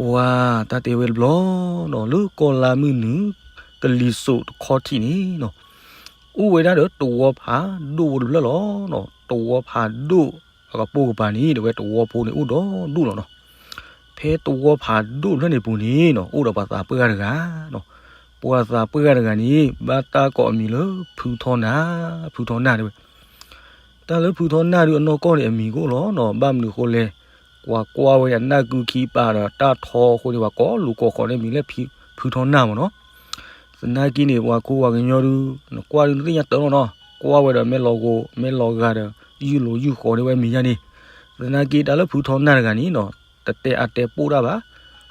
ပှၤတၢ်တဲဝဲတဘျီနီၤ လၢကီၢ်လါမုၢ်နုာ် ကလံၤစိးတခီထံးန့ၣ်နီၤ အိၣ်ဝဲဒၣ်ဒီးတဝီဖးဒိၣ်ဖိတဖျၢၣ်လီၤ. တဝီဖးဒိၣ်အကပိာ်ကပၤန့ၣ် တဲဝဲတဝီဖိန့ၣ်အိၣ်ဒီဒူၣ်လီၤနီၤ. ဖဲတဝီဖးဒိၣ်တဖျၢၣ်န့ၣ်ပူၤန့ၣ်နီၤ အိၣ်ဒီးပှၤသးပှၢ်တဂၤနီၤ. ပှၤသးပှၢ်တဂၤန့ၣ် ဘၣ်တၢ်ကိးအမံၤလၢဖုထီနၢ်, ဖုထီနၢ်တဲဝဲ တၢ်လၢဖုထီနၢ်ဒုးအနီၢ်ကီၢ်န့ၣ်အမံၤကအိၣ်လီၤနီၤ. ဘၣ်မနုၤဃိလဲၣ်, ကွၢ်ကွၢ်ဝဲအနၢ်ကုခံပၤဒီး တၢ်ထီအဃိန့ၣ် ပှၤကိးလူၤကိးဃီန့ၢ်မံၤလၢ ဖုထီနၢ်မ့ၢ်နီၤ. သနာ်က့န့ၣ် ပှၤခိပှၤကညီဒုး နကွၢ်ဒုးနသ့ၣ်ညါတၢ်လီၤနီၤ. ကွၢ်ဝဲဒီးမ့ၢ်လီၤဂိၤ မ့ၢ်လီၤဂာ်ဒီး ယုၢ်လိၤယုၢ်ဃီန့ၢ်ဝဲမံၤယါန့ၣ်. သနာ်က့တၢ်လၢဖုထီနၢ်တဂၤန့ၣ်နီၤ တတဲအါတဲပိၢ်တၢ်ဘၣ်.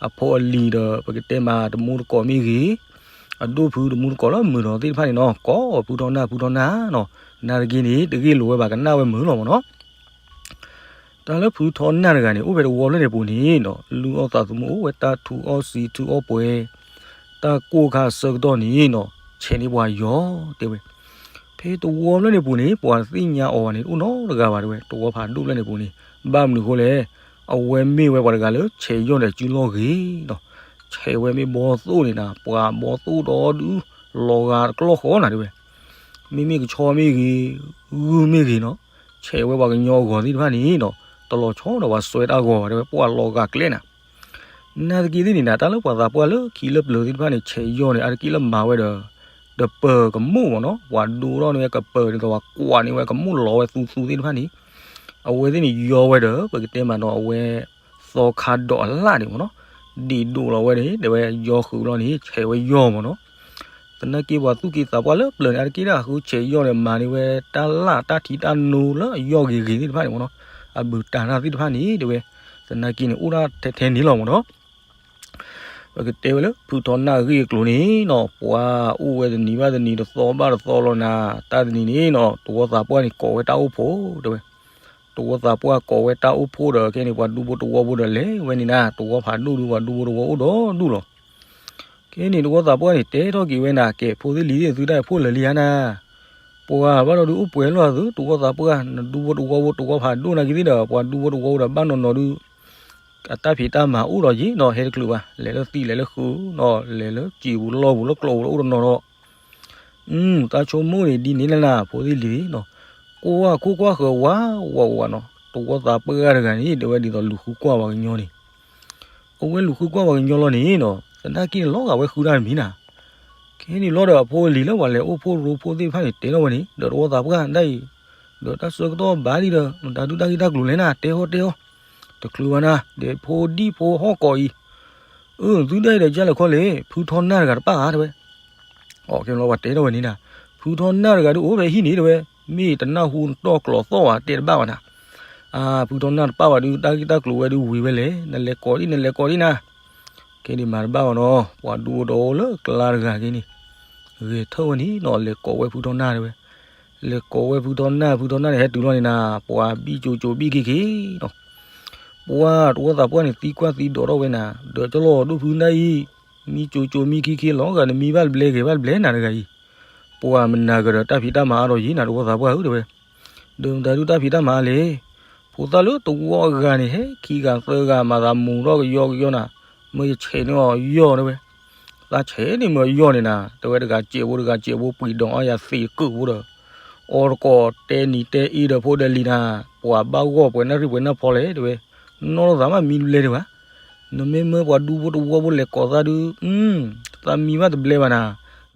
အဖိအလံၤဒီး ပကတဲမးတမူတကိးမ့ၢ်ဂ့ၤ, အဒိၣ်ဖုတမူတကိးလၢမုာ်ဒီးသ့ၣ်တဖၣ်န့ၣ်နီၤ ကိးဖုထီနၢ် ဖုထီနၢ်နီၤ. နာ်သက့န့ၣ် တဂ့ၢ်လိာ်ဝဲဘၣ် ကနၣ်ဝဲမုာ်လီၤမ့ၢ်နီၤ. တၢ်လၢဖုထီနၢ်တဂၤန့ၣ် အိၣ်ဖဲတဝီဖျၢၣ်န့ၣ်ပူၤန့ၣ်နီၤ လုၢ်အီၣ်သးသမူအိၣ်ဝဲ တၢ်ထုးအီၣ်စံာ်ထုးအီၣ်ပှဲၤ, တၢ်ကိၢ်ခါအဆၢကတီၢ်န့ၣ်နီၤ ဆဲးန့ၢ်ပှၤယီၤတဲဝဲ. ဖဲတဝီဖျၢၣ်န့ၣ်ပူၤန့ၣ် ပှၤသ့ၣ်ညါအီၤဘၣ်န့ၣ်တအိၣ်နီတဂၤဘၣ်တဲဝဲ တဝီဖးဒိၣ်ဖျၢၣ်န့ၣ်ပူၤန့ၣ်. ဘၣ်မနုၤဃိလဲၣ်, အဝဲမ့ၢ်ဝဲပှၤတဂၤလၢဆဲးယီၢ်ဒီးစုလီၢ်ဂ့ၤနီၤ. ဆဲးဝဲမ့ၢ်ဘီသိၣ်န့ၣ်နၤ ပှၤဘီသိၣ်ဒီဒုး လီၤဂာ်တကျီၢ်ဃီနၤတဲဝဲ. မ့မ့ၢ်ကဆီမ့ၢ်ဂ့ၤ, ဂုၢ်မ့ၢ်ဂ့ၤနီၤ, ဆဲးဝဲပှၤကညီအဂီၤသ့ၣ်တဖၣ်န့ၣ်နီၤ တလီၤဆီဒီးပှၤစွဲတၢ်ဂီၤဘၣ်တဲဝဲ ပှၤလီၤဂာ်ကျဲနၤ. နာ်သက့သ့ၣ်န့ၣ်နၤ တၢ်လၢပှၤသးပှၢ်လၢခံလၢပျၢၤသ့ၣ်တဖၣ်န့ၣ် ဆဲးယီၢ်န့ၣ် အါတက့ၢ်လၢမၤဝဲဒီး တပၢၤကမူၣ်မ့ၢ်နီၤ. ပှၤဒိထီၣ်န့ၢ်ဝဲကပၢၤန့ၣ်ဒီး ပှၤကွၢ်န့ၢ်ဝဲကမူၣ်လီၤဝဲသူသူသ့ၣ်တဖၣ်န့ၣ် အဝဲသ့ၣ်န့ၣ်ယီၢ်ဝဲဒီး ပကတဲမးနီၤ အဝဲ သီခါဒီးအလၣ်န့ၣ်မ့ၢ်နီၤ ဒံးဒိၣ်လီၤဝဲန့ၣ် တဲဝဲယီၢ်ဃုာ်လီၤန့ၣ် ဆဲးဝဲယီၢ်မ့ၢ်နီၤ. သနာ်က့ပှၤသူၣ်က့သးပှၢ်လၢပျၢၤန့ၣ် အါတက့ၢ်ဒၣ်ဃုဆဲးယီၢ်န့ၣ် မၤန့ၢ်ဝဲတၢ်လၣ်တၢ်ထံတၢ်နိလၢအယီၢ်ဂ့ၤဂ့ၤသ့ၣ်တဖၣ်န့ၣ်မ့ၢ်နီၤ. အဘူးတၢ်တၢ်သ့ၣ်တဖၣ်န့ၣ်တဲဝဲ သနာ်က့န့ၣ် အိၣ်ဒၣ်ထဲထဲန့ၣ်လီၤမ့ၢ်နီၤ. ပကတဲဝဲလၢဖုထီနၢ်အဂ့ၢ်အကျိၤန့ၣ်နီၤ ပှၤအိၣ်ဝဲတနံၤဘၣ်တနံၤ တသီဘၣ်တသီလီၤနၤ. တၢ်တနံၤန့ၣ်နီၤ တဝီသးပှၢ်န့ၣ် ကိးဝဲတၢ်အိၣ်ဖှိၣ်တဲဝဲ. တဝီသးပှၢ်ကိးဝဲတၢ်အိၣ်ဖှိၣ်ဒီး ခဲန့ၣ် ပှၤဒူဖိတဝီဖိဒီးလဲၤဝဲန့ၣ်နၤ တဝီဖးဒိၣ်ဒုး ပှၤဒူဖိတဝီအိၣ်ဒီဒူၣ်လီၤ. ခဲန့ၣ် တဝီသးပှၢ်န့ၣ် တဲထီၣ်က့ၤဝဲနၤ ကဲ ဖိသ့ၣ်လံၤသ့ၣ် သုတၢ်ဖှိၣ်လၢာ်လံဧါနၤ. ပှၤဘၣ်ဒီးဒုးအိၣ်ပှဲၤလီၤသု တဝီသးပှၢ် နဒူဖိတဝီဖိ တဝီဖးဒိၣ်နာ်က့သ့ၣ်ဒီး ပှၤဒူဖိတဝီဖိဒီးဘၣ်နီၢ်နီၢ်ဒုး အတၢ်ဖံးတၢ်မၤအိၣ်ဒီးယံၤနီၤ ဟဲတချုးဘၣ် လဲၤလၢသံးလဲၤလၢဃုာ်နီၤ လဲၤလၢစံာပူၤလီၢ်ပူၤလၢကျိးပူၤလၢအိၣ်တနီၤဒီး တၢ်ဆိကမိၣ်န့ၣ်ဒ်န့ၣ်လၢနၤ ဖိသ့ၣ်လံၤနီၤ. ကွၢ်ခိၣ်ကွၢ်ဃၢၤဝးဝးဝးနီၤ တဝီသးပှၢ်တဂၤန့ၣ် တဲဝဲဒ်သိးလူၤဃုကွၢ်ပှၤကညီန့ၣ် အဝဲလူၤဃုကွၢ်ပှၤကညီလီၤန့ၣ်နီၤ သနာ်က့န့ၣ်လီၤဂာ်ဝဲဃုတၢ်တမံၤနၤ. ခဲန့ၣ်လီၤဒီးအဖိအလံၤလၢပှၤလဲၤအိၣ်ဖှိၣ်ရိဖှိၣ်သ့ၣ်တဖၣ်န့ၣ် တဲထီၣ်ဝဲန့ၣ် ဒီးတဝီသးပှၢ်ဒၣ်အံၤ ဒီးတၢ်ဆၢကတီၢ်ဘၣ်လံဒီး မတၤဒုးတၢ်ဂ့ၢ်တၢ်ကျိၤလဲၣ်နၤ တဲဟီၣ်တဲဟီၣ် တချုးဘၣ်နၤ ဒီးဖိဒံၣ်ဖိဟီၣ်ကိးအံၤ အၢ သုဒၣ်အံၤဒီးယါလဲၤခီလဲၣ် ဖုထီနၢ်တဂၤတပၣ်ဧါတဲဝဲ. အခဲလီၤပှၤတဲထီၣ်ဝဲန့ၣ်နၤ ဖုထီနၢ်တဂၤဒုးအိၣ်ဖဲဟံၣ်န့ၣ်တဲဝဲ မ့ၢ်တနၢ်ဟူနတီၢ်ကျိးသီၣ်ဘၣ် တဲတဘၣ်ဘၣ်နၤ. အါ ဖုထီနၢ်တပၣ်ဘၣ်ဒုး တၢ်ဂ့ၢ်တၢ်ကျိၤဝဲဒုးဝံၤဝဲလဲၣ် နလဲၤကိးဒံး နလဲၤကိးဒံးနၤ. ခဲဒံးမၤတဘၣ်ဘၣ်နီၤ ပှၤဒူဖိတဝီဖိလၢကျါတဂၤက့န့ၣ် ဂဲၤထၢၣ်ဝဲန့ၣ်နီၤ လဲၤကိးဝဲဖုထီနၢ်တဲဝဲ. လဲၤကိးဝဲဖုထီနၢ် ဖုထီနၢ်န့ၣ် ဟဲတုၤလီၤန့ၣ်နၤ ပှၤဘံၣ်ကၠိကၠိဘံၣ်ခ့ခ့နီၤ ပှၤတဝီသးပှၢ်န့ၣ် သံကွၢ်သံဒိးထီၣ်ဝဲနၤ ဒီးတလီၤဒိၣ်ဖုနၢ်အံၤ မံကၠိကၠိမံခ့ခ့လီၤဂာ် နမံဘၣ်တဘျဲဂဲၤဘၣ်တဘျဲနၤတဂၤအံၤ ပှၤမနၤကဒီးတၢ်ဖံးတၢ်မၤအါထီၣ်ယံၤနၤ တဝီသးပှၢ်ဧၢတဲဝဲ. ဒီးမတၤဒုးတၢ်ဖံးတၢ်မၤအါလဲၣ်. ဖိသၣ်လၢတဝီအဂၤန့ၣ် ဟဲခံဂၤသၢဂၤမၤသးမူၤထီၣ်ကယီကယီနၤ မ့ၢ်ယဆဲးန့ၢ်အီၤယီၢ်တဲဝဲ. သးဆဲးန့ၢ်မ့ၢ်အီၤယီၢ်န့ၣ်နၤ တဲဝဲ တဂၤစဲးဖိတဂၤစဲးဖိ ပှံၤဒီးအီယၤသ့းကုာ်ဖိဒီး အီတကိးတဲနံၤတဲအ့ဒီးဖိဒီးလံၤနၤ ပှၤဘၣ်ဂီၢ်ပှဲၤနၢ်ရံၣ်ပှဲၤနၢ်ဖီလဲၣ်တဲဝဲ. နီၢ်သးမးမံတဘျဲဒံးဘၣ် နမ့ၢ်မၢပှၤဒူဖိတဝီဖိလဲၤကိးသးဒုး သးမံဘၣ်တဘျဲဘၣ်နၤ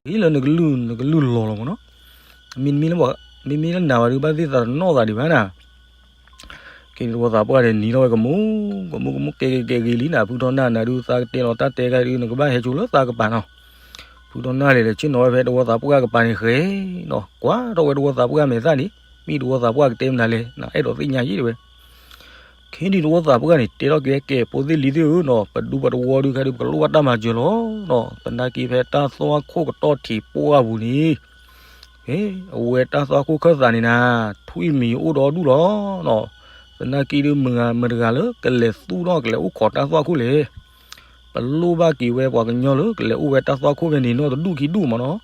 ဂ့ၤလၢနကလုၢ်နကလုၢ်လီၤလီၤမ့ၢ်နီၤ. မ့မ့ၢ်လၢနၤဘၣ်ဒုး ဘၣ်သ့ၣ်သးတနီၣ်သးဒံးဘၣ်နၤ. ကဲန့ၣ်တဝီသးပှၢ်န့ၣ် နံၤထီၣ်ဝဲကမူၣ် ကမူၣ်ကမူၣ်ကဲကဲကဲဂ့ၤလံနၤ ဖုထီနၢ်နၤဒုး သးကတဲလီၤတၢ်တဲခါဒုး နကဘၣ်ဟဲစိာ်လၢသးကပၤနီၤ. ဖုထီနၢ်လဲၤလၢဆ့ၣ်နီၤဝဲဖဲတဝီသးပှၢ်ကပၤန့ၣ်ဃဲနီၤ ကွၢ်ထီၣ်ဝဲတဝီသးပှၢ်မဲာ်သၣ်န့ၣ် မ့ၢ်တဝီသးပှၢ်ကတဲမနုၤလဲၣ် နအဲၣ်ဒိးသ့ၣ်ညါယံၤတဲဝဲ. ခဲဒံးတဝီသးပှၢ်န့ၣ် တဲထီၣ်က့ၤဝဲ ကဲ ဖိသ့ၣ်လံၤသ့ၣ်ဧၢနီၤ ပဒူပတဝီဒုးခါဒုး ပကလိၣ်ဘၣ်တၢ်မၤစၢၤလီၤနီၤ. သနာ်က့ဖဲတၢ်သွၣ်ခိၣ်ကတီၢ်ထံးပှၢ်ပူၤန့ၣ် ဖဲအဝဲတၢ်သွၣ်ခိၣ်ခၢၣ်သးန့ၣ်နၤ ထွံၣ်မံၤအိၣ်ဒီဒူၣ်လီၤနီၤ. သနာ်က့ဒုး မုၢ်ဂၤမုၢ်တဂၤလၢကလဲၤသူၣ်ထီၣ်ကလဲၤအိၣ်ခိးတၢ်သွၣ်ခိၣ်လဲၣ် ပလိၣ်ဘၣ်က့ၤဝဲပှၤကညီလၢကလဲၤအိၣ်ဝဲတၢ်သွၣ်ခိၣ်ဖဲန့ၣ်နီတဒူၣ်ခံဒူၣ်မ့ၢ်နီၤ.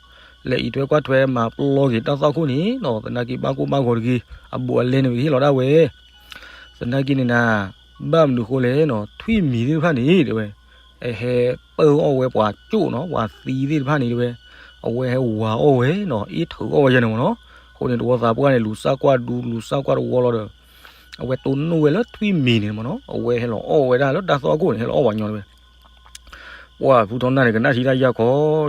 လဲၤအံးထွဲကွၢ်ထွဲမၤပျီက့ၤတၢ်သွၣ်ခိၣ်န့ၣ်နီၤ. သနာ်က့ဘၣ်ကိၢ်ဘၣ်ဂီၤတဂ့ၤ အဘူးအလဲန့ၣ်ပကဟ့ၣ်လီၤဒၣ်ဝဲ. သနာ်က့န့ၣ်နၤ ဘၣ်မနုၤဃိလဲၣ်နီၤ ထွံၣ်မံၤသ့ၣ်တဖၣ်န့ၣ်တဲဝဲ အဟဲပၢၢ်အီၣ်ဝဲပှၤကၠိၣ်နီၤ, ပှၤသံသ့ၣ်တဖၣ်န့ၣ်တဲဝဲ, အဝဲဟဲဝၤအီၣ်ဝဲနီၤ, အ့ၣ်ထုးအီၣ်ဝဲယဲန့ၣ်မ့ၢ်နီၤ. အဃိန့ၣ် တဝီသးပှၢ်န့ၣ် လူၤစၢ်ကွၢ်ဒူ လူၤစၢ်ကွၢ်တဝီလီၤဒီး အဝဲတိၢ်နီၣ်ဝဲလၢထွံၣ်မံၤန့ၣ်မ့ၢ်နီၤ, အဝဲဟဲလီၤအီၣ်ဝဲဒၣ်လၢတၢ်သွၣ်ခိၣ်န့ၣ် ဟဲလီၤအီၣ်ဝဲညီတဝဲ ပှၤဖုထီနၢ်န့ၣ် ကနၣ်ထံတၢ်ယၢ်ခီ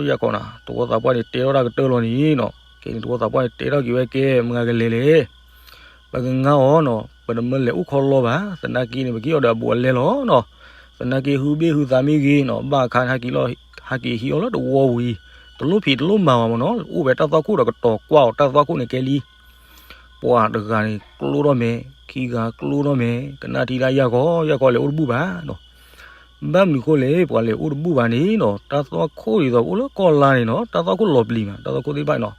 ယၢ်ခီနၤ, တဝီသးပှၢ်န့ၣ် တဲထီၣ်တၢ်ကတၢၢ်လီၤန့ၣ်နီၤ, ခဲန့ၣ် တဝီသးပှၢ်န့ၣ် တဲထီၣ်က့ၤဝဲကဲ မတၤကလဲၤလဲၣ်, ပကငါအီၤနီၤ, ပတမၢလဲၤအိၣ်ခီလီဘၣ်, သနာ်က့န့ၣ် ပကဟ့ၣ်အီၤဒီးအဘူးအလဲလီၤနီၤ, သနာ်က့ဟုဘ့ၣ်ဟုသးမ့ၢ်ဂ့ၤနီၤ, ဘၣ်အခါန့ၣ် ဟဲက့ၤဟံးအီၤလၢတဝီဝံၤ, တလိၣ်ဖံးတလိၣ်မၤဝဲမ့ၢ်နီၤ, အိၣ်ဝဲတၢ်သွၣ်ခိၣ်ဒီးကတီၤကွၢ်အီၤတၢ်သွၣ်ခိၣ်န့ၣ်ကဲလံ ပှၤတဂၤန့ၣ်ကျိထီၣ်မဲာ်, ခံဂၤကျိထီၣ်မဲာ်, ကနၣ်ထံတၢ်ယၢ်ခီယၢ်ခီ လဲၤအိၣ်တဘူၣ်ဘၣ်နီၤ. ဘၣ်မနုၤဃိလဲၣ် ပှၤလဲၤအိၣ်တဘူၣ်ဘၣ်န့ၣ်နီၤ, တၢ်သွၣ်ခိၣ်ဒ်သိးပအိၣ်လၢကီၢ်လါန့ၣ်နီၤ, တၢ်သွၣ်ခိၣ်လီၤပျံၤမး, တၢ်သွၣ်ခိၣ်သ့ၣ်တဖၣ်နီၤ,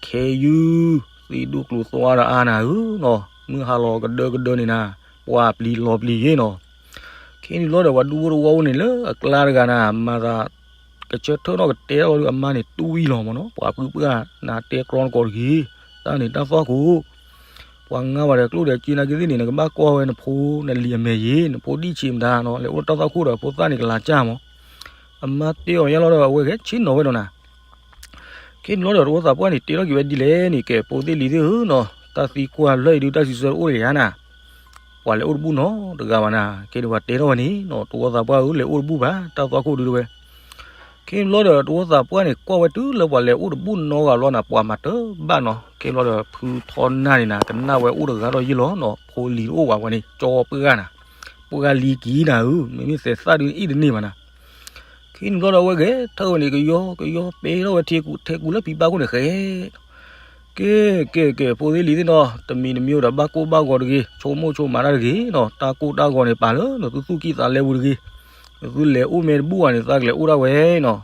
ခဲယုၢ်, သ့ၣ်ဒူၣ်ကျိၤသွါဒီးအါနၤဧၢနီၤ, မုၢ်ဟါလီၤကဒၢကဒၢန့ၣ်နၤ, ပှၤပျံၤလီၤပျံၤယ့ၢ်နီၤ. ခဲန့ၣ်ဘျီဒီး ပှၤဒူဖိတဝီဖိန့ၣ် လၢအကျါတဂၤနၤ, မၤသး ကဆၢထၢၣ်ထီၣ်ကတဲထီၣ်ဒီးအမါန့ၣ် တူၢ်ဝံၤလီၤမ့ၢ်နီၤ, ပှၤပုၢ်ပှၢ်နၤတဲကြီနကိးတဂ့ၤ, တၢ်န့ၣ်တၢ်သွၣ်ခိၣ်, ပှၤငါဝဲဒီးကျိဒီးက့နၤက့သ့ၣ်န့ၣ် နကဘၣ်ကွၢ်ဝဲနဖိနလံၤအမဲာ်ယ့ၢ်, နဖိဒံၣ်ဆံးမတၤနီၤ, လဲၤအိၣ်လၢတၢ်သွၣ်ခိၣ်ဒီး ဖိသၣ်န့ၣ်ကလၤကၢ်မး, အမါတဲအီၤယါလီၤဒီး အဝဲဂဲၤဆ့ၣ်နီၤဝဲဒီးနၤ ခဲန့ၣ်ဘျီဒီး တဝီသးပှၢ်န့ၣ် တဲထီၣ်က့ၤဝဲဒ်လဲၣ်န့ၣ်, ကဲ ဖိသ့ၣ်လံၤသ့ၣ်ဧၢနီၤ, တၢ်သံကွၢ်လၢအံၤဒုး တၢ်စံးဆၢတအိၣ်လၢၤဧါနၤ, ပှၤလဲၤအိၣ်တဘူၣ်နီတဂၤဘၣ်နၤ, ခဲန့ၣ်ပှၤတဲထီၣ်ဝဲန့ၣ်နီၤ, တဝီသးပှၢ်ဧၢ လဲၤအိၣ်တဘူၣ်ဘၣ်, တၢ်သွၣ်ခိၣ်ဒုးတဲဝဲ. ခဲန့ၣ်ဘျီဒီး တဝီသးပှၢ်န့ၣ် ကွၢ်ဝဲတုၤလၢပှၤလဲၤအိၣ်တဘူၣ်နီတဂၤလီၤနၤ, ပှၤမၤတဘၣ်နီၤ, ခဲန့ၣ်ဘျီဒီး ဖုထီနၢ်န့ၣ်နၤ ကနၣ်ဝဲအိၣ်တဂၤထီၣ်ယ့ၢ်လီၤနီၤ, ဖိလံၤတအိၣ်ဘၣ်ဝဲန့ၣ် ကၠီပှၢ်ဂၤနၤ, ပှၢ်ဂၤလံၤက့ၤနၤဧၢ, မ့မ့ၢ်သဲးသၣ်ဒုးအ့ၣ်တန့ၢ်ဘၣ်နၤ ခဲန့ၣ်ဘျီဒီး အဝဲဂဲၤထၢၣ်ဝဲန့ၣ် ကယီကယီ ပဲထီၣ်ဝဲထဲကူ ထဲကူလၢဖံဘၣ်ခိၣ်န့ၣ်ဃဲ, ကဲ ကဲ ကဲ ဖိသ့ၣ်လံၤသ့ၣ်နီၤ, တမံၤတမံၤဒီး ဘၣ်ကိၢ်ဘၣ်ဂီၤတဂ့ၤ, ဆိကမိၣ်ဆိကမးတၢ်တဂ့ၤနီၤ, တၢ်ကိၢ်တၢ်ဂီၤန့ၣ် ပာ်လၢနသုသူၣ်ကံၢ်သးလဲပူၤတဂ့ၤ, နသုလဲၤအိၣ်မ့ၢ်တဘူၣ်ဘၣ်န့ၣ် သးကလဲၤအိၣ်ဒၣ်ဝဲနီၤ.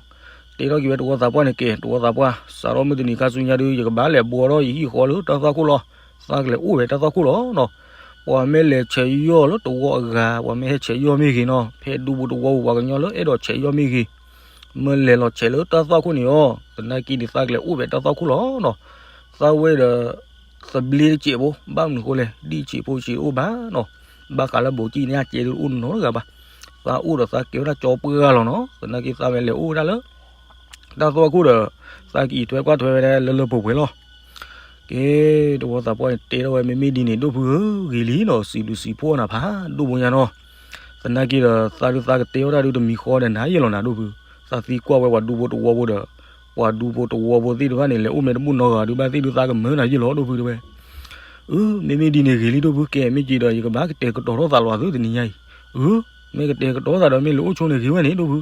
တဲထီၣ်က့ၤဝဲတဝီသးပှၢ်န့ၣ် ကဲ တဝီသးပှၢ်, စးထီၣ်မုၢ်တနံၤခါဆူညါဒုး ယကဘၣ်လဲၤဘှီထီၣ်ယဟံၣ်ဃီလၢတၢ်သွၣ်ခိၣ်လီၤ, သးကလဲၤအိၣ်ဝဲတၢ်သွၣ်ခိၣ်လီၤနီၤ. ပှၤမ့ၢ်လဲၤဆဲးယီၢ်လၢတဝီအဂၤ, ပှၤမ့ၢ်ဟဲဆဲးယီၢ်မ့ၢ်ဂ့ၤနီၤ, ဖဲဒူပူၤတဝီပူၤ ပှၤကညီလၢအဲၣ်ဒိးဆဲးယီၢ်မ့ၢ်ဂ့ၤ, မ့ၢ်လဲၤလီၤဆဲးလၢတၢ်သွၣ်ခိၣ်န့ၣ်အီၤ, သနာ်က့န့ၣ် သးကလဲၤအိၣ်ဝဲတၢ်သွၣ်ခိၣ်လီၤနီၤ. သးဝဲဒီး သဘျ့တစဲးဖိ, ဘၣ်မနုၤဃိလဲၣ်, ဒ်ဆံးဖိဆံးတအိၣ်ဘၣ်နီၤ, ဘၣ်ဃးလၢဘိးကံၣ်န့ၣ် အကဲဒုးတအိၣ်နီတဂၤဘၣ်, သးအိၣ်ဒီးသးကဲဝဲဒၣ်ကၠီပှၢ်ဂၤလီၤနီၤ, သနာ်က့သးဝဲလဲၤအိၣ်ဝဲဒၣ်လၢ တၢ်သွၣ်ခိၣ်ဒီး သးကအံးထွဲကွၢ်ထွဲဝဲဒၣ်လၢလၢပှဲၤပှဲၤလီၤ. ကဲ တဝီသးပှၢ်န့ၣ် တဲထီၣ်ဝဲ မ့မ့ၢ်ဒ်န့ၣ် ဒိၣ်ဖုဧၢ, ဂ့ၤလံနီၤ, စံးဘျုးစံးဖှိၣ်နၤဖးဒိၣ်ဖိညါနီၤ. သနာ်က့ဒီး သးဒုးသးကတဲဝဲဒၣ်ဒုးတမံၤဃီဒီးနၤယဲၢ်လီၤနၤဒိၣ်ဖု, သးသံကွၢ်ဝဲပှၤဒူဖိတဝီဖိဒီး ပှၤဒူဖိတဝီဖိသ့ၣ်တဖၣ်န့ၣ် လဲၤအိၣ်မ့ၢ်တဘူၣ်နီတဂၤဒုးဘၣ်သ့ၣ်ဒုးသးကမၢနၤယဲၢ်လီၤဒိၣ်ဖုတဲဝဲ. အၢ မ့မ့ၢ်ဒ်န့ၣ်ဂ့ၤလံဒိၣ်ဖု, ကဲမ့ၢ်က့ၤဒီး ယကဘၣ်ကတဲာ်ကတီၤထီၣ်သးလီၤသုတနံၤညါအံၤ. အၢ မ့ၢ်ကတဲာ်ကတီၤသးဒီးမ့ၢ်လဲၤအိၣ်ဆိန့ၣ်ဂ့ၤဝဲန့ၣ်ဒိၣ်ဖု.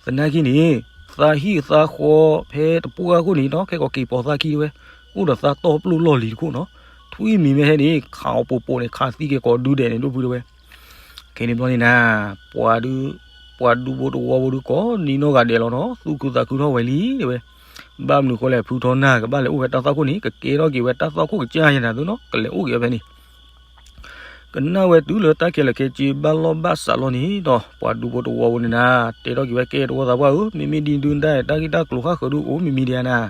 သနာ်က့န့ၣ် သးဟံၣ်သးဃီဖဲတပှၢ်ခိၣ်န့ၣ်နီၤ, ခဲကိးက့ၤပိာ်သးခံတဲဝဲ, အိၣ်ဒီးသးတီပျိၢ်လီၢ်လံၤတခိၣ်နီၤ, ထွံၣ်မံၤမ့ၢ်ဟဲန့ၣ် ခးအီၤပိာ်ပိာ်န့ၣ် ခးသံက့ၤကိးဒုဒဲးန့ၣ်ဒိၣ်ဖုတဲဝဲ. ခဲန့ၣ်ဘျီန့ၣ်နၤ, ပှၤဒုး, ပှၤဒူဖိတဝီဖိဒုးကိးနံၤနီၢ်ဂၤဒဲးလီၤနီၤ, သူၣ်ခုသးခုထီၣ်ဝဲလံတဲဝဲ. ဘၣ်မနုၤဃိလဲၣ် ဖုထီနၢ်ကဘၣ်လဲၤအိၣ်ဝဲတၢ်သွၣ်ခိၣ်န့ၣ် ကကဲထီၣ်က့ၤဝဲတၢ်သွၣ်ခိၣ်ကစၢ်ယဲနၤသုနီၤ, ကလဲၤအိၣ်က့ၤဝဲဖဲန့ၣ် ကနၣ်ဝဲတုၤလၢတၢ်ခဲလၢာ်ခဲဆ့ဘၣ်လီၢ်ဘၣ်စးလီၢ်န့ၣ်ဒီး ပှၤဒူဖိတဝီဖိန့ၣ်နၤ, တဲထီၣ်က့ၤဝဲကဲတဝီသးပှၢ်ဧၢ, မ့မ့ၢ်ဒ်ဒုးဒၣ်တၢ်ဂ့ၢ်တၢ်ကျိၤဃၣ်ဃၢၤဒုးအိၣ်မံၤမံၤဒံးဧါနၤ.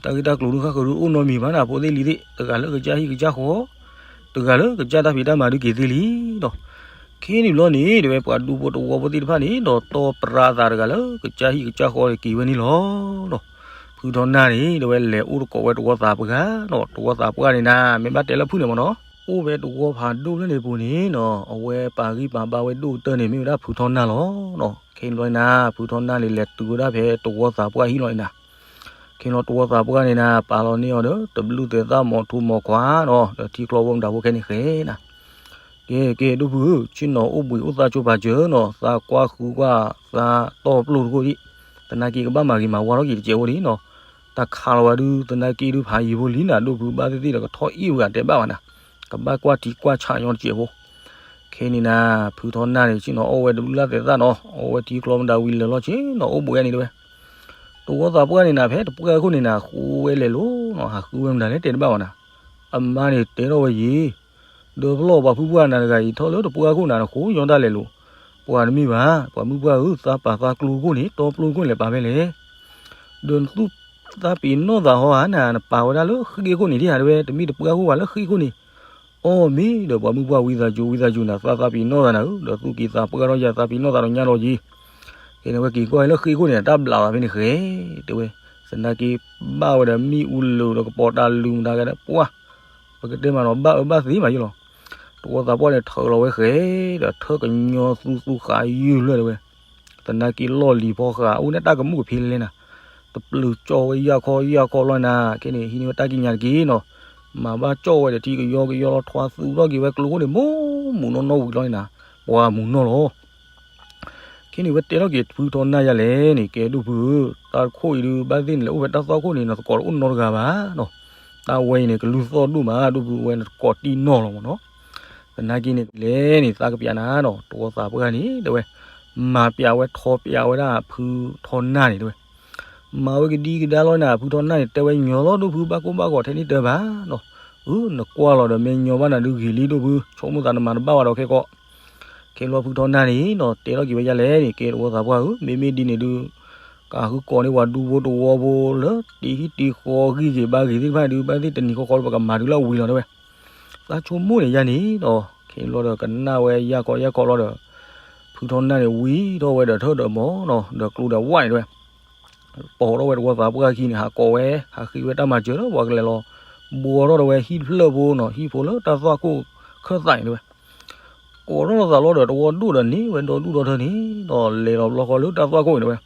တၢ်ဂ့ၢ်တၢ်ကျိၤဒုးဃၣ်ဃၢၤဒုးအိၣ်နီတမံၤဘၣ်နၤ, ဖိသ့ၣ်လံၤသ့ၣ်, တဂၤလၢကစၢ်ဟံၣ်ကစၢ်ဃီ, တဂၤလၢကစၢ်တၢ်ဖံးတၢ်မၤဒုးက့ၤသ့လံဒီး ခဲန့ၣ်ဘျီန့ၣ် တဲဝဲပှၤဒူဖိတဝီဖိသ့ၣ်တဖၣ်န့ၣ်ဒီး တီပရၤအသးတဂၤလၢကစၢ်ဟံၣ်ကစၢ်ဃီက့ၤဝဲန့ၣ်လီၤ. ဖုထီနၢ်န့ၣ် တဲဝဲလဲၤအိၣ်တကိးဝဲတဝီသးပှၢ်နီၤ, တဝီသးပှၢ်န့ၣ်နၤ မ့ၢ်ဘၣ်တဲလၢဖုၣ်န့ၣ်မ့ၢ်နီၤ, အိၣ်ဝဲတဝီဖးဒိၣ်ဖျၢၣ်န့ၣ်ပူၤန့ၣ်နီၤ, အဝဲပာ်ဂံၢ်ပာ်ဘါဝဲဒိၣ်ကတၢၢ်န့ၣ် မ့ၢ်ဝဲဒၣ်ဖုထီနၢ်လီၤ. ခဲန့ၣ်ဘျီန့ၣ်နၤ ဖုထီနၢ်န့ၣ် လဲၤတုၤဝဲဒၣ်ဖဲတဝီသးပှၢ်ဟံၣ်လီၤန့ၣ်နၤ, ခဲန့ၣ်လီၤတဝီသးပှၢ်န့ၣ်နၤ ပာ်လီၤန့ၢ်အီၤဒီး တဘျုးသဲးသၣ်မီၤထူမီၤခွါနီၤ, ဒီးထံကျီဖိမတၤဖိခဲန့ၣ်ဃဲနၤ ကဲ ကဲ ဒိၣ်ဖုဧၢ, ဆ့ၣ်နီၤအိၣ်ဘှံးအိၣ်သါဆိပာ်စၢၤနီၤ, သးကွၢ်ဃုကွၢ်သးတီပျိၢ်တခိၣ်ဒံး, သနာ်က့ကဘၣ်မၤဂ့ၤမၤဝါထီၣ်က့ၤတစဲးဖိလံနီၤ, တၢ်ခးလီၤဝဲဒုး သနာ်က့ဒုးဖးယံၤဖိလံနၤ, ဒိၣ်ဖုဘၣ်သ့ၣ်သ့ၣ်ဒီးကထီၣ်အ့ၣ်ဝဲအတဲဘၣ်ဘၣ်နၤ, ကဘၣ်ကွၢ်ထံကွၢ်ဆးညီတစဲးဖိ ခဲန့ၣ်နၤ ဖုထီနၢ်န့ၣ် ဆ့ၣ်နီၤအီၣ်ဝဲတဘျုးလၢ်သဲးသၣ်နီၤ, အီၣ်ဝဲထံကျီမတၤဝံၤလၢာ်လီၤဆ့ၣ်နီၤအိၣ်ဘှံးန့ၣ်တဲဝဲ, တဝီသးပှၢ်န့ၣ်နၤ ဖဲတပှၢ်ခိၣ်န့ၣ်နၤ ဃုဝဲလဲၤလိၤနီၤ, ဟးဃုဝဲမတၤလဲၣ်တဲတဘၣ်ဘၣ်နၤ, အမါန့ၣ်တဲထီၣ်ဝဲယံၤ ဒီးဖျီၣ်ပှၤဖုပှၢ်နၤတဂၤအံၤထီၣ်လၢတပှၢ်ခိၣ်နၤ နဃိညီတၢ်လဲၤလိၤ, ပှၤတမ့ၢ်ဘၣ်, ပှၤမုၣ်ပှၢ်ဧၢ, သးပာ်သးကျိတခိၣ်န့ၣ် တီပျိၢ်တခိၣ်န့ၣ်လဲၤပာ်ဖဲလဲၣ်, ဒီးနသူၣ်သးပ့ၤနီၣ်သးဟီဧါနၤ, နပာ်ဝဲဒၣ်လၢဃ့ၢ်ခိၣ်န့ၣ်ဒ်ဧါတဲဝဲ, တမ့ၢ်တပှၢ်ခိၣ်ဘၣ်လၢဃ့ၢ်ခိၣ်န့ၣ် အီၣ်မ့ၤဒီးပှၤမုၢ်ပှၢ်ဝံသးစူၤ ဝံသးစူၤနၤ သးသးပ့ၤနီၣ်သးနၤဧၢ, ဒီးသူၣ်က့ၤသးပှၢ်ထီၣ်ယၤ သးပ့ၤနီၣ်သးဒီးညါဒီးယံၤ, ကဲန့ၣ်ဝဲက့ၤကွၢ်လၢဃ့ခိၣ်န့ၣ် တၢ်ဘျးသးဖဲန့ၣ်ဃဲ, တဲဝဲ, သနာ်က့ဘၣ်ဝဲဒီးမ့ၣ်အူလၢာ်ဒီးကပီၤတၢ်လူၤမတၤကဲဒီး ပှၢ်, ပကတဲမးနီၤ ဘၣ်အၢဘၣ်သီမးယံၤလီၤ. တဝီသးပှၢ်န့ၣ်ထၢးလီၤဝဲဃဲ, ဒီးထၢကညီသူသူဃာ်ယုၢ်လၢ်တဲဝဲ, သနာ်က့လီၢ်လံၤဖီဃာ် အိၣ်န့ၣ်တၢ်ကမူၣ်ကဖံးလဲၣ်နၤ, တပျုာ်ကၠီၣ်ဝဲယၢ်ခီယၢ်ခီလီၤနၤ, ခဲန့ၣ် ဟံးန့ၢ်ဝဲတၢ်ကံးညာ်တက့ၢ်နီၤ, မၤဘၣ်ကၠီၣ်ဝဲဒီးထံကယီကယီလီၤ ထွါသူထီၣ်က့ၤဝဲကျိခိၣ်န့ၣ် မိၢ်မူးနီၢ်နီၢ်ဝံၤလီၤန့ၣ်နၤ, ပှၤမူးနီၢ်လီၤ. ခဲန့ၣ်ဝဲတဲထီၣ်က့ၤဖုထီနၢ်ယၤလဲၣ်န့ၣ် ကဲဒိၣ်ဖုဧၢ, တၢ်ခိၣ်အံၤဒုး ဘၣ်သ့ၣ်နလဲၤအိၣ်ဖဲတၢ်သွၣ်ခိၣ်န့ၣ် နသကိးတအိၣ်နီတဂၤဘၣ်နီၤ, တၢ်ဝဲအံၤန့ၣ် ကလုၢ်သီၣ်ဒိၣ်မး ဒိၣ်ဖုဝဲ နသကိးတံၢ်နီၢ်လီၤမ့ၢ်နီၤ, သနာ်က့န့ၣ်လဲၣ်န့ၣ် သးကပျးနၤနီၤ, တဝီသးပှၢ်န့ၣ် တဲဝဲ, မၤပျးဝဲထီပျးဝဲဒၣ်ဖုထီနၢ်န့ၣ်တဲဝဲ မၤဝဲကဒံကဒါလီၤနၤ, ဖုထီနၢ်န့ၣ် တဲဝဲညီလီၤ ဒိၣ်ဖု ဘၣ်ကိၢ်ဘၣ်ဂီၤထဲန့ၣ်တၢ်ဘၣ်နီၤ, အၢ နကွၢ်လီၤဒီးမ့ၢ်ညီဘၣ်နၤဒုးဂ့ၤလံ ဒိၣ်ဖု ဆိကမိၣ်သးနမၤတဘၣ်ဝဲဒီးခဲကီး, ခဲလီၤဖုထီနၢ်န့ၣ်နီၤ တဲထီၣ်က့ၤဝဲယၤလဲၣ်န့ၣ် ကဲတဝီသးပှၢ်ဧၢ, မ့မ့ၢ်ဒ်န့ၣ်ဒုး ကးဃုကိးန့ၢ်ပှၤဒူဖိတဝီဖိလၢတ့ဟံၣ်တ့ဃီဂံၢ်ဂ့ၤဘါဂ့ၤသ့ၣ်တဖၣ်ဒုး ဘၣ်သ့ၣ်တနံၤဃီဃီဒီး ပကမၤတုၤလၢအဝံၤလီၤတဲဝဲ, သးဆိကမိၣ်န့ၣ်ယၤန့ၣ်နီၤ, ခဲလီၤဒီးကနၣ်ဝဲယၢ်ခီယၢ်ခီလီၤဒီး ဖုထီနၢ်န့ၣ်ဝံထီၣ်ဝဲဒီးထၢၣ်ဒီးမီၤနီၤ, ဒီးကျိဒီးဝၣ်န့ၣ်တဲဝဲ ပိာ်ထီၣ်ဝဲတဝီသးပှၢ်ခံန့ၣ် ဟးကိးဝဲ ဟးဃ့ဝဲတၢ်မၤစၢၤလၢပှၤကလဲၤလီၤ ဘှီထီၣ်ဒီးဝဲဟံၣ်ဖျၢၣ်ဖိနီၤ, ဟံၣ်ဖိလၢတၢ်သွၣ်ခိၣ်ခၢၣ်သးန့ၣ်တဲဝဲ, ကိးထီၣ်သးလီၤဒီးတဝီဒိၣ်ဒီးန့ၢ်ဝဲဒီဒူၣ်ဒီထၢန့ၣ်ဒီး လဲၤလီၤဘျီဃီလၢတၢ်သွၣ်ခိၣ်န့ၣ်တဲဝဲ,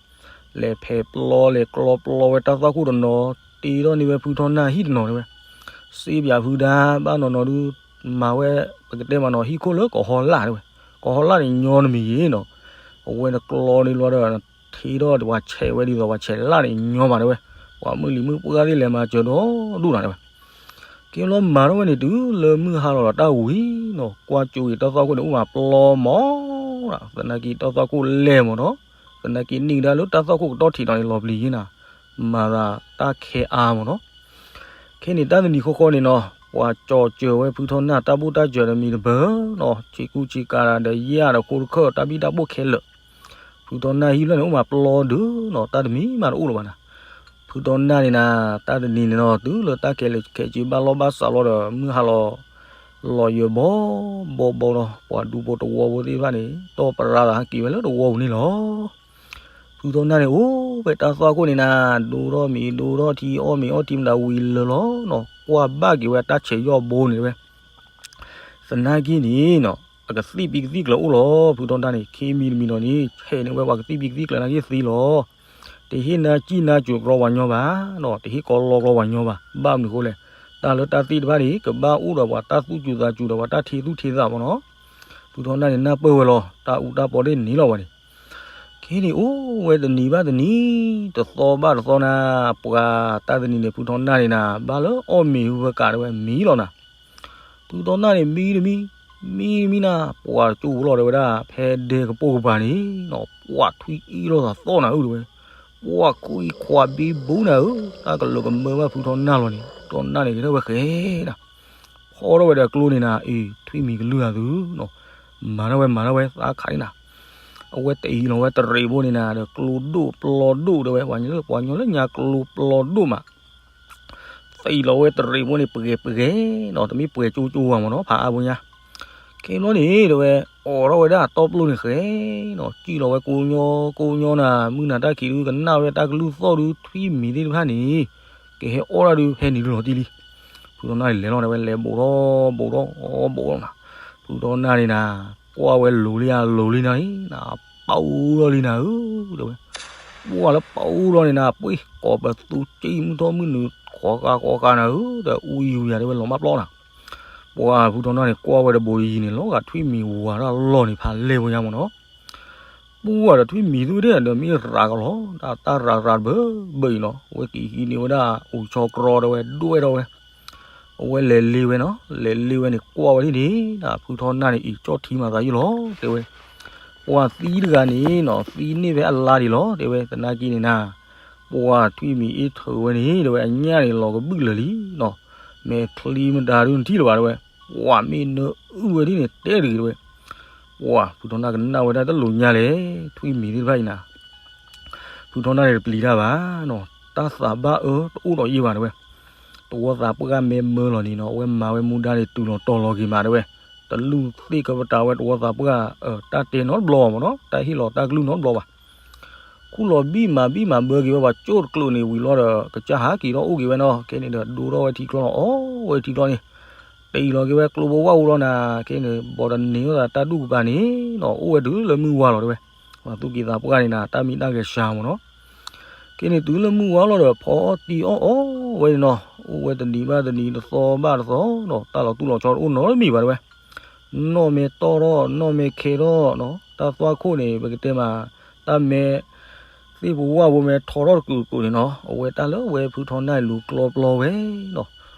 လဲၤဖဲးပျီလဲၤကျီပျီဝဲတၢ်သွၣ်ခိၣ်တနီၤ, တ့ထီၣ်န့ၢ်ဝဲဖုထီနၢ်ဟံၣ်တနီၤတဲဝဲ, စ့ပၠးဖုဒါ ဘၣ်နီၤနီၤဒုး မၤဝဲ ပကတဲမးနီၤ ဟံၣ်ခိၣ်လၢကီၤဟီလၢ်တဲဝဲ, ကီၤဟီလၢ်န့ၣ်ညီနမံၤယံၤနီၤ, အဝဲနကျီန့ၢ်လီၤဒီး ထ့ထီၣ်ပှၤဆဲးဝဲဒ်သိးပှၤဆဲးလၢ်န့ၣ်ညီမးတဲဝဲ, ပှၤမုၢ်လံၤမုၢ်ပှၢ်သ့ၣ်လဲၤမၤစၢၤဒီဒူၣ်နၤတဲဝဲ ကဲလီၤမၤထီၣ်ဝဲန့ၣ်တုၤလၢမုၢ်ဟါလီၤဒီးတၢ်ဝံၤနီၤ, ကွၢ်ကၠိက့ၤတၢ်သွၣ်ခိၣ်န့ၣ် အိၣ်မးပျီမီၤ, သနာ်က့တၢ်သွၣ်ခိၣ်လဲၢ်မီၤနီၤ, သနာ်က့န့ၢ်ကဒါလၢတၢ်သွၣ်ခိၣ်ကတီၢ်ထံးနီၤန့ၣ် လီၤပျံၤယံၤနၤ, မၤသးတၢ်ခဲအါမီၤနီၤ. ခဲန့ၣ်တၢ်တနံၤဃီဃီန့ၣ်နီၤ, ပှၤကၠီၤစၢၤဝဲဖုထီနၢ်တၢ်ဘူၣ်တၢ်စၢၤတမံၤတဘၢနီၤ, ဆ့ကူဆ့ကၤဒီးယၣ်ဒီးခိတခၢၣ် တၢ်ဘံၣ်တၢ်ဘိၣ်ခဲလၢာ်, ဖုထီနၢ်ဟံၣ်ဖျၢၣ်န့ၣ် အိၣ်မးပျီဒုးနီၤ, တၢ်တမံၤမးတအိၣ်လၢၤဘၣ်နၤ. ဖုထီနၢ်န့ၣ်နၤ, တၢ်တနံၤန့ၣ်နီၤ တုၤလၢတၢ်ခဲလၢာ်ခဲဆ့ဘၣ်လီၢ်ဘၣ်စးလီၤဒီး မုၢ်ဟါလီၤ လီၤယၢၤဘီဘီဘီလီၤ, ပှၤဒူဖိတဝီဖိသ့ၣ်တဖၣ်န့ၣ် တီၢ်ပရၢသးဟဲက့ၤဝဲလၢတဝီပူၤန့ၣ်လီၤ. ဖုထီနၢ်န့ၣ် အိၣ်ဝဲတၢ်သွၣ်ခိၣ်န့ၣ်နၤ, ဒိထီၣ်မ့ၤဒိထီၣ်ထံ အီၣ်မ့ၤအီၣ်ထံမတၤဝံၤလၢာ်လီၤနီၤ, ကွၢ်ဘၣ်က့ၤဝဲတၢ်ဆဲးယီၢ်ဘိန့ၣ်တဲဝဲ သနာ်က့န့ၣ်နီၤ, အကသံၣ်ပံကသံၣ်ကျၢၤအိၣ်လီၤ. ဖုထီနၢ်န့ၣ် ခံမံၤတမံၤနီၤန့ၣ် ဆဲးန့ၢ်ဝဲပှၤကသံၣ်ပံကသံၣ်ကျၢၤနာ်က့သံလီၤ. တဟ့ၣ်နါစံၣ်နါစိၤကြီပှၤညီဘၣ်နီၤ, တဟ့ၣ်ကီလီကြီပှၤညီဘၣ်. ဘၣ်မနုၤအဃိလဲၣ်, တၢ်လၢတၢ်သံၣ်တဖၣ်န့ၣ် ကဘၣ်အိၣ်ဒီးပှၤတၢ်သူၣ်စူၤသးစူၤဒီးပှၤတၢ်ထံသူၣ်ထံသးမ့ၢ်နီၤ. ဖုထီနၢ်န့ၣ် နၢ်ပၢၢ်ဝဲလီၤ, တၢ်အူတၢ်ပီသ့ၣ်န့ၣ်လီၤဝဲန့ၣ် ခဲန့ၣ်အိၣ်ဝဲတနံၤဘၣ်တနံၤ, တသီဘၣ်တသီနၤ, ပှၤတၢ်တနံၤန့ၣ် ဖုထီနၢ်န့ၣ်နၤ ဘၣ်လၢအီၣ်မ့ၤဝဲကးတဲဝဲမံလီၤနၤ. ဖုထီနၢ်န့ၣ် မံတမံ, မံတမံနၤ, ပှၤကၠိလီၤတဲဝဲဒၣ် ဖဲဒဲကပိာ်ကပၤန့ၣ်နီၤ, ပှၤထွံၣ်အ့ၣ်လိာ်သးသီၣ်နၤဧၢတဲဝဲ, ပှၤကွံခွးဘံဘူနၤဧၢ, တၢ်ကလၢကမၢဘၣ်ဖုထီနၢ်လီၤန့ၣ်, ဖုထီနၢ်န့ၣ် ကထၢၣ်ဝဲဃဲနၤ ဖီထီၣ်ဝဲဒီးကျိန့ၣ်နၤ, အ့ ထွံၣ်မံၤကလုၢ်အသုနီၤ, မၤထီၣ်ဝဲမၤထီၣ်ဝဲသးခးန့ၣ်နၤ, အဝဲတအံၤလီၤဝဲတရံးဖိန့ၣ်နၤ ဒီးကျိဒိၣ်ပျီဒိၣ်တဲဝဲ, ပှၤကညီလၢညါကျိပျီဒိၣ်မး သံလီၤဝဲတရံးဖိန့ၣ် ပှဲၤပှဲၤနီၤ, တမ့ၢ်ပှဲၤကၠိကၠိဝဲမ့ၢ်နီၤ, ဖးအါဖိညါ. ခဲဘျီန့ၣ်တဲဝဲ, အိးထီၣ်ဝဲဒၣ်တီပျိန့ၣ်ဃဲနီၤ, စံၣ်လီၤဝဲကိးညီကိးညီနၤ, မုၢ်နၤတၢ်ခံးဒုးကနၣ်ဝဲတၢ်ကလုၢ်သီၣ်ဒုး ထွံၣ်မံၤသ့ၣ်တဖၣ်န့ၣ် ကဟဲအီၣ်ဒၣ်ဒုးဖဲန့ၣ်ဒုးလီၤတံၢ်လံ. ဖုထီနၢ်န့ၣ်လဲၤလီၤတဲဝဲ, လဲၤဘိးထီၣ်ဘိးထီၣ်အီၣ်ဘိးလီၤနၤ. ဖုထီနၢ်န့ၣ်နၤ, ကွၢ်ဝဲလိၤလံဧါလိၤလံနၤ, ပာ်အူလီၤလံနၤဧၢ, တဲဝဲ ပှၢ်လၢပာ်အူလီၤန့ၣ်နၤ, ပှ့ၤကိးပသူစံၣ်မုၢ်ထီၣ်မုၢ်နုာ် ဃီဃာ်ဃီဃာ်နၤဧၢ, ဒီးအူအံၤဝံၤယၤတဲဝဲ လီၤမၢ်ပျီနၤ. ပှၢ်ဖုထီနၢ်န့ၣ် ကွၢ်ဝဲတဘိးတယံၤန့ၣ် လီၤဂာ်ထွံၣ်မံၤဝၤတၢ်လီၢ်န့ၣ် ဖးလဲၢ်ဖိညါမ့ၢ်နီၤ. ပှၢ်ဒီးထွံၣ်မံၤသုဒဲးဒီးမ့ၢ်ရၤကလီၤ, တၢ်တၢ်ရၤရၤတဘၢဘၢအံၤနီၤ, အဝဲက့ၤဟံးန့ၢ်ဝဲဒၣ်အိၣ်ဆီတြီဒီးဝဲဒွဲၣ်ထီၣ်ဝဲ အဝဲလဲၤလ့ဝဲနီၤ, လဲၤလ့ဝဲန့ၣ် ကွၢ်ဝဲဒ်န့ၣ်နၤ, ဖုထီနၢ်န့ၣ် အံၤကၠီၣ်ထံမၤသးယုၢ်လီၤ တဲဝဲ. ပှၢ်သံတဂၤန့ၣ်နီၤ, သံန့ၢ်ဖဲအလါဒံးလီၤ တဲဝဲ, သနာ်က့န့ၣ်နၤ, ပှၢ်ထွံၣ်မံၤအ့ၣ်ထုးဝဲန့ၣ် တဲဝဲ အညၣ်န့ၣ်လီၤကဘုၣ်လၢာ်လံနီၤ, မဲာ်ချံမတၤဒုးနထံၣ်လၢၤဘၣ် တဲဝဲ, ပှၢ်မ့ၢ်နအုၣ်ဝဲဒ်န့ၣ် တဲတဂ့ၤ တဲဝဲ. ပှၢ်ဖုထီနၢ်ကနၣ်ဝဲဒၣ်တလိၤညါလဲၣ်, ထွံၣ်မံၤသ့ၣ်တဖၣ်အံၤနၤ, ဖုထီနၢ်န့ၣ်တပျံၤတၢ်ဘၣ်နီၤ, တၢ်သးဘၣ်အၢတအိၣ်ဒီးယ့ၢ်ဘၣ် တဲဝဲ. တဝီသးပှၢ်မ့ၢ်မၢလီၤန့ၣ်နီၤ အဝဲမၤဝဲမူဒါန့ၣ် တုၤလီၤတီၤလီၤဂ့ၤမးတဲဝဲ, တလူၢ်သ့ၣ်ကပတာ်ဝဲတဝီသးပှၢ် တၢ်တဲနီတဘျီဘၣ်မ့ၢ်နီၤ တၢ်ဟ့ၣ်လီၤတၢ်ကလုၢ်နီတဘျီဘၣ်. ခူၣ်လီၤဘံၣ်မးဘံၣ်မးဘၢက့ၤဝဲပှၤကၠိၣ်တကျုးန့ၣ်ဝံၤလီၤဒီး ကစၢ်ဟးက့ၤထီၣ်အိၣ်က့ၤဝဲနီၤ ခဲန့ၣ်ဒီးဒိထီၣ်ဝဲထံကျီလီၤ အီၣ်ဝဲထံကျီန့ၣ်, တအံၤလီၤက့ၤဝဲကျိဘိဝၣ်အူလီၤနၤ ခဲန့ၣ် ဘီတန့ၢ်ဝဲဒၣ်တၢ်ဒူၣ်ကပၤန့ၣ်နီၤ အိၣ်ဝဲတုၤလၢမုၢ်ဝါလီၤတဲဝဲ, ပှၤသူၣ်က့သးပှၢ်န့ၣ်နၤ တၢ်မံတၢ်ဂဲၤစှၤမ့ၢ်နီၤ ခဲန့ၣ်တုၤလၢမုၢ်ဝါလီၤဒီး ဖီအီၣ်တံၢ်အီၣ်အီၣ်ဝဲန့ၣ်နီၤ အိၣ်ဝဲတနံၤဘၣ်တနံၤ တသီဘၣ်တသီနီၤ တၢ်လီၤတူၢ်လီၤဆီတအိၣ်နီတမံၤဘၣ်တဲဝဲ, နီၢ်မ့ၢ်တီၢ်ထီၣ် နီၢ်မ့ၢ်ခဲထီၣ်နီၤ တၢ်သွၣ်ခိၣ်န့ၣ် ပကတဲမး တၢ်မဲ သ့ၣ်ဖိဝၣ်ဖိမ့ၢ်ထီထီၣ်တကုာ်တကုာ်န့ၣ်နီၤ အဝဲတၢ်လၢဝဲဖုထီနၢ်လူၤကျီပျီဝဲနီၤ,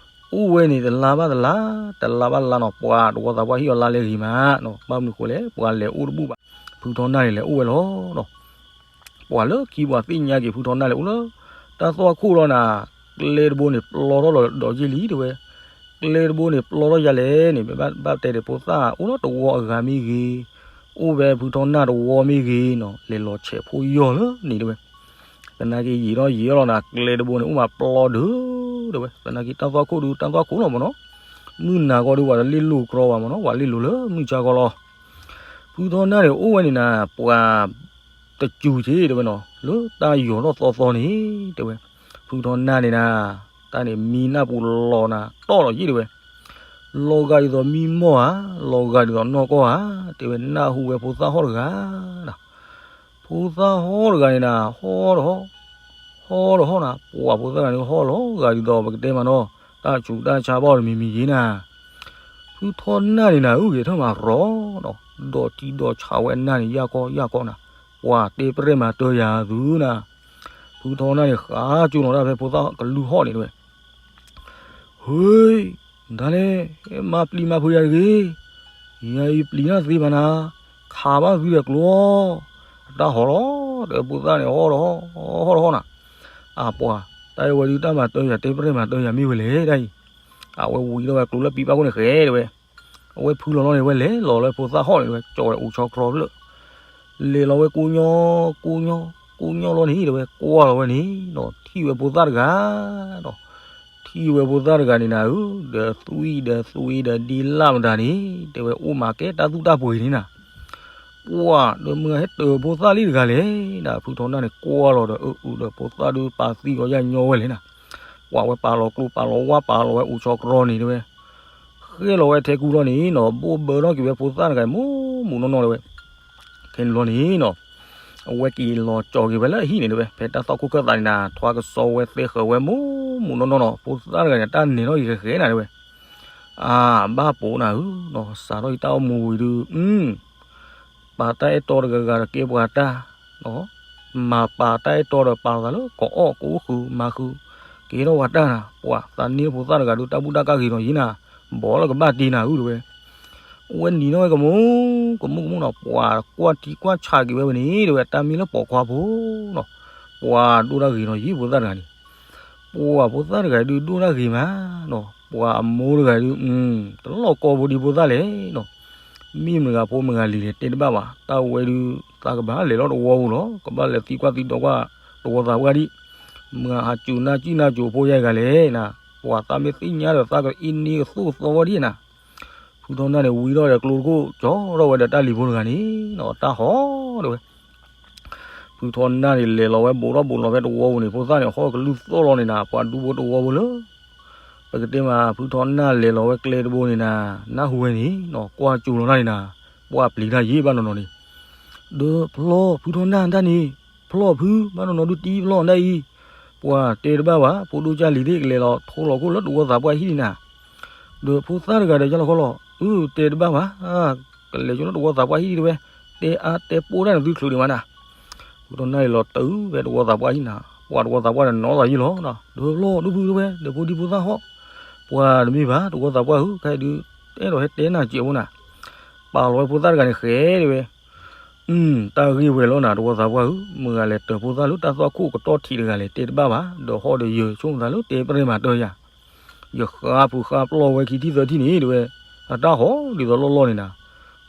အိၣ်ဝဲန့ၣ်တလါဘၣ်တလါ တလါဘၣ်တလါနီၤ ပှၤတဝီသးပှၢ်ဟံၣ်အီၤလါလဲဂ့ၤမးနီၤ ဘၣ်မနုၤဃိလဲၣ် ပှၤလဲၤအိၣ်တဘူၣ်ဘၣ် ဖုထီနၢ်န့ၣ်လဲၤအိၣ်ဝဲလီၤနီၤ ပှၤလၢခံပှၤသ့ၣ်ညါက့ၤဖုထီနၢ်လဲၤအိၣ်လၢ တၢ်သွၣ်ခိၣ်လီၤနၤ, ကျဲတဘိန့ၣ်ပျီထီၣ်လီၤဒီးယ့ၢ်လံတဲဝဲ, ကျဲတဘိန့ၣ်ပျီထီၣ်ယၤလဲၣ်န့ၣ် မ့ၢ်ဘၣ်တဲဒီးဖိသၣ်အိၣ်လၢတဝီအဂၤမ့ၢ်ဂ့ၤ, အိၣ်ဝဲဖုထီနၢ်တဝီမ့ၢ်ဂ့ၤနီၤ လဲၤလီၤဆဲးဖိယီၢ်လၢန့ၣ်တဲဝဲ, သနာ်က့ယံာ်ထီၣ်ယံာ်ထီၣ်လီၤနၤ ကျဲတဘိန့ၣ် အိၣ်မးပျီဒုးတဲဝဲ သနာ်က့တၢ်သွၣ်ခိၣ်ဒုးတၢ်သွၣ်ခိၣ်လီၤမ့ၢ်နီၤ, မုၢ်နၤဃီဒုးပှၤတလ့ၣ်လိာ်ကြီဘၣ်မ့ၢ်နီၤ ပှၤလ့ၣ်လိာ်လၢမုၢ်ဆါဃီလီၤ ဖုထီနၢ်န့ၣ်အိၣ်ဝဲန့ၣ်နၤ ပှၤတစူၤက့တဲဝဲနီၤ လၢတၢ်ယီၤထီၣ်သီသီန့ၣ်တဲဝဲ, ဖုထီနၢ်န့ၣ်နၤ တၢ်န့ၣ်မံနၢ်ပူၤလီၤနၤ တီၢ်လီၤယ့ၢ်တဲဝဲ, လီၤဂာ်ဒ်သိးမံမီၢ်ဧါ, လီၤဂာ်ဒ်သိးနီၢ်ကီၢ်ဧါ, တဲဝဲနၢ်ဟူဝဲဖိသၣ်ဟီၣ်တဂၤ ဖိသၣ်ဟီၣ်တဂၤန့ၣ်နၤ ဟီၣ်တဟီၣ်, ဟီၣ်တဟီၣ်နၤ ပှၤဖိသၣ်တဂၤန့ၣ်ဟီၣ်လီၤဂာ်ဒ်သိးပကတဲမးနီၤ တၢ်ဆူးတၢ်ဆါဘၣ်တမံၤမံၤယ့ၢ်နၤ ဖုထီနၢ်န့ၣ်နၤ အုၣ်က့ၤထၢၣ်မးရီနီၤ, ဒီးထံဒီးဆးဝဲအနၢ်န့ၣ် ယၢ်ကီၢ်ယၢ်ကီၢ်နၤ, ပှၤတဲပရဲၣ်မၤတၢ်ယၤသုနၤ, ဖုထီနၢ်န့ၣ် ဃးကၠိလီၤတၢ်ဖဲဖိသၣ်ကလုၢ်ဟီၣ်န့ၣ်တဲဝဲ, ဟ့, တၢ်လဲၣ်, မၤပျံၤမၤဖုးယၤတဂ့ၤ, ယၤအံၤပျံၤတၢ်သ့ဘၣ်နၤ, ခးဘၣ်သုဒီးကျိအီၤ, အတၢ်ဟီၣ်လီၤ, ဒီးဖိသၣ်န့ၣ် ဟီၣ်တဟီၣ်, ဟီၣ်တဟီၣ်နၤ, အပှၤ, တၢ်အဝဲဒုးတၢ်မၤတၢ်ယၤ တဲပရဲၣ်မၤတၢ်ယၤမ့ၢ်ဝဲလဲၣ်တၢ်အံၤ, အဝဲဝံၤဒီးဝဲကျိလၢပံပၢ်ခိၣ်န့ၣ်ဃဲတဲဝဲ, အဝဲဖုလီၤလီၤန့ၣ် ဝဲလဲၤလီၤလၢဖိသၣ်ဟီၣ်န့ၣ် ဝဲကၠီဝဲအိၣ်ဆီကြီဖျၢၣ်, လဲၤလီၤဝဲကိးညီ, ကိးညီ, ကိးညီလီၤန့ၣ် တဲဝဲ ကွၢ်လီၤဝဲန့ၣ်ဒီး ထံၣ်ဝဲဖိသၣ်တဂၤဒီး, ထံၣ်ဝဲဖိသၣ်တဂၤန့ၣ်နၤဧၢ, ဒီးသွံၣ်ဒီးသွံၣ်ဒီးဒ့လၣ်မတၤန့ၣ် တဲဝဲအိၣ်မးကဲတၢ်သူၣ်တၢ်ပှ့ၤန့ၣ်နၤ, ပှၤဒီးမုၢ်ဟဲတၢၤဖိသၣ်လံတဂၤလဲၣ်နၤ, ဖုထီနၢ်န့ၣ်ကွၢ်လီၤဒီး အအုဒီးဖိသၣ်ဒုးပာ်သံအီၤယၢ်ညီဝဲလဲၣ်နၤ, ပှၤဝဲပာ်လီၤကျိပာ်လီၤဝၣ်ပာ်လီၤဝဲအိၣ်ဆီကြီန့ၣ်တဲဝဲ ဃဲလီၤဝဲထဲကူလီၤန့ၣ်နီၤ ဘိၣ်ဘၢထီၣ်က့ၤဝဲဖိသၣ်တဂၤမူးမူးနီၢ်နီၢ်တဲဝဲ, ခဲန့ၣ်လီၤန့ၣ်နီၤ, အဝဲက့ၤလီၤကၠီၤက့ၤဝဲလၢအဟံၣ်န့ၣ်တဲဝဲ ဖဲတၢ်သွၣ်ခိၣ်ခၢၣ်သးန့ၣ်နၤ ထွါကစီဝဲသဲဃၢၤဝဲမူးမူးနီၢ်နီၢ်နီၤ ဖိသၣ်တဂၤန့ၣ် တၢ်နဲၤထီၣ်က့ၤဃဲဃဲနၤတဲဝဲ, အါ ဘၣ်ပိာ်နၤဧၢနီၤ စးထီၣ်ယတၢ်အိၣ်မူဝံၤဒုး ပာ်တၢ်အဲၣ်တီတဂၤဂၤဒီးကဲပှၤတၢ်, မၤပာ်တၢ်အဲၣ်တီဒီးပာ်သးလၢကအီၣ်ကအိၣ်ဃုာ်မၤဃုာ်, ကဲထီၣ်ပှၤတၢ်နၤ ပှၤသးန့ၢ်ဖိသၣ်တဂၤဒုးတၢ်ဘူၣ်တၢ်ကၢ်ဂ့ၤဒီးယံၤနၤ, ဘီလၢကဘၣ်တ့နၤဧၢတဲဝဲ, အဝဲနံၤထီၣ်ဝဲကမူး, ကမူးကမူးနီၤ ပှၤကွၢ်ထံကွၢ်ဆးက့ၤဝဲဝဲန့ၣ်တဲဝဲ တၢ်မ့ၢ်လၢပိာ်ခွါဖိနီၤ, ပှၤဒိၣ်တၢ်ဂ့ၤဒီးယံၤဖိသၣ်တဂၤန့ၣ် ပှၤဖိသၣ်တဂၤဒုးဒိၣ်တၢ်ဂ့ၤမးနီၤ, ပှၤအမိၢ်တဂၤဒုး တလီၢ်ကီဖိဒံဖိသၣ်လဲၣ်နီၤ, မ့ၢ်မတၤဂၤဖိမတၤဂၤလံၤလဲၣ်တဲတဘၣ်ဘၣ် တၢ်ဝဲဒုး သးကဘၣ်လဲၤလီၤတဝီပူၤလီၤ ကဘၣ်လဲၤသံကွၢ်သံဒိးကွၢ် တဝီသးပှၢ်ဒံး, မတၤဟးစူၤနၢ်စံၣ်နၢ်စူၤဖိယါအံၤဂၤလဲၣ်နၤ, ပှၤသးမ့ၢ်သ့ၣ်ညါဒီးသးကအ့န့ကသိၣ်ကသီဝဲဒံးနၤ, ဖုထီနၢ်န့ၣ် ဝံထီၣ်ဒီးကျိတခိၣ် ကၠီထီၣ်ဝဲဒီးတၢ်လံၤဖိတဂၤန့ၣ်နီၤ တၢ်ဟီၣ်တဲဝဲ ဖုထီနၢ်န့ၣ် လဲၤလီၤဝဲဘူးထီၣ်ဘူးလီၤဖဲတဝီပူၤန့ၣ် ဖိသၣ်န့ၣ် ဟီၣ်ကလုၢ်သီၣ်လီၤန့ၣ်နၤ ပှၤဒူဖိတဝီဖိလၢ ပကတဲမး ဖုထီနၢ်လဲၤလီၤဝဲကျဲတဘိန့ၣ်နၤ နၢ်ဟူဝဲန့ၣ်နီၤ ကွၢ်ကၠိလီၤတၢ်န့ၣ်နၤ ပှၤပျံၤတၢ်ယံာ်ဘၣ်နီၤနီၤန့ၣ်, ဒီးဖျီၣ် ဖုထီနၢ်တၢ်န့ၣ်, ဖျီၣ်ဖု ဘၣ်နီၤနီၤဒုးတံၢ်ဖျီၣ်ဒၣ်အံၤ, ပှၤတဲတဘၣ်ဘၣ် ဖိဒိၣ်ကၢ်လံၤသ့ၣ်ကလဲၤလီၤထိလီၤခိၣ်လၢတဝီသးပှၢ်ဟံၣ်န့ၣ်နၤ ဒီးဖိသၣ်တဂၤဒီးယါလီၤခီလီၤ အု တဲတဘၣ်ဘၣ်, ကလဲၤကၠိလၢတဝီသးပှၢ်ဟံၣ်တဲဝဲ, တဲအါတဲပိၢ်တၢ်န့ၣ်သုချုးဒံးမးနၤ, ဖုထီနၢ်န့ၣ်လီၤတုၤဖဲတဝီသးပှၢ်ဟံၣ်နၤ, ပှၤတဝီသးပှၢ်န့ၣ်နီၤသးယံာ်လီၤ, ဒီးဖျီၣ်ဒုးဖုတဲဝဲ ဒီးဖိဒံဖိသၣ်ဟီၣ်, ပှၤတမ့ၢ်ဘၣ် တဝီသးပှၢ်ဧၢ ခဲအံၤဒုး အဲၣ်ဒိးဟဲတဲနၤစဲးဖိနၤ, ပာ်လီၤဝဲဖိသၣ်တဂၤန့ၣ်ဃဲတဲဝဲ အု တၢ်ဂ့ၢ်ဝဲလီၤနၤ တဝီသးပှၢ်ဧၢ, မတၤဂၤလဲၤတၢၤဖိသၣ်လၢတၢ်သွၣ်ခိၣ်ကတီၢ်ထံးတဂၤလဲၣ် တဲတဘၣ်ဘၣ်, ဒီးဟီၣ်ဒီးယၢၤဆိကမိၣ်သးလၢတဲပရဲၣ်မၤတၢ်ယၤ, ယဃါဖုးဃါပျီၢ်ဝဲခံထံၣ်သၢထံၣ်န့ၣ်တဲဝဲ, အတၢ်ဟီၣ်ဒ်သိးလီၢ်လီၢ်န့ၣ်နၤ,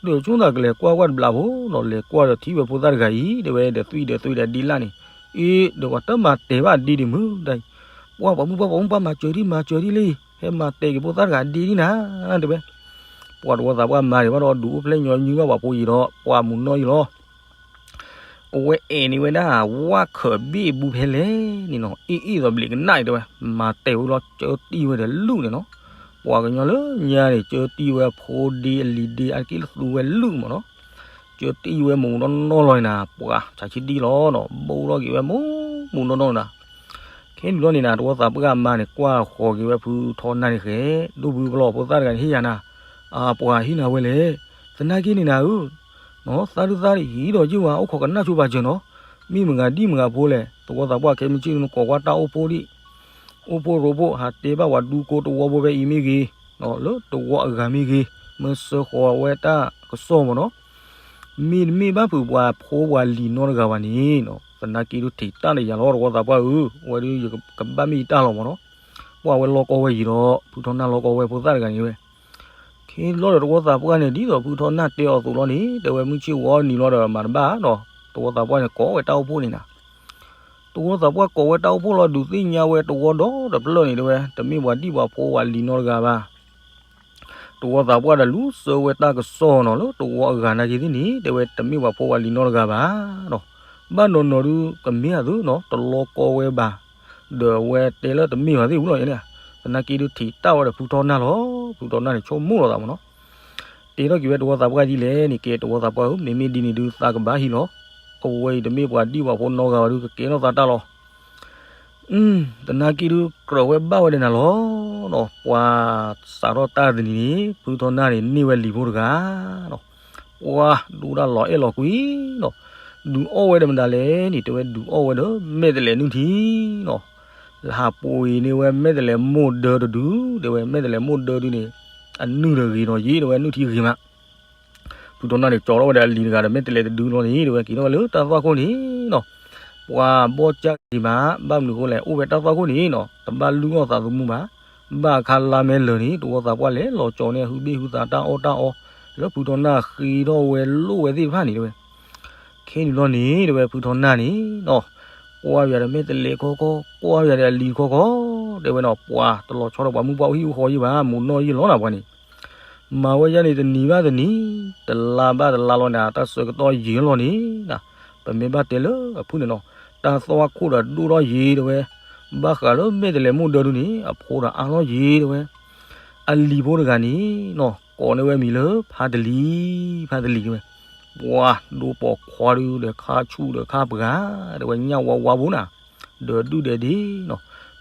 ဒီးဆိကမိၣ်သးကလဲၤကွၢ်ကွၢ်တဘျီဖိဒီး လဲၤကွၢ်ဒီးထံၣ်ဝဲဖိသၣ်တဂၤအံၤ တဲဝဲ ဒီးသွံၣ်ဒီးသွံၣ်ဒီးဒ့လၣ်န့ၣ်, အ့ ဒီးပှၤတမၤတဲာ်ဘၣ်ဒ့ဒံးမုၢ်တၢ်အံၤ, ပှၤပှၤမုၣ်ပှၢ်ပှၤမုၣ်ပှၢ်မၤစၢၤဒံး မၤစၢၤဒံးလံ, ဟဲမၤတဲာ်က့ၤဖိသၣ်တဂၤဒ့ဒံးနၤ တဲဝဲ. ပှၤတဝီသးပှၢ်မၤန့ၣ်ဘၣ်ဒီးဒုးအိၣ်ဖျဲၣ်ညီနုၢ်ဘၣ်ပှၤဖိယံၤဒီး ပှၤမုၢ်နီၢ်ယံၤလီၤ. အဝဲအဲၣ်န့ၢ်ဝဲဒၣ် ဝၣ်ခၢၣ်ဘ့ၣ်အဘူးဖဲလဲၣ်န့ၣ်နီၤ, အ့ၣ်အ့ၣ်သိးဘျံးကနၣ်အံၤတဲဝဲ, မၤတဲာ်ဝဲလီၤ ကၢတံၢ်ဝဲဒီးလုၢ်န့ၣ်နီၤ. ပှၤကညီလၢညါန့ၣ် ကၢတံၢ်ဝဲအဖိဒ့အလံၤဒ့ အက့ၢ်လၢသူဝဲလုၢ်မးနီၤ. ကၢတံၢ်ဝဲမူးနီၢ်နီၢ်လီၤန့ၣ်နၤ, ပှၤဆးဆံဒံလီၤနီၤ, ဘိၣ်ထီၣ်က့ၤဝဲမူးမူးနီၢ်နီၢ်နၤ. ခဲန့ၣ်လီၤန့ၣ်နၤ တဝီသးပှၢ်မၤန့ၣ် ကွၢ်ဃီၤက့ၤဝဲဖုထီနၢ်န့ၣ်ဃဲ, ဒိၣ်ဖုကလီၤဖိသၣ်တဂၤန့ၣ် ဟ့ၣ်ယၤနၤ, အပှၤဟံးနၤဝဲလဲၣ်, သနာ်က့န့ၣ်နၤဧၢ သးဒုးသးဒ်ဟံးဒီးယ့ၢ်ဝဲ အိၣ်ခိးကနၣ်ဆိပာ်စၢၤနီၤ, မ့ၢ်မတၤဒ်မတၤဖိလဲၣ်, တဝီသးပှၢ်ခဲမုၢ်ဆ့ၣ်နကိးကွၢ်တၢ်အိၣ်ဖှိၣ်ဒံး, အိၣ်ဖှိၣ်ရိဖှိၣ် ဟးတဲဘၣ်ပှၤဒူကိတဝီဖိဖဲအံၤမ့ၢ်ဂ့ၤ, လၢတဝီအဂၤမ့ၢ်ဂ့ၤ, မၢစၢဃီၤဝဲတၢ်ကစီၣ်မးနီၤ. မ့တမ့ၢ်ဘၣ်ဖုးပှၤဖိပှၤလံၤနီတဂၤဘၣ်န့ၣ်နီၤ, သနာ်က့ဒုးထံးတၢ်ဒီးယၤလီၤ တဝီသးပှၢ်ဧၢ, ဝဲဒုးယကဘၣ်မ့ၢ်ယတၢ်လီၤမးနီၤ. ပှၤဝဲလီၢ်ကီဝဲယံၤဒီး ဖုထီနၢ်လီၢ်ကီဝဲဖိသၣ်တဂၤန့ၣ်ဝဲ ခဲလီၤဒီးတဝီသးပှၢ်န့ၣ် ဒ်သိးဖုထီနၢ်တဲအီၤအသိးလီၤန့ၣ် တဲဝဲမုၢ်ဆ့ၣ်ဝီနံၤလီၤဒီး မၤတဘၣ်ဒီး တဝီသးပှၢ်န့ၣ်ကိးဝဲတၢ်အိၣ်ဖှိၣ်န့ၣ်နၤ. တဝီသးပှၢ်ကိးဝဲတၢ်အိၣ်ဖှိၣ်လီၤ ဒုးသ့ၣ်ညါဝဲတဝီဒီတဖျၢၣ်န့ၣ်တဲဝဲ တမ့ၢ်ပှၤဒံၣ်ပှၤဖိပှၤလံၤနီတဂၤဘၣ်. တဝီသးပှၢ်ဒီးလူၤစၢဝဲတၢ်ကစီၣ်နီၤ လၢတဝီအဂၤနာ်က့သ့ၣ်န့ၣ် တဲဝဲတမ့ၢ်ပှၤဖိပှၤလံၤနီတဂၤဘၣ်ဒီး ဘၣ်နီၢ်နီၢ်ဒုးကမ့ၢ်အသိးနီၤ တလီၢ်ကီဝဲဘၣ် ဒီးအဝဲတဲလၢတမ့ၢ်ဘၣ်သ့ၣ်ဝူလီၤန့ၣ်, သနာ်က့ဒုးထံးတၢ်ဝဲဒီးဖုထီနၢ်လီၤ. ဖုထီနၢ်န့ၣ် ဆိကမိၣ်လီၤသးမးနီၤ. တဲထီၣ်က့ၤဝဲတဝီသးပှၢ်ဒ်လဲၣ်န့ၣ် ကဲတဝီသးပှၢ်ဧၢ မ့မ့ၢ်ဒ်န့ၣ်ဒုးသးကဘၣ်ဟံးလီၤ. အဝဲအံၤတမ့ၢ်ပှၤဒံၣ်ပှၤဖိနီတဂၤဘၣ်ဒုး ကကဲထီၣ်သးတၢ်လီၤ. သနာ်က့ဒုးကြၢးဝဲဘၣ်ဝဲဒီးနၤလီၤ. ပှၤစးထီၣ်တၢ်တနံၤန့ၣ် ဖုထီနၢ်န့ၣ်န့ၢ်ဝဲလံၤဖိတဂၤ ပှၤဒိၣ်တၢ်လီၤအဲၣ်လီၤကွံနီၤ, ဒုးအီၣ်ဝဲဒီးမတၤလဲၣ်န့ၣ် တဲဝဲဒုးအီၣ်ဝဲဒီးမဲာ်တဲးလဲးနုၢ်ထံနီၤ, လၢဟးပှ့ၤန့ၢ်ဝဲမဲာ်တဲးလဲးမိၢ်ဒၢတဒု တဲဝဲမဲာ်တဲးလဲးမိၢ်ဒၢဒုန့ၣ် အနုၢ်ဒီးဂ့ၤနီၤယံၤ တဲဝဲနုၢ်ထံဂ့ၤမး ဖုထီနၢ်န့ၣ် ကၠီထီၣ်ဝဲဒီးအလံၤတဂၤဒီးမဲာ်တဲးလဲးတဒုလီၤန့ၣ် တဲဝဲ က့ၤထီၣ်ဝဲလၢတၢ်သွၣ်ခိၣ်န့ၣ်နီၤ, ပှၤဘီၣ်ကၢ်ဂ့ၤမး ဘၣ်မနုၤအဃိလဲၣ် အိၣ်ဝဲတၢ်သွၣ်ခိၣ်န့ၣ်နီၤ တဘၣ်လုၢ်အီၣ်သးသမူဘၣ်, ဘၣ်အခါလါမဲလၢာ်န့ၣ် တဝီသးပှၢ်လဲၤလီၤကၠီန့ၢ်အဟုဘ့ၣ်ဟုသးတၢ်အီၣ်တၢ်အီ လၢဖုထီနၢ်ဃ့ထီၣ်ဝဲလိၣ်ဝဲသ့ၣ်တဖၣ်န့ၣ် တဲဝဲ ခဲန့ၣ်လီၤန့ၣ် တဲဝဲဖုထီနၢ်န့ၣ်နီၤ, ကွၢ်ယၤဒီးမဲာ်တဲးလဲးခီခီ ကွၢ်ယၤဒီးအလံၤခီခီ တဲဝဲနီၤ ပှၤတလီၤဆီဒီးပှၤမုၢ်ပှၢ်အိၣ်ဟံၣ်အိၣ်ဃီယံၤဘၣ် မူးနီၢ်ယံၤလီၤနၤပှၤန့ၣ် မၤဝဲယဲန့ၣ်တနံၤဘၣ်တနံၤ, တလါဘၣ်တလါလီၤနၤ တၢ်ဆၢကတီၢ်ယံၤလီၤန့ၣ်နၤ, ပမ့ၢ်ဘၣ်တဲလၢအဖုၣ်န့ၣ်နီၤ, တၢ်သွၣ်ခိၣ်ဒီးဒိၣ်ထီၣ်ယံၤတဲဝဲ, ဘၣ်ဃးလၢမဲာ်တဲးလဲးမိၢ်ဒၢဒုန့ၣ် အဖိဒီးအါလီၤယံၤတဲဝဲ, အလံၤဖိတဂၤန့ၣ်နီၤ ကိးန့ၢ်ဝဲမံၤလၢဖါတလံၤ, ဖါတလံၤတဲဝဲ, ပှၤဒိၣ်ပိာ်ခွါဒုဒီးခါဆူၣ်ဒီးခါပှၤ, တဲဝဲညၣ်ဝါဝါပူၤနၤ ဒီးဒုၣ်ဒီးဒ့နီၤ,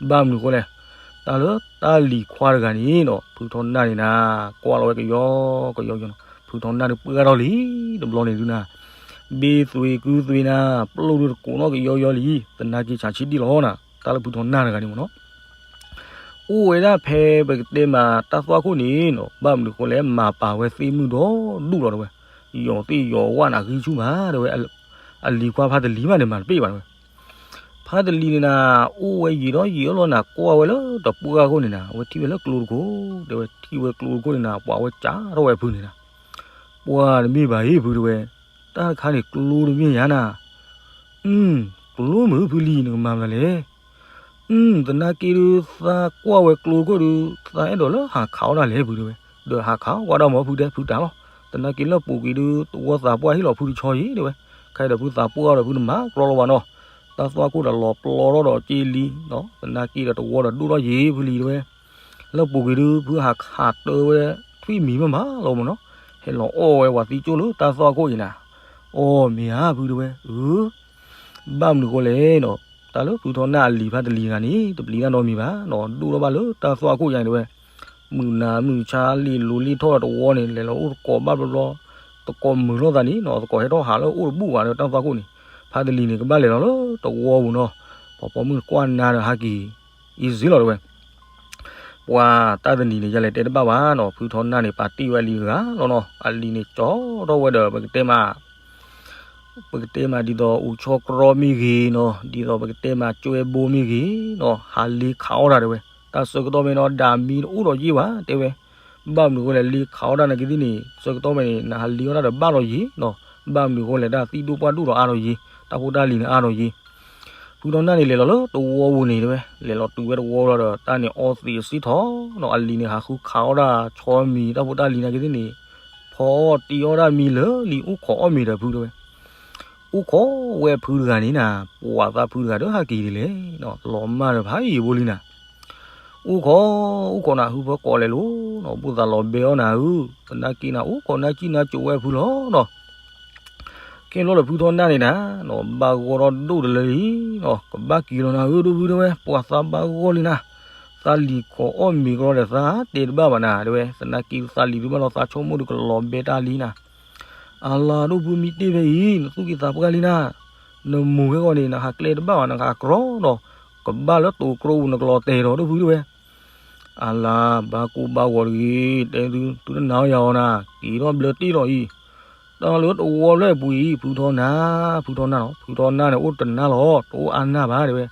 ဘၣ်မနုၤအဃိလဲၣ်, တၢ်လၢတၢ်လံၤခွါတဂၤန့ၣ်နီၤ ဖုထီနၢ်န့ၣ်နၤ, ကွၢ်လီၤဝဲကယီကယီကယီနီၤ, ဖုထီနၢ်ဒုးပှၢ်ထီၣ်လံ, တဘျီန့ၣ်ဒုနၤ, ဘ့သွံၣ်ကုသွံၣ်နၤ, ပျိၢ်ဒုတကိးနီၣ်ကယီကယီလံ, သနာ်က့ဆးဆံးဒံၣ်လီၤနၤ, တၢ်လၢဖုထီနၢ်တဂၤန့ၣ်မ့ၢ်နီၤ အိၣ်ဝဲဒၣ်ဖဲပကတဲမးတၢ်သွၣ်ခိၣ်န့ၣ်နီၤ, ဘၣ်မနုၤအဃိလဲၣ် မၤပာ်ဝဲသ့ၣ်မုၢ်ဒီဒူၣ်လီၤတဲဝဲ, ယီၤသ့ၣ်ယီၤဝၣ်နၤဂံၢ်ဆူၣ်မးတဲဝဲ, အလံၤခွါဖါတလံၤမးန့ၣ်မၤတပ့ၢ်ဘၣ်တဲဝဲ, ဖါတလံၤန့ၣ်နၤအိၣ်ဝဲယံာ်ဒီးယံာ်အလီၢ်နၤ ကွၢ်ဝဲလၢတပှၢ်ခိၣ်န့ၣ်နၤ အဝဲထံၣ်ဝဲလၢကျိတခိၣ်, တဲဝဲထံၣ်ဝဲကျိတခိၣ်န့ၣ်နၤ ပှၤဝဲကးထီၣ်ဝဲဖုန့ၣ်နၤ, ပှၤတမ့ၢ်ဘၣ်အံၤဖုတဲဝဲ, တၢ်တခါန့ၣ်ကျိတမ့ၢ်ယါနၤ, ကျိမုၢ်ဖုလံၤနကမၤမနုၤလဲၣ် သနာ်က့ဒုးသးကွၢ်ဝဲကျိခိၣ်ဒုး သးအဲၣ်ဒိးလၢဟးခးအီၣ်ဒၣ်လဲၣ်ဖုတဲဝဲ, ဒီးဟးခးအီၣ်ကွၢ်ဒၣ်မ့ၢ်ဖုတဲဖုတၢ်လီၤ, သနာ်က့လၢပူၤကွံာ်ဒုး တဝီသးပှၢ်ဟ့ၣ်လီၤဖုတဆီအံၤတဲဝဲ, ခဲအံၤဒီးဖုသးပှၢ်ဒီးဖုတမၤကြီလီၤဘၣ်နီၤ, တၢ်သွၣ်ခိၣ်ဒီးလီၤပျီထီၣ်ဒီးက့လံ, သနာ်က့ဒီးတဝီဒီးဒိၣ်ထီၣ်ယံၤဖုလံၤတဲဝဲ, လၢပူၤကွံာ်ဒုး ဖုဟးခးတၢဝဲထွံၣ်မံၤမ့ၢ်မးလီၤမ့ၢ်နီၤ, ဟဲလီၤအီၣ်ဝဲပှၤသံကၠိၣ်လၢတၢ်သွၣ်ခိၣ်အံၤနၤ, အီၣ်မ့ၢ်ဧါဖုတဲဝဲ, အၢ ဘၣ်မနုၤအဃိလဲၣ်နီၤ, တၢ်လၢဖုထီနၢ်အလံၤဖါတလံၤတဂၤန့ၣ် တပျံၤတၢ်နီတမံၤဘၣ်နီၤ, ဒိၣ်ထီၣ်ဘၣ်လၢတၢ်သွၣ်ခိၣ်ယါန့ၣ်တဲဝဲ, မုၢ်နၤမုၢ်ဆါလံာ်လိၤလံာ်ထီၣ်ဒီးတဝီန့ၣ် လဲၤလီၤအိၣ်သကိးဘၣ်ဘျီဘျီ, သကိးမုာ်လိာ်သးန့ၣ်နီၤ, သကိးဟဲထီၣ်ဟးလၢအိၣ်တဘူၣ်ဘၣ်ဒီးတၢ်သွၣ်ခိၣ်န့ၣ်, ဖါတလံၤန့ၣ် ကဘၣ်လဲၤလီၤလၢတဝီပူၤနီၤ, ပှၤပိာ်မုၣ်ကွၢ်နၤဒီးဟးက့ၤ အံၤစ့လီၤတဲဝဲ ပှၤတၢ်တနံၤန့ၣ် ယလဲၤတဲတဘၣ်ဘၣ်နီၤ, ဖုထီနၢ်န့ၣ် ပာ်တ့ၢ်ဝဲအလံၤတဂၤလီၤနီၤ, အလံၤန့ၣ်ကၠီထီၣ်ဝဲဒီး ပကတဲမး, ပကတဲမးဒ်သိးအူဆီကြီမ့ၢ်ဂ့ၤနီၤ, ဒ်သိးပကတဲမးကၠွဲဘိမ့ၢ်ဂ့ၤနီၤ, ဟးလ့ခးအီၣ်တၢ်တဲဝဲ, တၢ်ဆၢကတီၢ်မ့ၢ်နီၤ ဒၣ်မံတအိၣ်ဒီးယ့ၢ်ဘၣ်တဲဝဲ, ဘၣ်မနုၤအဃိလဲၣ် လ့ခးအီၣ်တၢ်နာ်က့သ့ၣ်န့ၣ် ဆၢကတီၢ်မ့ၢ်န့ၣ် နဟးလ့အီၣ်တၢ်ဒီးဘၣ်ဒီးယ့ၢ်နီၤ, ဘၣ်မနုၤအဃိလဲၣ် တၢ်သံၣ်ဒိၣ်ပှၢ်ဒိၣ်ဒီးအါဒီးယ့ၢ်, တၢ်ဖိတၢ်လံၤန့ၣ်အါဒီးယ့ၢ် ဖုထီနၢ်န့ၣ် လဲၤလီၤလၢတဝီပူၤန့ၣ်တဲဝဲ, လဲၤလီၤတုၤဝဲတဝီလီၤဒီး တၢ်န့ၣ်အီသံးအစ့ထီၣ်နီၤ, အလံၤန့ၣ် ဟးဃုခးအီၣ်ဒၣ်ဆီမံၤ တၢ်ဖိတၢ်လံၤနာ်က့သ့ၣ်န့ၣ်, ဖီအီၣ်တ့အီၣ်ဒၣ်မံၤလၢလံၤ အိၣ်ခိးအီၣ်မ့ၤဒီးဖုတဲဝဲ. အိၣ်ခိးဝဲဖုတဂၤန့ၣ်နၤ, ပှၤသးဖုတဂၤဒီးဟဲက့ၤဒ်လဲၣ်, လီၤမၢ်ဒီးဖးယံာ်ဖိလံနၤ. အိၣ်ခိး, အိၣ်ခိးနၤ ဟုဖၢကိးလဲၤလိၤ, ဘၣ်သးလီၤဘဲအီၣ်နၤဧၢ, သနာ်က့နၤ အိၣ်ခိးနၢ်ကံၣ်နၢ်ကိၤဝဲဖုလီၤနီၤ. ခဲလီၤဒီးဖုထီနၢ်န့ၣ်နၤ, ဘၣ်ဂီၢ်ထီၣ်ဒိၣ်တလၢလံနီၤ, ကဘၣ်က့ၤလီၤနၤဧၢ ဒိၣ်ဖုတဲဝဲ, ပှၤသးဘၣ်ဂီၢ်လံနၤ, သးလံၤခိးအီၣ်မ့ၤကရီဒီးသးတဲတဘၣ်ဘၣ်နၤတဲဝဲ, သနာ်က့သးလံၤတဘၣ်လီၤ သးဆိကမိၣ်ဒီးကလီၤဘဲတၢ်လံနၤ. အလၤ ဒိၣ်ဖု မံတ့ၢ်ဖဲအံၤ နသူၣ်က့သးပှၢ်လံနၤ, နမိၢ်ဟဲဂီၤန့ၣ် နဟးကျဲတဘၣ်ဘၣ် နဟးကြီဒီး ကဘၣ်လၢတိၤကျိပူၤ နကလီၤတဲာ်ဒီး ဒိၣ်ဖုတဲဝဲ. အလၤ ဘၣ်ကိၢ်ဘၣ်ဂီၤတဂ့ၤ, တဲသု သုတနာ်အီၤယၤအီၤနၤ, က့ၤထီၣ်ဘျၢတ့ၢ်လီၤအံၤ, တၢ်လၢတဝီဖျၢၣ်အပူၤအံၤ ဖုထီနၢ်, ဖုထီနၢ်နီၤ, ဖုထီနၢ်န့ၣ် အိၣ်တနၢ်လီၤ တအိၣ်အါနၢ်ဘၣ်တဲဝဲ.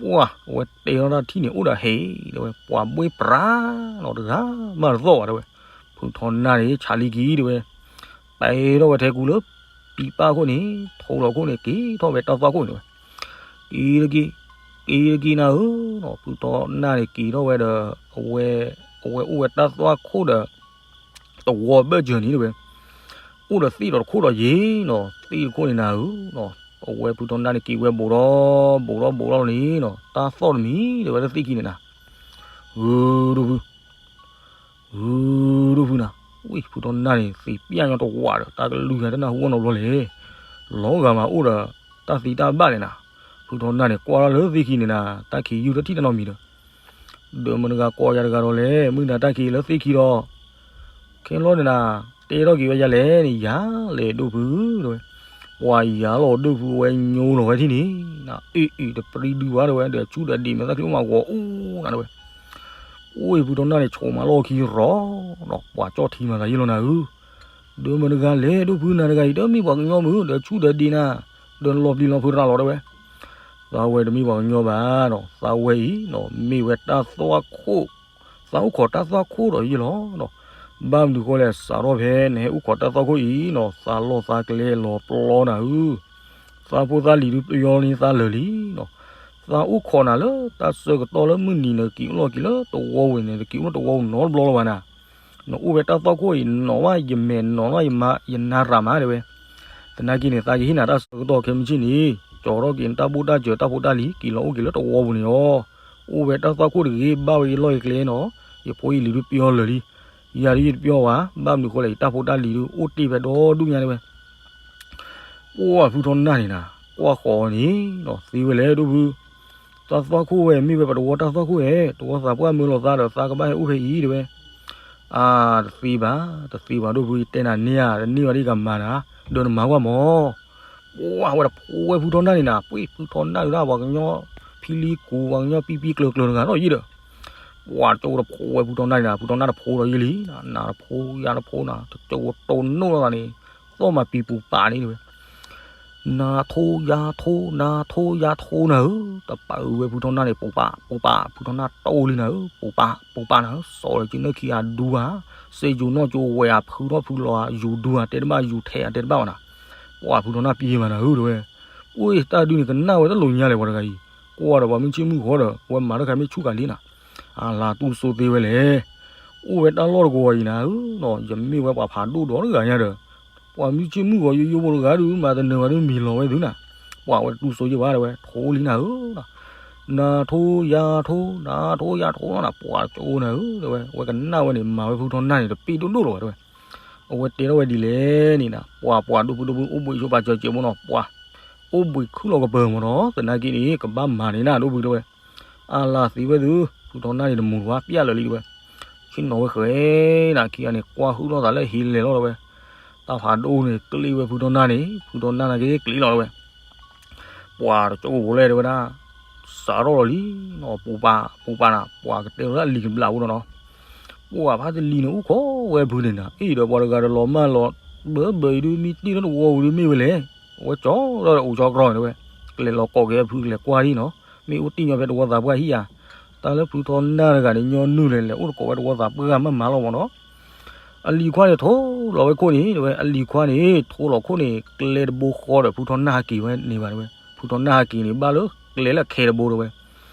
ပှၢ် အဝဲတဲထီၣ်တၢ်ထံၣ်န့ၣ် အိၣ်ဒီးဟဲတဲဝဲ, ပှၤဘှ့ၣ်ပြးနီၤ တဂၤမးတသီၣ်ဘၣ်တဲဝဲ. ဖုထီနၢ်န့ၣ် ဆးလံက့ၤတဲဝဲ, ပာ်ထီၣ်ဝဲထဲကူလၢ ပံပၢ်ခိၣ်န့ၣ် ထိလီၤခိၣ်န့ၣ် က့ၤထီၣ်ဝဲတၢ်သွၣ်ခိၣ်န့ၣ်တဲဝဲ. က့ၤတက့ၢ်, က့ၤတက့ၢ်နၤဧၢနီၤ, ဖုထီနၢ်န့ၣ် က့ၤထီၣ်ဝဲဒီး အဝဲ, အဝဲအိၣ်ဝဲတၢ်သွၣ်ခိၣ်ဒီး တဝီဘၢၣ်စၢၤန့ၣ်တဲဝဲ, အိၣ်ဒီးသ့ၣ်ဒီးတခိၣ်ဒီးယ့ၤနီၤ, သ့ၣ်တခိၣ်န့ၣ်နၤဧၢနီၤ, အဝဲဖုထီနၢ်န့ၣ်က့ၤဝဲဘူးဒီးဘူးဒီးဘူးဒီးန့ၣ်နီၤ, တၢ်သီၣ်တမံၤတဲဝဲလၢသ့ၣ်ခံန့ၣ်နၤ, ဂုၢ်ဒိၣ်ဖု ဂုၢ်ဒိၣ်ဖုနၤ, ဝံၤဖုထီနၢ်န့ၣ် သ့ၣ်ပျၢ်ညီတဝးဒီး တၢ်ကလုၢ်ဂၤတနၢ်ဟူအီၤနီတဘျီလဲၣ်, လီၤဂာ်မးအိၣ်ဒီး တၢ်သံတၢ်ဘၣ်လဲၣ်နၤ, ဖုထီနၢ်န့ၣ် ကွၢ်ထီၣ်လၢသ့ၣ်ခံန့ၣ်နၤ, တၢ်ခံးယုၢ်တထံၣ်တၢ်နီတမံၤဒီး ဒီးမတၤတဂၤကိးယၤတဂၤဒီးလဲၣ်, မုၢ်နၤတၢ်ခံးလၢသ့ၣ်ခံဒီး ခဲလီၤန့ၣ်နၤ, တဲထီၣ်က့ၤဝဲယၤလဲၣ်န့ၣ် ယၤလဲၣ်ဒိၣ်ဖုတဲဝဲ, ပှၤယၤလီၤဒိၣ်ဖုဝဲညိလီၤဝဲထံၣ်န့ၣ်, အ့ၣ်အ့ၣ်တပြံဒုဘၣ်တဲဝဲ, ဒီးဆူၣ်ဒီးဒံးမဲာ်သၣ်ချံအိၣ်မးဂီၤအူနၤတဲဝဲ, အိၣ်အံၤဖုထီနၢ်န့ၣ် ဆိးမးလီၢ်ခံရီၤဒီး ပှၤကၠီၣ်ထံမၤသးယ့ၢ်လီၤနၤဧၢ, ဒီးမတၤတဂၤလဲၣ်ဒိၣ်ဖုနၤတဂၤအံၤ တမ့ၢ်ပှၤကညီမုၢ် ဒီးဆူၣ်ဒီးဒံးနၤ, ဒီးလီၤပျံၤလီၤဖုးတရၣ်လီၤတဲဝဲ, သးဝဲတမ့ၢ်ပှၤကညီဘၣ်နီၤ, သးဝဲအံၤနီၤ မ့ၢ်ဝဲတၢ်သွၣ်ခိၣ်, သးအိၣ်ခိးတၢ်သွၣ်ခိၣ်ဒီးယ့ၢ်လီၤနီၤ, ဘၣ်မနုၤဃိလဲၣ် စးထီၣ်ဖဲနဟဲအိၣ်ခိးတၢ်သွၣ်ခိၣ်အံၤနီၤ သးလီၢ်သးကျဲလီၤပျီနၤဧၢ, သးဖိသၣ်လံၤဒုးပယီၤလံသးလၢာ်လံနီၤ, သးအိၣ်ခိးနၤလၢတၢ်ဆၢကတီၢ်လၢမုၢ်နံၤနက့ၤအိၣ်လီၤက့ၤလၢတဝီပူၤန့ၣ် နက့ၤအိၣ်လၢတဝီပူၤနီတဘျီလၢၤဘၣ်နၤ, နအိၣ်ဖဲတၢ်သွၣ်ခိၣ်အံၤ နီၣ်ဘၣ်ယမဲာ်နီၣ်ဘၣ်ယနါရၣ်မးတဲဝဲ, သနာ်က့န့ၣ် သးကဟ့ၣ်နၤတၢ်ဆၢကတီၢ်ခဲမုၢ်ဆ့ၣ်န့ၣ် ကၠီထီၣ်က့ၤနတၢ်ဘိၣ်တၢ်စၢၤတၢ်ဖိတၢ်လံၤ က့ၤလီၤအိၣ်က့ၤလၢတဝီပူၤန့ၣ်လီၤ, အိၣ်ဝဲတၢ်သွၣ်ခိၣ်တဂ့ၤ ဘၣ်ဝဲယလီၢ်ယကျဲနီၤ, ယဖိယလံၤဒုးပယီၤလၢာ်လံ, ယၤဒုးယတပယီၤဘၣ်, ဘၣ်မနုၤဃိလဲၣ် ယတၢ်ဖိတၢ်လံၤဒုးအိၣ်တ့ၢ်ဖဲဒီဒူၣ်ညါတဲဝဲ ပှၢ်ဖုထီနၢ်န့ၣ်နၤ, ကွၢ်ဃီၤအီၤန့ၣ်နီၤ သ့ဝဲလဲၣ်ဒိၣ်ဖု, တၢ်သွၣ်ခိၣ်ဝဲ မ့ၢ်ဝဲပတဝီတၢ်သွၣ်ခိၣ်ဧဲ, တဝီသးပှၢ်မၢလီၤသးဒီးသးကဘၣ်ဟဲအိၣ်ဖဲအံၤတဲဝဲ, အါ တသ့ဘၣ်, တသ့ဘၣ်ဒိၣ်ဖု ယတဲနၤန့ၢ်ဧါ, တန့ၢ်ဘၣ်ဒ်ကမၤနၤ, ဒီးနမၤကွၢ်မး ပှၢ်ဝဲတဖိဝဲဖုထီနၢ်န့ၣ်နၤ, ပှ့ၤဖုထီနၢ်ဒုးဒၣ်ပှၤကညီ ဖံလံကိး ပှၤကညီပံပံကျၢၤကျၢၤတဂၤနီၤယံၤဒီး, ပှၢ်တကၠိတဖိဝဲဖုထီနၢ်န့ၣ်နၤ, ဖုထီနၢ်တဖိဒီးယံၤလံ, နၤတဖိယၤတဖိနၤ, တကၠိတတိၢ်နီၣ်လီၤသးန့ၣ်, သီၣ်မၤပံၤပူၤပာ်န့ၣ်တဲဝဲ နၤထိယၤထိ နၤထိယၤထိနၤဧၢ, တပာ်အုးဝဲဖုထီနၢ်န့ၣ် ပူၤပာ် ပူၤပာ် ဖုထီနၢ်တိၢ်လံနၤဧၢ, ပူၤပာ် ပူၤပာ်နၤဧၢ, စီၤလၢကနၢၣ်ခံဂၤဒူဧါ, စ့ယိၤနီၣ်ကၠိဝဲဧါ, ဖုထီၣ်ဖုလီၤဧါ, ယူၤဒူဧါ, တဲတဘၣ်ယူၤထဲဧါ, တဲတဘၣ်ဘၣ်နၤ, ပှၢ်ဖုထီနၢ်ပံၤမးနၤဧၢတဲဝဲ, ပှ့ၤတၢ်ဒုးန့ၣ် ကနၣ်ဝဲတလိာ်ညါလဲၣ်ပှၤတဂၤအံၤ, ကွၢ်ဒီးပှၤမုၢ်ဆ့ၣ်မုၢ်ဂီၤဒီး ဝဲမၤတၢ်ခါမ့ၢ်ဆူၣ်ကၤလံနၤ, အလၤတူၢ်စိသ့ဝဲလဲၣ် အိၣ်ဝဲတၢ်လီၢ်တကဝီၤအံၤနၤဧၢ, ယမ့ၢ်ဝဲပှၤဖးဒိၣ်ဒီးတဂၤညါဒီး, ပှၤမုၢ်ဆ့ၣ်မုၢ်ဂီၤယိယိဖိတဂၤဒုး မၤတနၢၤဘၣ်ဒုးမံၤလီၤဝဲသုနၤ, ပှၢ်ဝဲတတူၢ်စိယဲၢ်ဘၣ်တဲဝဲ ထိလံနၤဧၢ, နၤထိယၤထိ နၤထိယၤထိနီၤနၤ, ပှၢ်ကၠိနၤဧၢတဲဝဲ, ဝဲကနၣ်ဝဲန့ၣ် မၤဝဲဖုထီနၢ်န့ၣ် တပ့ၢ်ဒိၣ်ဒိၣ်လီၤဝဲတဲဝဲ, အဝဲတဲထီၣ်ဝဲဒ်လဲၣ်န့ၣ်နၤ, ပှၢ်ပှၢ်ဒိၣ်ဖုဒိၣ်ဖု အိၣ်ဘှံးဆိပာ်စၢၤစဲးဘိနီၤ, ပှၢ် အိၣ်ဘှံးခုၣ်လီၤကပၢၤမးနီၤ, သနာ်က့န့ၣ် ကဘၣ်မၤန့ၢ်နၤဒိၣ်ဖုတဲဝဲ, အါလၤသ့ဝဲသု, ဖုထီနၢ်န့ၣ် တမူၤတဝါပျၢ်လၢာ်လံတဲဝဲ, ဆ့ၣ်နီၤဝဲဃဲၤနၤခံဂၤန့ၣ် ကွၢ်ဟုၣ်ထီၣ်သးလၢဟံးလဲၤလီၤတဲဝဲ, တၢ်ဖးဒိၣ်န့ၣ် ကျ့ဝဲဖုထီနၢ်န့ၣ် ဖုထီနၢ်နာ်က့ကျ့လီၤတဲဝဲ, ပှၢ်တကၠိဖိလဲၣ်တဲဝဲဒၣ်, စးထီၣ်လီၤလံနီၤ, ပူၤပာ် ပူၤပာ်နၤ, ပှၢ်ကတဲလီၤလၢအလံၤကဘျးဖိနီၤနီၤ, ပှၢ်ဖးတလံၤန့ၣ် အိၣ်ခိးဝဲဖုန့ၣ်နၤ, အ့ၣ်ဒီးပှၤတဂၤဒီးလီၤမၢ်လီၤ, ဘၢဘၢအံၤဒုး မ့ၢ်တ့ၢ်လၢတဝီပူၤဒုးမ့ၢ်ဝဲလဲၣ်, အဝဲကၠီဒီးအိၣ်ဆီကြီန့ၣ်တဲဝဲ, ကလဲၤလီၤကိးက့ၤဖုကလဲၤကွၢ်ဒံးနီၤ, မ့ၢ်အိၣ်တ့ၢ်ညီဖဲတဝီသးပှၢ်ဟံၣ်ဧါ, တၢ်လၢဖုထီနၢ်တဂၤန့ၣ်ညီနုၢ်လဲၣ်လဲၣ် အိၣ်တကိးဝဲတဝီသးပှၢ်မးမးလီၤမးနီၤ အလံၤခွါန့ၣ်ထိလီၤဝဲခိၣ်န့ၣ်တဲဝဲ, အလံၤခွါန့ၣ် ထိလီၤခိၣ်န့ၣ် ကျဲတဘိဃီဒီး ဖုထီနၢ်ဟးက့ၤဝဲန့ၢ်ဘၣ်တဲဝဲ, ဖု ဖုထီနၢ်ဟဲက့ၤန့ၣ် ဘၣ်လၢကျဲလၢအခဲတဘိတဲဝဲ,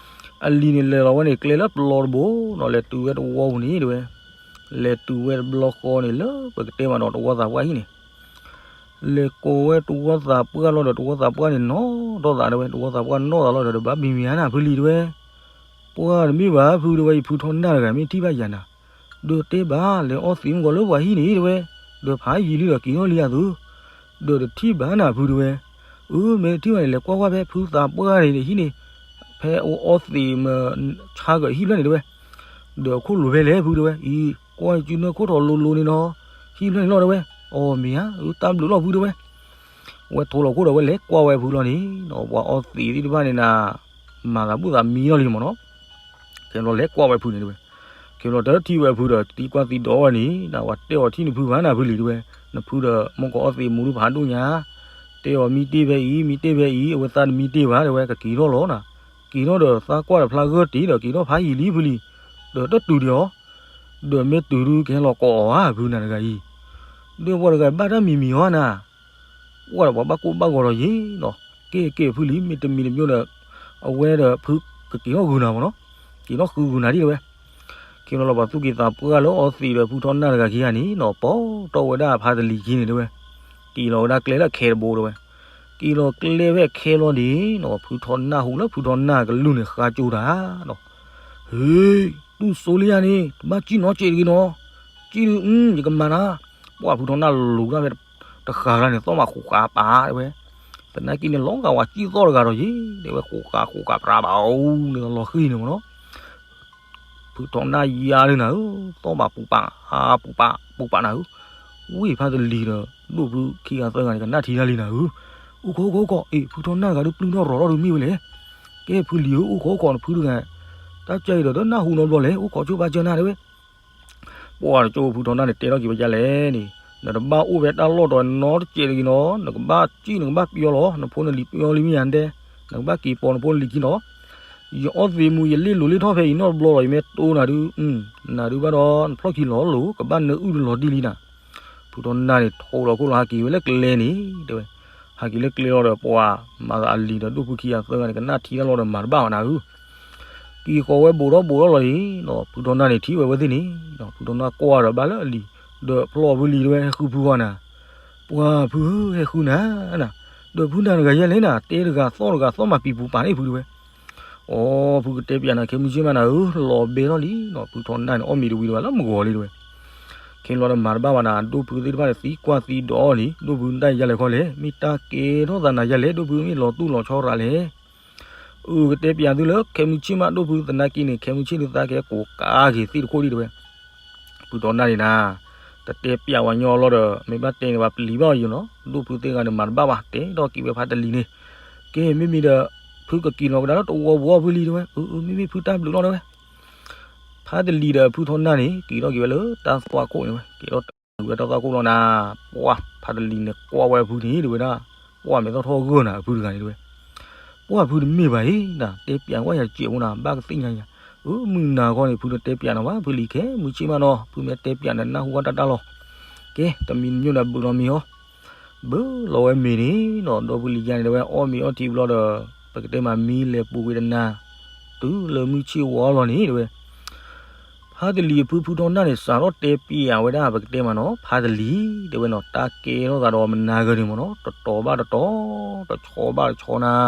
အလံၤန့ၣ်လဲၤလီၤဝဲန့ၣ် ကျဲလၢပျီတဘိနီၤ လဲၤတုၤဝဲတဝီပူၤန့ၣ်တဲဝဲ, လဲၤတုၤဝဲတဘျီဃီန့ၣ် လၢပကတဲမးနီၤ တဝီသးပှၢ်ဟံၣ်န့ၣ် လဲၤကိးဝဲတဝီသးပှၢ်လီၤဒီး တဝီသးပှၢ်န့ၣ် နီၢ်ဒီသးတဲဝဲ, တဝီသးပှၢ်နီၢ်သးလီၤဒီး တဘၣ်မံမံဧါနၤ ဖုလံၤတဲဝဲ, ပှၢ်တမ့ၢ်ဘၣ်ဖုတဲဝဲ, ယဖုထီနၢ်တဂၤမ့ၢ်ထံၣ်ဘၣ်ယၤနၤ, ဒီးတဲဘၣ်လဲၤအီသံးမုၢ်ဂီၤလၢပှၤဟံၣ်န့ၣ်တဲဝဲ, ဒီးဖးယံာ်လံဒီးက့ၤထီၣ်လံယၤသု, ဒီးတထံၣ်ဘၣ်နၤဖုတဲဝဲ, အၢ မ့ၢ်တထံၣ်ဘၣ်န့ၣ် လဲၤကွၢ်ကွၢ်ဖဲဖုသးပှၢ်န့ၣ်ဟံၣ်န့ၣ်, ဖဲအအိၣ်အီသံးမ့ၢ်ဆါက့ၤဟံၣ်ဖျၢၣ်န့ၣ်တဲဝဲ ဒီးအခိၣ်လိၤဖဲလဲၣ်ဖုတဲဝဲ, အံၤ ကွၢ်စုနဲၣ်ခိၣ်ထီၣ်လိၤလိၤန့ၣ်နီၤ, ဟံၣ်ဖျၢၣ်န့ၣ်လီၤတဲဝဲ, အီမ့ၢ်ဧါ, အၢ တၢ်ဘျုးလီၤဖုတဲဝဲ, ဝဲထိးလီၤခိၣ်ဒီးဝဲလဲၤကွၢ်ဝဲဖုလီၤန့ၣ်နီၤ, ပှၤအီသံးသ့ၣ်တဖၣ်န့ၣ်နၤ, မၤသးဘူၣ်သးမံလီၤလံမ့ၢ်နီၤ, ခဲလီၤလဲၤကွၢ်ဝဲဖုန့ၣ်တဲဝဲ, ခဲလီၤတထံၣ်ဝဲဖုဒီး သံကွၢ်သံဒိးဝဲန့ၣ် နဝဲတဲအီၤထံၣ်နဖုဘၣ်နၤဖုလံၤတဲဝဲ, နဖုဒီး မ့ၢ်ကအီသံးမူဒုဖးဒိၣ်ညါ တဲအီၤမံတ့ၢ်ဖဲအံၤ မံတ့ၢ်ဖဲအံၤ အဝဲသးတမံတ့ၢ်ဘၣ်တဲဝဲ ကက့ၤထီၣ်လီၤနၤ, က့ၤထီၣ်ဒီးသးကွၢ်ဒီးဖျါဂၢၢ်တ့ၢ်ဒီးက့ၤထီၣ်ဖးယံာ်လံဖုလံၤ, ဒီးတတုၤဒံးအီၤ, ဒီးမ့ၢ်တုၤဒုကဟဲလီၤကိးအီၤဧါဖုနၤတဂၤအံၤ, ဒီးပှၤတဂၤဘၣ်တၢ်မံၤမံၤအီၤနၤ ပှၢ်ဒီးပှၤဘၣ်ကိၢ်ဘၣ်ဂီၤဒီးယံၤနီၤ, ကဲကဲဖုလံၤ မ့ၢ်တမံၤတမံၤဒီး အဝဲဒီးဖုကက့ၤထီၣ်ဂုာ်နၤမ့ၢ်နီၤ, က့ၤထီၣ်ဃုဂုာ်နၤဒံးတဲဝဲ, ခဲလီၤလီၤပှၤသူၣ်က့သးပှၢ်လၢအီသံးဒီးဖုထီနၢ်တဂၤခံဂၤန့ၣ်နီၤ ပိာ်ထီၣ်ဝဲဒၣ်ဖါတလံၤခံန့ၣ်တဲဝဲ, က့ၤလီၤဝဲဒၣ်ကျဲလၢအခဲတဘိတဲဝဲ, က့ၤလီၤကျဲဖဲအခဲလီၤဒံးနီၤ ဖုထီနၢ်ဟူလၢဖုထီနၢ်ကလုၢ်န့ၣ်ဃါကၠိတၢ်နီၤ, ဟ့ တူၢ်စိလံယၤန့ၣ် တဘၣ်စံၣ်နီၤစဲးတဂ့ၤနီၤ, စံၣ်ဒုး ယကမၤနၤ, ပှၢ်ဖုထီနၢ်လူၤတၢ်ဖဲတဃၣ်တဂၤန့ၣ် သီၣ်မးဃူးဃာ်ပာ်တဲဝဲ, သနာ်က့န့ၣ် လီၤဂာ်ဝဲစံၣ်သီၣ်တဂၤဒီးယံၤ တဲဝဲ ဃူးဃာ်ဃူးဃာ်ပြးဘၣ်အိၣ်န့ၣ်လီၤဃံန့ၣ်မ့ၢ်နီၤ, ဖုထီနၢ်ယါလံနၤဧၢ, သီၣ်ဘၣ်ပူၤပာ် ပူၤပာ် ပူၤပာ်နၤဧၢ, ဝ့ၢ်ဖါတလံၤဒီး ဒိၣ်ဖုခံဂၤသၢဂၤန့ၣ် ကနၣ်ထံတၢ်လံနၤဧၢ, အိၣ်ခိးအိၣ်ခိးအိၣ်ခိး အ့ၣ် ဖုထီနၢ်တဂၤဒုးပျုၢ်ထီၣ်ရီၤထီၣ်ဒုးမ့ၢ်ဝဲလဲၣ်, ကဲဖုလံၤဧၢ အိၣ်ခိးအိၣ်ခိးနဖုတဂၤ, တၢ်ကဲအံၤဒီးတနၢ်ဟူနီတဘျီလဲၣ် အိၣ်ခိးဆိဘၣ်ကၢနၤတဲဝဲ ပှၢ်တကၠိဖုထီနၢ်န့ၣ် တဲထီၣ်က့ၤဝဲဒ်လဲၣ်န့ၣ်, နတဘၣ်အိၣ်ဖဲတၢ်လီၢ်တီၤနီတစဲးတဂ့ၤနီၤ, နကဘၣ်စံၣ် နကဘၣ်ပယီလီၤ, နဖိနလံၤပယီလံမ့ၢ်ယၤတဲ, နကဘၣ်က့ၤပိာ်နဖိနလံၤခံနီၤ, ယအီသံးမူ ယလ့ၣ်လိၤလ့ၣ်ထီၣ်ဖဲအံၤနီတဘျီလီၤ, ယမ့ၢ်တိၢ်နၤဒုး, နၤဒုးဘၣ်ဒီး နဖျီၣ်ခံလီၤလိၤ ကဘၣ်နၢအုၣ်တလီၤတံၢ်လံနၤ, ဖုထီနၢ်န့ၣ် ထိးလီၤခိၣ်လီၤဟးက့ၤဝဲလၢကျဲန့ၣ်, တဲဝဲ, ဟးက့ၤလၢကျဲလီၤဒီး ပှၢ်မၤသးအလံၤဒီးဒိၣ်ဖုခံဂၤသၢဂၤန့ၣ် ကနၣ်ထံတၢ်လီၤဒီးမၤတဘၣ်ဘၣ်နၤဧၢ က့ၤဃီၤဝဲဘူးထီၣ်ဘူးထီၣ်လီၤန့ၣ်, ဖုထီနၢ်န့ၣ်ထံၣ်ဝဲဝဲသ့ၣ်န့ၣ်, ဖုထီနၢ်ကွၢ်ဒီးဘၣ်လၢအလံၤ, ဒီးဖျီၣ်ဖုလံၤတဲဝဲ ဟဲဃုဖုဂီၢ်နၤ, ပှၢ်ဖုဧၢ ဟဲဃုနၤနၤ, ဒီးဖုနၤတဂၤယဲလဲၣ်နၤ တဲတဂၤသီၣ်တဂၤသီၣ်မးပံၤပူၤပာ်န့ၣ်ဖုတဲဝဲ, အိ ဖုကတဲပျးနၤ ခဲမုၢ်ဆ့ၣ်မးနၤဧၢ, လီၤဘဲထီၣ်လံနီၤ, ဖုထီနၢ်န့ၣ် အီၣ်မ့ၤတဝံၤတဝါလၢမုၢ်ဂီၤလံတဲဝဲ, ခဲလီၤဒီးမၤတဘၣ်ဘၣ်နၤ, ဒိၣ်ဖုသ့ၣ်တဖၣ်န့ၣ် သံကွၢ်သံဒိးအီၤန့ၣ်, ဒိၣ်ဖုနတၢ်ယါလဲၣ်ခီလဲၣ်, မ့ၢ်တၢ်ကဲထီၣ်သးနၤယါလဲၣ်, ဒိၣ်ဖုမ့ၢ်လီၤတူၢ်လီၤဆီရၤလဲၣ် အၢ ကတဲပျးသုလၢ ခဲမုၢ်ဆ့ၣ်မး ဒိၣ်ဖုသနာ်က့န့ၣ် ခဲမုၢ်ဆ့ၣ်ဒုးသးကဲကိးကးက့ၤသ့ၣ်တခိၣ်ဒံးတဲဝဲ, ဖုထီနၢ်န့ၣ်နၤ, တတဲပျးဝဲညီလီၤဒီး မ့ၢ်ဘၣ်တဲန့ၣ် ပှၤပျံၤဘၣ်အီၤယိာ်နီၤ, ဒိၣ်ဖုသ့ၣ်တဂၤန့ၣ် မၤတဘၣ်ဘၣ် တဲထီၣ်က့ၤဝဲဖါတလံၤန့ၣ်, ကဲ မ့မ့ၢ်ဒီး ဖုကက့ၤလီၤကဒါလၢတဝီပူၤအီၤဖုလံတဲဝဲ, အၢ အၢ မ့မ့ၢ်ဖုတၢ်ဘျုးလီၤတဲဝဲ ဖါတလံၤဒီးဖုထီနၢ်န့ၣ် က့ၤထီၣ်က့ၤဝဲလၢတၢ်သွၣ်ခိၣ်န့ၣ်ဝဲ, က့ၤထီၣ်က့ၤဝဲတၢ်သွၣ်ခိၣ်လီၤနၤ, ပှၢ်ဖါတလံၤန့ၣ် ကွၢ်ဝဲဖုန့ၣ်တဲဝဲဒၣ်, ပှၢ်မဲာ်သီၣ်ထီၣ်ဂၢၢ်နၤ ဖုတဂၤန့ၣ်တဲဝဲ, ပှၢ်ဖုတမ့ၢ်ဘၣ်အံၤနၤ, တဲပျးကွၢ်ယၤတစဲးဖိနၤ ဘၣ်ကသ့ၣ်ညါယၤ, အၢ မုၢ်နၤခီန့ၣ် ဖုတတဲပျးနၤဘၣ် ဖုလံၤ ခဲမုၢ်ဆ့ၣ်မးနီၤ ဖုမ့ၢ်တဲပျးနၤ နၢ်ဟူဝဲတၢ်တၢ်လီၤ, ကဲ တမံၤတမံၤဒီးဘုးလီၤမ့ၤအီၤ ဘုးလီၤဝဲမ့ၤန့ၣ်နီၤ, ဒီဖုလံၤယါန့ၣ်တဲဝဲ အီၣ်မ့ၤအီထံဘျီဒီး ပကတဲမးမံလဲၤပူၤကွံာ်တနၤ, တုၤလၢမုၢ်ဆ့ၣ်ဝါလီၤန့ၣ်တဲဝဲ, ဖါတလံၤအဖုဖုထီနၢ်န့ၣ် စးထီၣ်တဲပျးဝဲဒၣ် ပကတဲမးနီၤ ဖါတလံၤ တဲဝဲနီၤ တၢ်ကဲထီၣ်သးဒီးမနၤဂၤန့ၣ်မ့ၢ်နီၤ တတီၤဘၣ်တတီၤ, တဆီဘၣ်တဆီနၤ,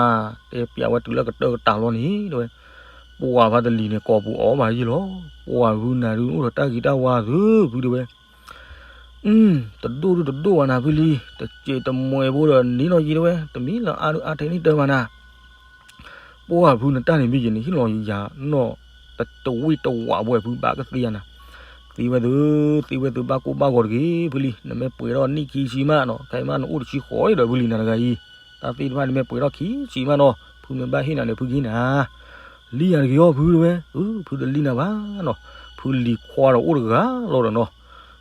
တဲပျးဝဲတုၤလၢကတၢၢ်ကတၢၢ်လီၤန့ၣ်တဲဝဲ, ပှၢ်ဖါတလံၤန့ၣ် ကိာ်ပူၤအီၣ်ဘၣ်ယံာ်လီၤ, ပှၢ်ဖုနၤဒုးအိၣ်ဒီးတၢ်ဂ့ၤတၢ်ဝါသုဖုတဲဝဲ တဒိၣ်ဒုတဒိၣ်ဘၣ်နၤဖုလံၤ, တစဲးတမှဲးဖိဒီးန့ၣ်နီၤယံၤတဲဝဲ, တမံၤလၢအါဒုအါထဲန့ၣ်တၢ်ဘၣ်နၤ, ပှၢ်ဖုနတၢ်န့ၣ်မ့ၢ်ယဲန့ၣ် ဟ့ၣ်လီၤယၤနီၢ် တဝ့ၢ်တဝးဘှဲၣ်ဖုဘၣ်ကသ့ဧါနၤ, သ့ဝဲသု, သ့ဝဲသုဘၣ်ကိၢ်ဘၣ်ဂီၤတဂ့ၤ ဖုလံၤ, နမ့ၢ်ပှဲၤထီၣ်နံၣ်ခံဆံမးနီၤ, ခဲအံၤမးနအိၣ်တဆံဃိးဒီးဖုလံၤနၤတဂၤအံၤ, တၢ်သ့ၣ်တဖၣ်န့ၣ်မ့ၢ်ပှဲၤထီၣ်ခံဆံမးနီၤ, ဖုမ့ၢ်ဘၣ်ဟ့ၣ်နၤန့ၣ် ဖုကဟ့ၣ်နၤ လံယၤတဂ့ၤအီၤဖုတဲဝဲ, အၢ ဖုတလံနၤဘၣ်နီၤ, ဖုလံၤခွါဒီးအိၣ်တဂၤလီၤဒီးနီၤ,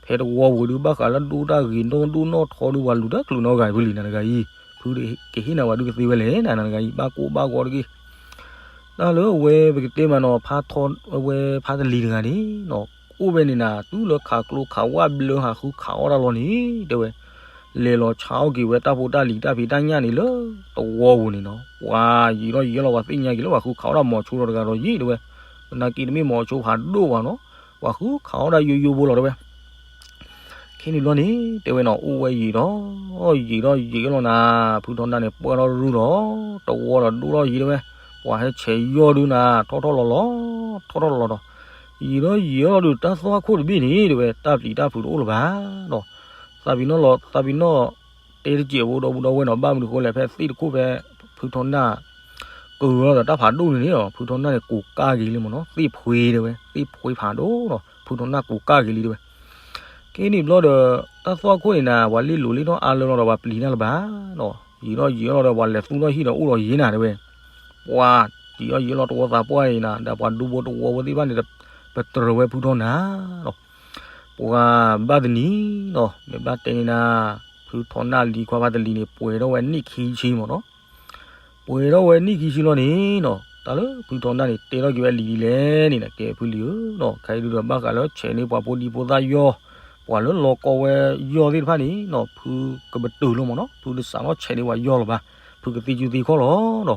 ဖဲတဝီပူၤဒုးဘၣ်ဃးလၢဒိၣ်တၢ်ဂ့ၤနီၢ်ဒိၣ်နီၢ်ထီဒုး ပှၤလူၤတၢ်ချုးနီတဂၤ ဖုလံၤနၤတဂၤအံၤ, ဖုကဟ့ၣ်နၤဝဲဒုးကသ့ဝဲလဲၣ်နၤ နၤတဂၤအံၤ ဘၣ်ကိၢ်ဘၣ်ဂီၤတဂ့ၤ, တၢ်လၢအဝဲပကတဲမးနီၤ ဖါထီ အဝဲဖါတလံၤတဂၤန့ၣ်နီၤ, အိၣ်ဝဲန့ၣ်နၤ တုၤလၢခးကျိခးဝၣ်ဘျၢဟးဃုခးအီၣ်တၢ်လီၤန့ၣ် တဲဝဲ, လဲၤလီၤဆါအီၣ်က့ၤဝဲတၢ်ဖိတၢ်လံၤတၢ်ဖံးတၢ်ညၣ်န့ၣ်လၢတဝီပူၤန့ၣ်နီၤ, ပှၤယံာ်ထီၣ်ယံာ်လီၤ ပှၤသ့ၣ်ညါက့ၤလၢပှၤဃုခးအီၣ်ဒၣ်မိၤဆိဒီးတဂၤဒီးယံာ်တဲဝဲ, သနာ်က့တမ့ၢ်မိၤဆိဖးဒိၣ်ဘၣ်နီၤ, ပှၤဃုခးအီၣ်ဒၣ်ယိယိဖိလီၤတဲဝဲ. ခ့န့ၣ်ဘျီန့ၣ် တဲဝဲနီၤ အိၣ်ဝဲယံာ်ဒီး ယံာ်ဒီးယံာ်လီၤနၤ, ဖုထီနၢ်န့ၣ် ပှၢ်ထီၣ်ရုၢ်လီၤ, တဝီဒီးဒိၣ်ထီၣ်ယံာ်တဲဝဲ, ပှၤဟဲဆဲးယီၢ်ဒုနၤ ထီၣ်ထီၣ်လီၤလီၤ, ထီၣ်ထီၣ်လီၤလီၤဒီး ယံာ်ဒီးယံာ်လီၤဒီး တၢ်သွၣ်ခိၣ်တဘ့ၣ်န့ၣ်တဲဝဲ တၢ်ပျံၤတၢ်ဖုးတအိၣ်လၢၤဘၣ်ဒီး သးပ့ၤနီၣ်လီၤ သးပ့ၤနီၣ် တဲတစဲးဖိဒီပုၢ်ဒီဝဲၢ်နီၤ, ဘၣ်မနုၤဃိလဲၣ် ဖဲသ့ၣ်တခိၣ်ဖဲ ဖုထီနၢ် ကဂၢၤလီၤဒီးတၢ်ဖးဒိၣ်န့ၣ်န့ၣ်ဒီး ဖုထီနၢ်န့ၣ် ကိးကၢ်က့ၤလံမ့ၢ်နီၤ, သ့ၣ်ဖှ့တဲဝဲ သ့ၣ်ဖှ့ဖးဒိၣ်ဒီး ဖုထီနၢ်ကိးကၢ်က့ၤလံတဲဝဲ. ခ့န့ၣ်ဘျီဒီး တၢ်သွၣ်ခိၣ်န့ၣ်နၤ ပှၤလ့လိာ်လ့ထီၣ်အါလၢလီၤဒီး ပှၤပျံၤတၢ်လၢၤဘၣ်ဒီး ယံာ်ထီၣ်ယံာ်ထီၣ်ဒီး ပှၤလဲၤသူၣ်ထီၣ်ဟံၣ်ဒီးအိၣ်ဒီးယံာ်နၤတဲဝဲ, ပှၤယံာ်ထီၣ်ယံာ်ထီၣ်တဝီသးပှၢ်အံၤနၤ ဒီးပှၤဒူဖိတဝီဖိသ့ၣ်တဖၣ်န့ၣ် ပတြၢၤဝဲဖုထီနၢ်ဒီး ပှၤဘၣ်တနံၤဒီး မ့ၢ်ဘၣ်တဲန့ၣ်နၤ ဖုထီနၢ်လံၤခွါဖးတလံၤန့ၣ် ပှဲၤထီၣ်ဝဲနံၣ်ခံဆံမ့ၢ်နီၤ, ပှဲၤထီၣ်ဝဲနံၣ်ခံဆံလီၤန့ၣ်နီၤ တၢ်လၢဖုထီနၢ်န့ၣ် တဲထီၣ်က့ၤဝဲလံၤဒ်လဲၣ်န့ၣ် ကဲဖုလံၤဧၢနီၤ, ခဲအံၤဒုဒီးဘၣ်ဃးလၢဆဲးန့ၢ်ပှၤဖိဒံဖိသၣ်ယီၢ် ပှၤလၢလီၤကီဝဲယီၢ်သ့ၣ်တဖၣ်န့ၣ်နီၤ ဖုကပတုာ်လီၤမ့ၢ်နီၤ, ဖုတစးထီၣ်ဆဲးန့ၢ်ပှၤယီၢ်လီၤဘၣ်, ဖုကသ့ကူသ့ခီၣ်လီၤဒီး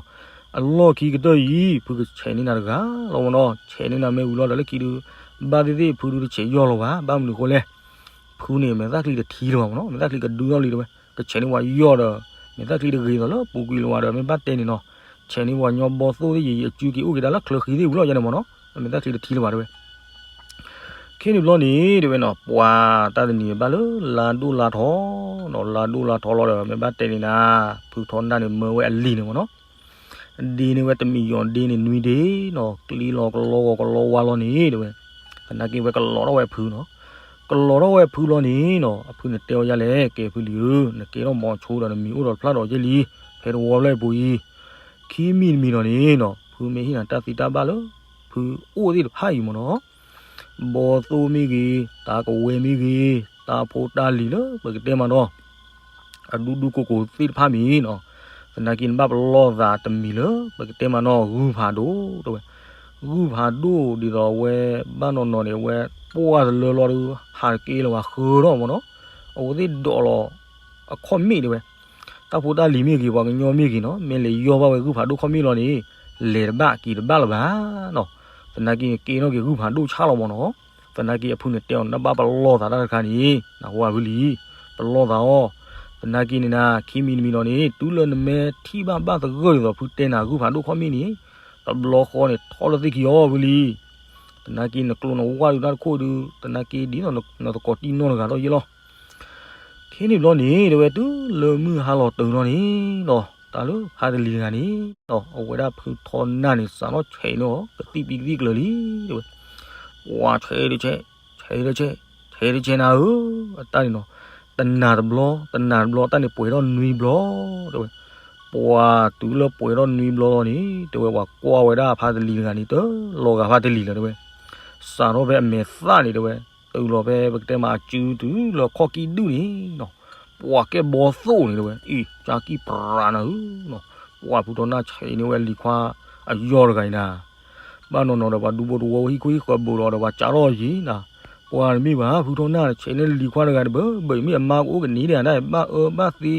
အလီၢ်ခံကတၢၢ်အံၤ ဖုကဆဲးန့ၢ်နၤတဂၤလီၤမ့ၢ်နီၤ, ဆဲးန့ၢ်နၤမ့ၢ်ဝံၤလီၤဒီးလၢခံဒု ဘၣ်သ့ၣ်သ့ၣ်ဖုဒုတဆဲးယီၢ်လီၤဘၣ်, ဘၣ်မနုၤဃိလဲၣ် ဖုန့ၣ် မဲာ်သၣ်ချံတထံလၢၤဘၣ်မ့ၢ်နီၤ, မဲာ်သၣ်ချံကဒုထီၣ်လံတဲဝဲ, ကဆဲးန့ၢ်ပှၤယီၢ်ဒီး မဲာ်သၣ်ချံတဂ့ၤသိးလၢပူၤကွံာ်လၢၤဘၣ်ဒီး မ့ၢ်ဘၣ်တဲန့ၣ်နီၤ, ဆဲးန့ၢ်ပှၤညီဘီသိၣ်သ့ၣ်ယံာ်ယံာ် အစုက့ၤအိၣ်က့ၤတၢ်လၢချၢဃံသ့ၣ်ဝံၤလီၤယါန့ၣ်မ့ၢ်နီၤ, မဲာ်သၣ်ချံတထံလၢၤဘၣ်တဲဝဲ. ခ့န့ၣ်ဘျီန့ၣ်တဲဝဲနီၤ ပှၤတၢ်တနံၤဘၣ်လၢလါဒိၣ်လါထီနီၤ, လါဒိၣ်လါထီလီၤဒီး မ့ၢ်ဘၣ်တဲန့ၣ်နၤ ဖုထီနၢ်န့ၣ် မၢဝဲအလံၤန့ၣ်မ့ၢ်နီၤ ဒ့န့ၢ်ဝဲတမံၤယီၤဒ့န့ၣ်နွံဒ့နီၤ, ကျံလီၤကလီဂီၤကလီဝါလီၤန့ၣ်တဲဝဲ, သနာ်က့ဝဲကလီၤထီၣ်ဝဲဖုနီၤ, ကလီၤထီၣ်ဝဲဖုလီၤန့ၣ်နီၤ အဖုန့ၣ်တဲအီၤယါလဲၣ် ကဲဖုလံၤဧၢ, နကဲထီၣ်မိၤဆိဒီးနမံၤအိၣ်ဒီးတဖျၢၣ်ဒီးယဲၢ်လံ, ဖဲတဝီဖျၢၣ်အပူၤအံၤ, ခံမံၤတမံၤဒီးန့ၣ်နီၤ ဖုမ့ၢ်ဟ့ၣ်နၤတၢ်သံတၢ်ဘၣ်လၢ ဖုအိၣ်သ့ၣ်တဖၣ်အံၤမ့ၢ်နီၤ ဘီသိၣ်မ့ၢ်ဂ့ၤ, တၢ်ကဝဲၤမ့ၢ်ဂ့ၤ, တၢ်ဖိတၢ်လံၤလၢပကတဲမးနီၤ, အဒူဒူကိကိသ့ၣ်တဖၣ်မ့ၢ်နီၤ, သနာ်က့နဘၣ်ပလီၢ်သးတမံၤလၢပကတဲမးနီၤ ဂုၢ်ဖးဒိၣ်တဲဝဲ, ဂုၢ်ဖးဒိၣ်ဒ်သိးအဝဲဘၣ်နီၢ်နီၢ်န့ၣ် အဝဲပှၢ်တလၢလီၤဒီး ဟးတက့ၢ်လၢၤဘၣ်ဃၢထီၣ်မ့ၢ်နီၤ, အဝဲသ့ၣ်ဒိးလီၤ အခီၣ်မ့ၣ်တဲဝဲ, တၢ်ဖိတၢ်လံၤမ့ၢ်ဂ့ၤ ပှၤကညီမ့ၢ်ဂ့ၤနီၤ မ့ၢ်လဲၤယီၢ်ဘၣ်ဝဲဂုၢ်ဖးဒိၣ်ခီၣ်မ့ၣ်လီၤန့ၣ် လဲၤတဘၣ်က့ၤတဘၣ်လၢၤဘၣ်နီၤ, သနာ်က့က့ၤထီၣ်က့ၤဂုၢ်ဖးဒိၣ်ဆၣ်လီၤမ့ၢ်နီၤ, သနာ်က့အဖုန့ၣ်တဲအီၤ နဘၣ်ပလီၢ်သးတၢ်တခါန့ၣ် နဟူအဂုၢ်လံ, ပလီၢ်သးအီၤ, သနာ်က့န့ၣ်နၤ ခံမံၤတမံၤဒီးန့ၣ် တုၤလၢနမ့ၢ်ထံၣ်ဘၣ်ဘၣ်သဂၢၢ်ဒ်သိး ဖုတဲနၤဂုၢ်ဖးဒိၣ်ခီၣ်မ့ၣ်န့ၣ် တဘျီဃီန့ၣ် ထီၣ်လၢသ့ၣ်ခံအီၤဝံၤလံ, သနာ်က့နကျိၤနဝၢ်ဒုးတၢ်တခိၣ်ဒုး သနာ်က့ဒ်သိးနသကိးတံၢ်နီၢ်တဂၤဒီးယဲလီၤ ခ့န့ၣ်ဘျီန့ၣ် တဲဝဲတုၤလၢမုၢ်ဟါလီၤတၢၤလီၤန့ၣ်ဒီး တၢ်လၢဖါတလံၤတဂၤန့ၣ်ဒီး အဝဲဒၣ်ဖုထီနၢ်န့ၣ် စးထီၣ်ဆဲးန့ၢ်အီၤ ကသံၣ်ပံသံၣ်ကျၢၤလံ တဲဝဲ, ပှၤဆဲးတဆဲး, ဆဲးတဆဲး, ဆဲးတဆဲးနၤဧၢ, အတၢ်န့ၣ်နီၤ, တနၤတဘျီ တနၤတဘျီ တၢ်န့ၣ်ပှဲၤထီၣ်နွံဘျီ တဲဝဲ, ပှၤတုၤလၢပှဲၤထီၣ်နွံဘျီလီၤန့ၣ် တဲဝဲ ပှၤကွၢ်ဝဲဒၣ်ဖါတလံၤတဂၤန့ၣ် တလီၤဂာ်ဖါတလံၤလၢၤ တဲဝဲ, စးထီၣ်ဖဲအမဲာ်သၣ်န့ၣ် တဲဝဲ တုၤလီၤဖဲပကတဲမးအစုတုၤလၢခီၣ်ကံၢ်ဒုၣ်န့ၣ်နီၤ, ပှၤကဲဘီသိၣ်န့ၣ် တဲဝဲ အံၤ ကၠါကံၢ်ပြးနၤဧၢနီၤ, ပှၤဖုထီနၢ်ဆဲးန့ၢ်ဝဲလံၤခွါအယီၢ်တဂၤအံၤနၤ, ဘၣ်နီၢ်နီၢ်ဒီးပှၤဒူဖိတဝီဟံၣ်ခိၣ်ဟံၣ်ဃၢၤဘူးဒီး ဒီးပှၤကးထီၣ်ယံၤနၤ, ပှၤတမ့ၢ်ဘၣ် ဖုထီနၢ်ဆဲးန့ၢ်လံၤခွါတဂၤတဘၢဘၢအံၤ မ့ၢ်အမါကအိၣ်ကနံၤဒဲးဒၣ် ဘၣ်အၢဘၣ်သီ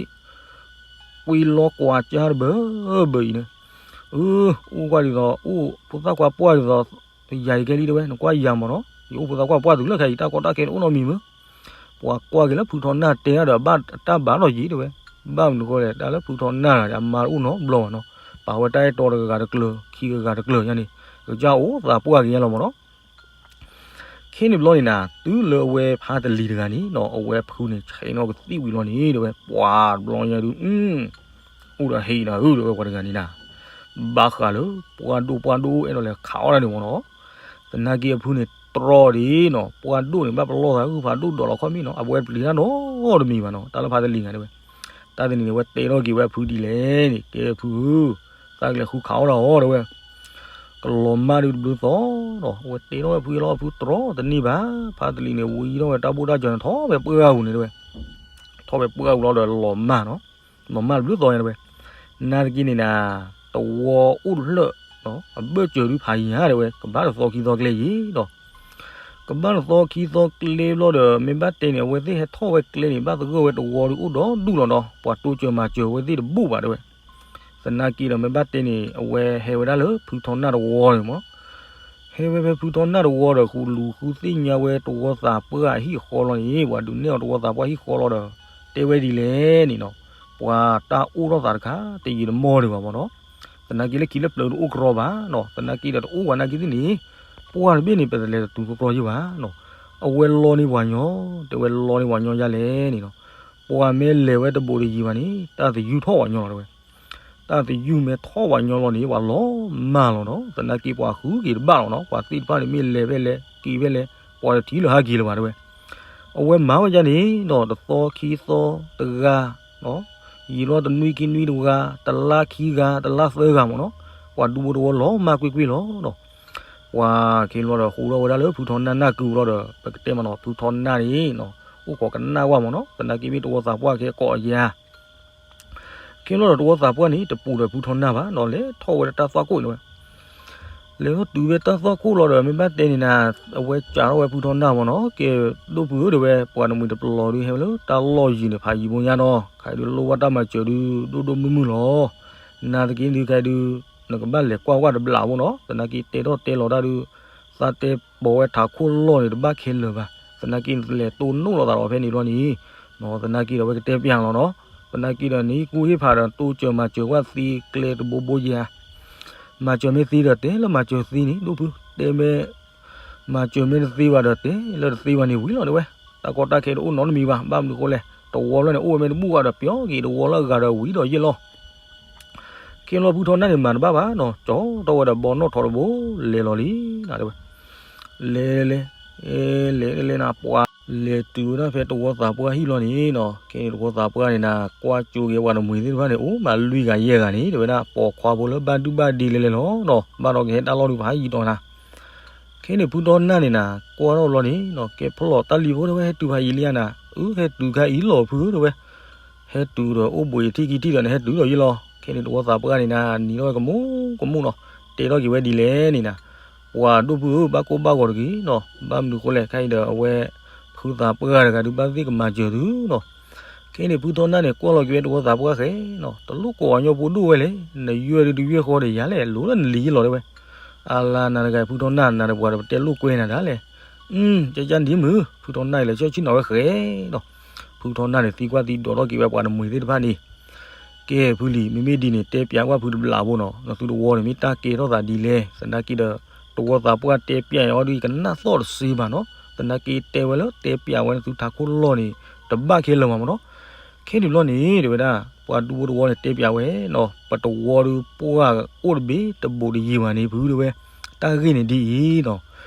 ကွံလီၤကွၢ်ကၢတဘၢဘၢအံၤန့ၣ်, အၢ အိၣ်ကွၢ်ဒ်သိး အိၣ်ဖိသၣ်ခွါပှၢ်ဒ်သိး ယၤယကဲလံတဲဝဲ နကွၢ်ယၤမ့ၢ်နီၤ, ယအိၣ်ဖိသၣ်ခွါပှၢ်တုၤလၢခဲအံၤ တၢ်ကီတၢ်ခဲန့ၣ်အိၣ်နီတမံၤမ့ၢ်, ပှၤကွၢ်က့ၤလၢဖုထီနၢ်တဲဒၣ်ဒီး ဘၣ်တၢ်ဘၣ်ထီၣ်ယံၤတဲဝဲ, ဘၣ်မနုၤဃိလဲၣ် တၢ်လၢဖုထီနၢ်တဂၤဒီး အမါတအိၣ်နီတဘျီဘၣ်နီၤ, ပာ်ဝဲတၢ်အဲၣ်တီတဂၤဂၤတကျၢၤ ခံဂၤဂၤတကျၢၤညါန့ၣ် ကစၢ်အိၣ်သးပှၢ်က့ၤညါလီၤမ့ၢ်နီၤ ခ့န့ၣ်ဘျီန့ၣ်နၤ တုၤလၢအဝဲဖါတလံၤတဂၤန့ၣ်နီၤ အဝဲဖုန့ၣ် ဆဲးန့ၢ်ကသံၣ်ဝံၤလီၤန့ၣ် တဲဝဲ ပှၤတဘျီညါဒုး အိၣ်ဒီးဟ့ၣ်ဒီးဧၢ တဲဝဲ ပှၤတဂၤန့ၣ်နၤ, ဘၣ်ဃးလၢ ပှၢ်ဒိၣ်ပှၢ်ဒိၣ်အဲၣ်ဒိးလဲၤခးအီၣ်တၢ်န့ၣ်မ့ၢ်နီၤ, သနာ်က့အဖုန့ၣ်တြီဒ်နီၤ ပှၢ်ဒိၣ်န့ၣ် ဘၣ်ပလီၢ်သးဂုၢ်ဖးဒိၣ်ဒိးလီၤခီၣ်မ့ၣ်နီၤ အဝဲပျံၤတၢ်နီတမံၤဘၣ်နီၤ တၢ်လၢဖါတလံၤတဂၤတဲဝဲ, တၢ်တနံၤန့ၣ် အဝဲတဲထီၣ်က့ၤဝဲအဖုဒ်လဲၣ်န့ၣ် ကဲဖုဧၢ သးကလဲၤဃုခးအီၣ်တၢ်အီၤတဲဝဲ ကလီၤမၢ်ဒုးတဘျုးသီဒီး အဝဲတဲထီၣ်ဝဲဖုလီၤ ဖုတြီတန့ၢ်ဘၣ် ဖါတလံၤန့ၣ် ဝံထီၣ်ဝဲတၢ်ဘိၣ်တၢ်စၢၤန့ၣ် ထီၣ်ဝဲပှၢ်ဂၤပူၤန့ၣ်တဲဝဲ, ထီၣ်ဝဲပှၢ်ဂၤပူၤလီၤဒီးလီၤမၢ်နီၤ, လီၤမၢ်တဘျုးသီညါတဲဝဲ, နာ်သက့န့ၣ်နၤ တဝီအိၣ်တဖျၢၣ် အဘၢၣ်စၢၤဒုးဖးယံၤဧါတဲဝဲ ကဘၣ်တသီခံသီကျဲယံၤဒီး က ကဘၣ်တသီခံသီကျဲဘျီဒီး မ့ၢ်ဘၣ်တဲန့ၣ် အဝဲသ့ၣ်ဟဲထီၣ်ဝဲကျဲန့ၣ် ဘၣ်သဂၢၢ်ဝဲတဝီဒီး အိၣ်ဒီဒူၣ်လီၤဒီး ပှၤတိစၢၤမၤစၢၤဝဲသ့ၣ်တဘူၣ်ဘၣ်တဲဝဲ. သနာ်က့ဒီး မ့ၢ်ဘၣ်တဲန့ၣ် အဝဲဟဲဝဲဒၣ်လၢဖုထီနၢ်တဝီန့ၣ်မး. ဟဲဝဲဖဲဖုထီနၢ်တဝီဒီး ဃုလူၤဃုသ့ၣ်ညါဝဲတဝီသးပှၢ်အဟံၣ်ဃီလီၤန့ၣ်, ပှၤဒုးနဲၣ်အီၤတဝီသးပှၢ်ဟံၣ်ဃီလီၤဒီး တဲဝဲဒ်လဲၣ်န့ၣ်နီၤ, ပှၤတၢ်အိၣ်ထီၣ်သးတခါ တယံာ်တမီၢ်ဒံးဘၣ်မးနီၤ. သနာ်က့လၢခံလၢပျၢၤတအိၣ်ကရီဘၣ်နီၤ, သနာ်က့ဒီးတအိၣ်ဝဲနာ်က့သ့ၣ်န့ၣ် ပှၢ်တဘ့ၣ်န့ၣ် ပတလဲၤတတုၤကရီယ့ၢ်ဘၣ်နီၤ. အဝဲလီန့ၢ်ပှၤညီ, တဲဝဲလီန့ၢ်ပှၤညီယါလဲၣ်န့ၣ်နီၤ, ပှၤမ့ၢ်လဲၤဝဲတဘူးတယံၤဘၣ်န့ၣ် တၢ်သယုၢ်ထီၣ်ပှၤညီလီၤတဲဝဲ. တၢ်သယုၢ်မ့ၢ်ထီၣ်ပှၤညီလီၤန့ၣ် ပှၤလီၤမၢ်လီၤနီၤ, သနာ်က့ပှၤဃုက့ၤတဘၣ်လီၤနီၤ, ပှၤသ့ၣ်တဖၣ်န့ၣ်မ့ၢ်လဲၤဖဲလဲၣ်က့ၤဖဲလဲၣ် ပှၤတထံၣ်လၢၤဟးက့ၤလၢၤဘၣ်တဲဝဲ. အဝဲမၤဝဲဒ်န့ၣ်နီၤ, တသီခံသီတဂၤ, ယံာ်လီၤတနွံခံနွံတဂၤ, တလါခံဂၤ, တလါသၢဂၤမးနီၤ, ပှၤဒူဖိတဝီလီၤမၢ်ကွ့ၢ်ကွ့ၢ်လီၤနီၤ. ပှၤခ့လီၤဒီးဃိထီၣ်ဝဲဒၣ်လၢဖုထီနၢ်နၢ်ကုာ်လီၤဒီး ပကတဲမးနီၤ, ဖုထီနၢ်န့ၣ် အိၣ်ခိးကနၣ်ဝဲမးနီၤ, သနာ်က့မ့ၢ်တဝီသးပှၢ်ကဲကိးအယါ ခ့လီၤဒီးတဝီသးပှၢ်န့ၣ် တပူၤဒီးဖုထီနၢ်ဘၣ်နီၤ, လဲၤထီၣ်ဝဲဒၣ်တၢ်သွၣ်ခိၣ်န့ၣ်ဝဲ. လဲၤထီၣ်တုၤဝဲတၢ်သွၣ်ခိၣ်လီၤဒီး မ့ၢ်ဘၣ်တဲန့ၣ်နၤ, အဝဲစးထီၣ်ဝဲဖုထီနၢ်မးနီၤ, ကဲဒိၣ်ဖုဧၢတဲဝဲ, ပှၤတမှံၤတပျီၤဒုးဟဲဝဲလၢတၢ်လီၢ်ယံၤန့ၣ် ဖးယံၤဖိညါနီၤ, ခဲအံၤဒုးလိၣ်ဘၣ်တၢ်မၤစၢၤဒုး ဒိၣ်ဒိၣ်မုၢ်မုၢ်လီၤ. နာ်သက့ဒုးခဲအံၤဒုး နကဘၣ်လဲၤကွၢ်ဝဲတဘျီဖိနီၤ, သနာ်က့တဲထီၣ်တဲလီၤတၢ်ဒုး သးတဲပိာ်ဝဲထးခိၣ်လီၢ်န့ၣ် တဘၣ်ခဲလၢာ်ဘၣ်, သနာ်က့နလဲၤတိၢ်နီၣ်လိာ်သးဒီးဖဲန့ၣ်ဘျီန့ၣ်, သနာ်က့ဒီးအဝဲကတဲပျးလီၤနီၤ, သနာ်က့ဒီးနဟံၣ်ကူၣ်ဟ့ၣ်ဖးဒီးတိစၢၤမၤစၢၤကွၢ်သ့ကျဲတဘိဘိယဲၢ်ဧါ, မၤစၢၤမ့ၢ်သ့ဒီးတဲလၢမၤစၢၤသ့န့ၣ် ဒိၣ်ဖု, တဲမ့ၢ် မၤစၢၤမ့ၢ်တသ့ဘၣ်ဒီးတဲလၢတသ့ဘၣ်န့ၣ်ဝံၤလီၤတဲဝဲ, တၢ်ကီတၢ်ခဲတအိၣ်နီတမံၤဘၣ်, ဘၣ်မနုၤဃိလဲၣ်, တဝီလၢန့ၣ်အိၣ်ဝဲမ့ၢ်တဘူၣ်ဘၣ်ဒီး ပျီက့ၤတဝီလၢအဂၤဒီးဝံၤဒီးယဲၢ်လီၤ. ခ့လီၤဖုထီနၢ်န့ၣ်မၤတဘၣ်ဘၣ်နီၤ, ကၠီထီၣ်ဝဲဒီးဘီနီၣ်ထိးတဘိ လဲၤလီၤလံနၤတဲဝဲ, လဲၤလဲၤလဲၤ, လဲၤလဲၤလဲၤနၤပှၤ, လဲၤတုၤဝဲဒၣ်ဖဲတဝီသးပှၢ်ဟံၣ်လီၤန့ၣ်နီၤ, ခဲန့ၣ်တဝီသးပှၢ်န့ၣ်နၤ ကွၢ်ကၠိက့ၤပှၤတမှံၤသ့ၣ်တဖၣ်န့ၣ် အိၣ်မးလွံၢ်ဂၤယဲၢ်ဂၤန့ၣ် တဲဝဲဒၣ် ပိာ်ခွါဖိလၢဘၣ်ဒုၣ်ဘၣ်ဒ့လဲၤလဲၤလီၤနီၤ, ဘၣ်ဒီးကဟဲတၢ်လီၢ်ဒုးဖးယံၤတီၤနၤ ခဲန့ၣ်ဖုထီနၢ်န့ၣ်နၤ ကွၢ်ထီၣ်လီၤန့ၣ်နီၤ, ကဲဖျီၣ်တၢ်လံၤဖိတဲဝဲ ဟဲတုၤဖးယံၤလံဧါနၤ, အၢ ဟဲတုၤခါအံၤလီၤဖုဧၢတဲဝဲ, ဟဲတုၤဒီးအိၣ်ဘှံးထံၣ်ခံထံၣ်ဒီးနဟဲတုၤဒီးယဲၢ်လီၤ. ခဲန့ၣ်တဝီသးပှၢ်န့ၣ်နၤ နံၤထီၣ်ဝဲကမူကမူနီၤ, တဲထီၣ်က့ၤဝဲဒ်လဲၣ်န့ၣ်နၤ, ပှၤဒိၣ်ဖုဧၢ ဘၣ်ကိၢ်ဘၣ်ဂီၤတဂ့ၤနီၤ, ဘၣ်မနုၤဃိလဲၣ် ခဲအံၤဒီးအဝဲ ဖုသးပှၢ်တဂၤဒုးဘၣ်သ့ၣ်ကမၤစၢၤသုနီၤ. ခဲန့ၣ်ဖုထီနၢ်န့ၣ် ကွၢ်လီၤက့ၤဝဲတဝီသးပှၢ်ဃဲနီၤ, တလိၣ်ကိးအညီဖိဒိၣ်ဝဲလဲၣ်, နယွဲၢ်ဒုးတယွဲၢ်ဃီဒီးယၤလဲၣ်, လိၤလၢနလံၤယလီၤတဲဝဲ. အလါနၤတဂၤဖုထီနၢ် နၤဒီးပှၤဒီးပတဲလိာ်ကွဲနၤဒၣ်လဲၣ်. ကကနံၤမုၢ် ဖုထီနၢ်အံၤလဲၤဆၢဆံနီၤဝဲဃဲနီၤ. ဖုထီနၢ်န့ၣ်သံကွၢ်သံဒိးထီၣ်က့ၤဝဲပှၤတမှံၤသ့ၣ်တဖၣ်န့ၣ်, ကဲဖုလံၤ မ့မ့ၢ်ဒ်န့ၣ် တဲပျးကွၢ်ဖုတဘျီဖိနီၤ, နသုတဝီန့ၣ် မ့ၢ်တၢ်ကဲထီၣ်သးဒ်လဲၣ်, သနာ်က့ဒီး တဝီသးပှၢ်တဲပျးအီၤဒ်အံၤ ကနၣ်သီၣ်တစ့ဘၣ်နီၤ, သနာ်က့တဲဝဲလၢတဲပျးဝဲနသုထးခိၣ်လီၢ်န့ၣ် တဘၣ်ခဲလၢာ်မးမးနီၤ. ခဲန့ၣ်ဘျီန့ၣ် တဲဝဲဒၣ် ပှၤဒူဖိတဝီန့ၣ်တဲပျးဝဲနီၤ, ပတဝီဒုးပှၢ်အိၣ်တဘ့ၣ်တဘူးတယံၤဘၣ်န့ၣ်ဖုတဲဝဲ, တၢ်ဂ့ၢ်န့ၣ်ဒ်အံၤနီၤ,